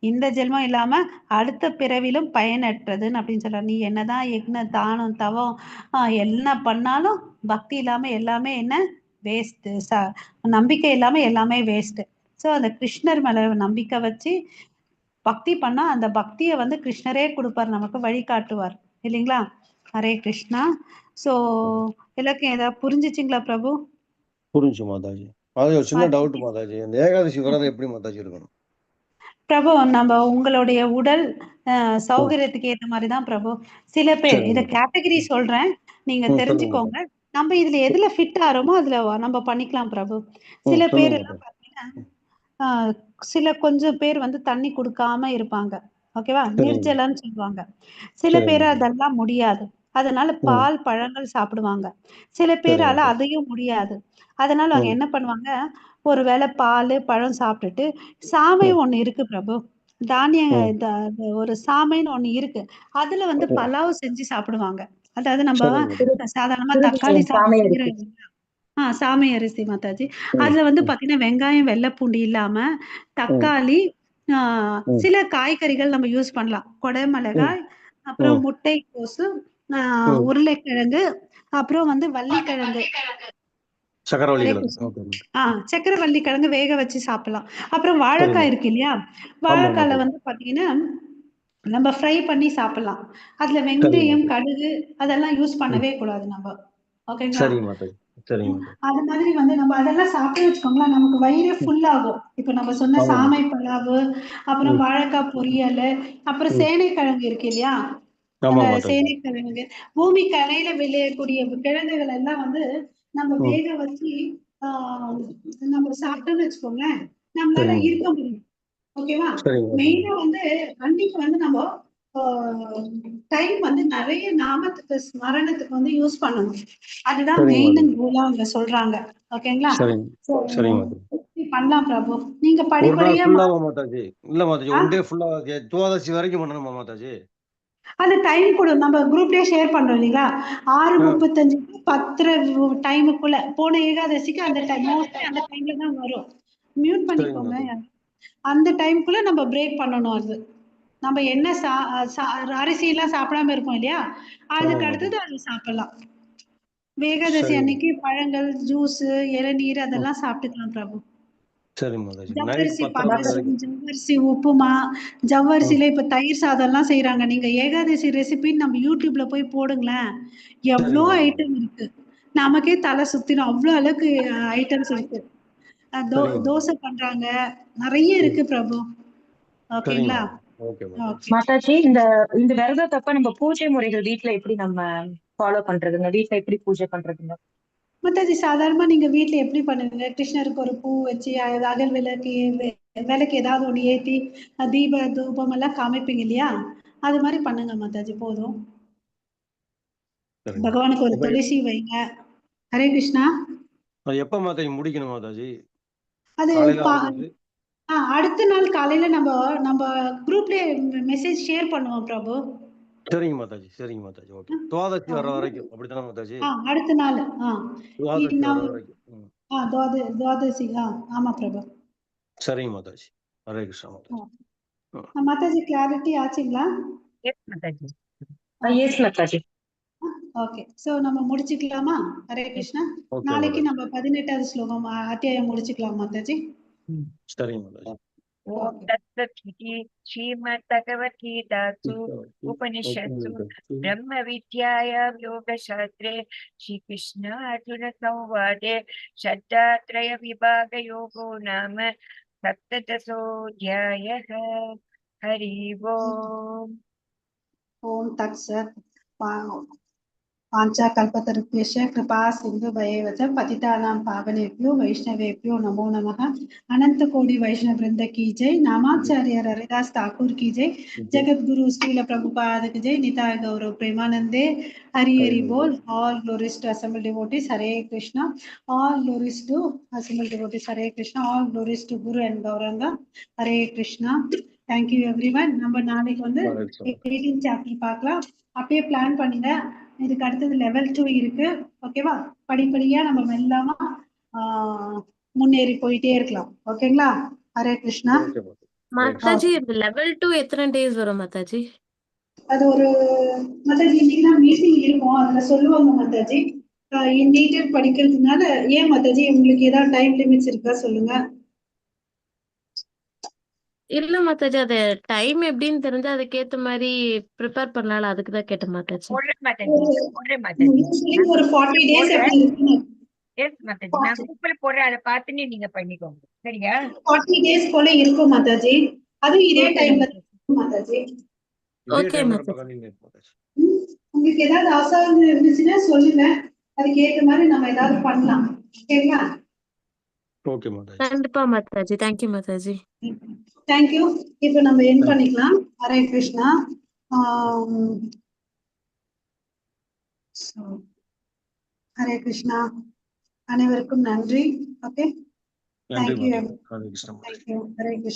இந்த ஜென்மம் இல்லாம அடுத்த பிறவிலும் பயனற்றதுன்னு அப்படின்னு சொல்ற. நீ என்னதான் யக்ன தானம் தவம் என்ன பண்ணாலும் பக்தி இல்லாம எல்லாமே என்ன வேஸ்ட். நம்பிக்கை இல்லாம எல்லாமே வேஸ்ட். ஸோ அந்த கிருஷ்ணர் மேல நம்பிக்கை வச்சு பக்தி பண்ணா அந்த பக்தியை வந்து கிருஷ்ணரே கொடுப்பார், நமக்கு வழிகாட்டுவார் இல்லைங்களா? ஹரே கிருஷ்ணா. ஸோ எல்லாருக்கும் ஏதாவது புரிஞ்சிச்சிங்களா பிரபு? புரிஞ்சு மாதாஜி. அது ஒரு சின்ன டவுட் மாதாஜி, இந்த ஏகாதசி விரதம் எப்படி மாதாஜி இருக்கணும்? பிரபு நம்ம உங்களுடைய உடல் சௌகரியத்துக்கு ஏத்த மாதிரிதான் பிரபு. சில பேர் இத கேட்டகரி சொல்றேன், நீங்க தெரிஞ்சுக்கோங்க. நம்ம இதுல எதுல ஃபிட் ஆறோமோ அதுல நம்ம பண்ணிக்கலாம் பிரபு. சில பேர் எல்லாம் பாத்தீங்கன்னா சில கொஞ்சம் பேர் வந்து தண்ணி கொடுக்காம இருப்பாங்க, ஓகேவா, நிர்ஜலன்னு சொல்லுவாங்க. சில பேர் அதெல்லாம் முடியாது, அதனால பால் பழங்கள் சாப்பிடுவாங்க. சில பேரால அதையும் முடியாது, அதனால அவங்க என்ன பண்ணுவாங்க, ஒருவேளை பால் பழம் சாப்பிட்டுட்டு சாமை ஒண்ணு இருக்கு பிரபு, தானிய ஒரு சாமைன்னு ஒண்ணு இருக்கு, அதுல வந்து பலாவ் செஞ்சு சாப்பிடுவாங்க. அதாவது நம்ம சாதாரணமா தக்காளி சாதம், சாமை அரிசி மாதாஜி, அதுல வந்து பாத்தீங்கன்னா வெங்காயம் வெள்ளைப்பூண்டு இல்லாம தக்காளி, சில காய்கறிகள் நம்ம யூஸ் பண்ணலாம், கொடை மிளகாய், அப்புறம் முட்டை கோசு, உருளைக்கிழங்கு, அப்புறம் வந்து வள்ளிக்கிழங்கு, சக்கரவள்ளி கிழங்கு வேக வச்சு சாப்பிடலாம். அப்புறம் வாழைக்காய் இருக்கு இல்லையா, வாழைக்காயில வந்து பாத்தீங்கன்னா நம்ம ஃப்ரை பண்ணி சாப்பிடலாம். அதுல வெந்தயம் கடுகு அதெல்லாம் யூஸ் பண்ணவே கூடாது நம்ம, ஓகேங்களா? அது மாதிரி வந்து நம்ம அதெல்லாம் சாப்பிட்டு வச்சுக்கோங்களேன், நமக்கு வயிறே ஃபுல் ஆகும். இப்ப நம்ம சொன்ன சாமை பலாவு, அப்புறம் வாழைக்காய் பொரியல், அப்புறம் சேனைக்கிழங்கு இருக்கு இல்லையா, சேனைக்கிழங்கு, பூமி கரையில விளையக்கூடிய கிழங்குகள் எல்லாம் வந்து நம்ம வேக வச்சு நம்ம சாப்பிட்டோம்னு வச்சுக்கோங்களேன், நம்மளால இருக்க முடியும், ஓகேவா? மெயினா வந்து அன்னைக்கு வந்து நம்ம டைம் வந்து நிறைய நாமத்துக்கு ஸ்மரணத்துக்கு வந்து யூஸ் பண்ணணும். அதுதான் மெயின் ரூலா அவங்க சொல்றாங்க, ஓகேங்களா? பண்ணலாம் பிரபு, நீங்க படிப்படியா. இல்ல மாதாஜி, ஒன் டே ஃபுல்லா துவாதசி வரைக்கும் பண்ணணுமா மாதாஜி? அந்த டைம் கூட நம்ம குரூப்லயே ஷேர் பண்றோம் இல்லைங்களா, 6:35 10:30 டைமுக்குள்ள போன ஏகாதசிக்கு அந்த டைம் மோஸ்ட்லி அந்த டைம்ல தான் வரும். மியூட் பண்ணிக்கோங்க, அந்த டைமுக்குள்ள நம்ம பிரேக் பண்ணணும். அது நம்ம என்ன அரிசி எல்லாம் சாப்பிடாம இருப்போம் இல்லையா, அதுக்கு அடுத்தது அது சாப்பிடலாம். ஏகாதசி அன்னைக்கு பழங்கள், ஜூஸ், இளநீர் அதெல்லாம் சாப்பிட்டுக்கலாம் பிரபு. ஜவ்வரிசி பாயசம், ஜவ்வரிசி உப்புமா, ஜவ்வரிசியில இப்ப தயிர் சாதம் எல்லாம் செய்யறாங்க. நீங்க ஏகாதசி ரெசிபின்னு நம்ம யூடியூப்ல போய் போடுங்களேன், எவ்வளோ ஐட்டம் இருக்கு, நமக்கே தலை சுத்திடும், அவ்வளோ அளவுக்கு ஐட்டம்ஸ் இருக்கு. தோசை பண்றாங்க, நிறைய இருக்கு பிரபு, ஓகேங்களா? மாதாஜி, இந்த இந்த விரதத்தப்ப நம்ம பூஜை முறைகள் வீட்டுல எப்படி நம்ம ஃபாலோ பண்றதுங்க, வீட்டுல எப்படி பூஜை பண்றதுங்க மாதாஜி? சாதாரணமா நீங்க வீட்டுல எப்படி பண்ணுவீங்க? கிருஷ்ணருக்கு ஒரு பூ வச்சு அகல் விளக்கு விளக்கு ஏதாவது ஒண்ணு ஏத்தி தீப தூபம் எல்லாம் காமிப்பீங்க இல்லையா, அது மாதிரி பண்ணுங்க மாதாஜி, போதும். பகவானுக்கு ஒரு துளசி வைங்க. ஹரே கிருஷ்ணா. எப்ப மாதாஜி முடிக்கணும் மாதாஜி? அது அடுத்த நாள் காலையில நம்ம நம்ம குரூப்லயே மெசேஜ் ஷேர் பண்ணுவோம் பிரபு. சரிங்க மாதாஜி, சரிங்க மாதாஜி, ஓகே. துவாதசி வர வரைக்கும் அப்படிதானே மாதாஜி? அடுத்த நாள் துவாதசி வர வரைக்கும். துவாதசி, ஆமா பிரபு. சரிங்க மாதாஜி, ஹரே கிருஷ்ணா மாதாஜி. மாதாஜி கிளாரிட்டி ஆச்சுங்களா? Yes Mataji. Yes Mataji. Okay, so நம்ம முடிச்சுக்கலாமா? ஹரே கிருஷ்ணா. நாளைக்கு நம்ம 18வது ஸ்லோகம் அத்தியாயம் முடிச்சுக்கலாம் மாதாஜி. சரிங்க மாதாஜி. ஓம் தத் சத் இதி ஸ்ரீமத் பகவத்கீதாசு உபனிஷத்சு பிரம்ம வித்யாயாம் யோகசாஸ்திரே ஸ்ரீகிருஷ்ணார்ஜுன சம்வாதே ஷட்டாத்ரய விபாக யோகோ நாம सप्तदशोऽध्यायः। हरि ओम्। ஓம் தத் சத். வாஞ்சா கல்பத்தருभ्यश्च कृपा सिन्धुभयेव च पतितानां पावनेभ्यो वैष्णवेभ्यो नमो नमः. अनंत कोटि वैष्णव वृंद की जय. नामाचार्य हरिदास ठाकुर की जय. जगत गुरु श्रील प्रभुपाद की जय. निताय गौरव प्रेमानंदे हरि हरि बोल. All glories to assembled devotees. Hare Krishna. All glories to assembled devotees. Hare Krishna. All glories to Guru and Gauranga. Hare Krishna. Thank you everyone. நம்ம நாளைக்கு வந்து ஹரே கிருஷ்ணா. 18 சாப்டர் பார்க்கலாம். அப்படியே பிளான் பண்ணுங்க. இதுக்கு அடுத்தது லெவல் 2 இருக்கு. ஓகேவா? படிப்படியா நம்ம மெல்லமா முன்னேறி போயிட்டே இருக்கலாம். ஓகேங்களா? ஹரே கிருஷ்ணா. ஓகே மாதாஜி. மாதாஜி, லெவல் 2 எத்தனை டேஸ் வரும் மாதாஜி? அது ஒரு மாதாஜி, இன்னைக்கு மீட்டிங் இருக்கும், அதுல சொல்லுவாங்க மாதாஜி. இன் டீட்டெயில் படிக்கிறதுனால. ஏன் மாதாஜி, உங்களுக்கு ஏதாவது டைம் லிமிட்ஸ் இருக்கா சொல்லுங்க. இல்ல மாதாஜி, அது டைம் எப்படின்னு தெரிஞ்சா அதுக்கேத்த மாதிரி ப்ரிப்பேர் பண்ணலாம், அதுக்கு தான் கேட்டேன் மாதாஜி. போடுறேன் மாதாஜி, போடுறேன் மாதாஜி. Usually ஒரு 40 டேஸ் எப்படி இருக்கு? எஸ் மாதாஜி, நான் குரூப்ல போடுறேன், அதை பார்த்துன்னு நீங்க பண்ணிக்கோங்க, சரியா? 40 டேஸ் போல இருக்கும் மாதாஜி. அதுவும் இதே டைம்ல மாதாஜி. இதே Okay, டைம்ல மாதாஜி. நம்ம continue Mataji. உங்களுக்கு ஏதாவது அவசரம் இருந்துச்சுன்னா சொல்லுங்க, அதுக்கு ஏத்த மாதிரி நம்ம ஏதாவது பண்ணலாம். ஓகேங்களா? ஓகே மாதாஜி. கண்டிப்பா Mataji. Thank you Mataji. Thank you. இப்போ நம்ம எண்ட் Thank you. பண்ணிக்கலாம். Hare Krishna. So, Hare Krishna. அனைவருக்கும் நன்றி. ஓகே. நன்றி Thank you. Mataji. Hare Krishna Mataji. Thank you. Hare Krishna.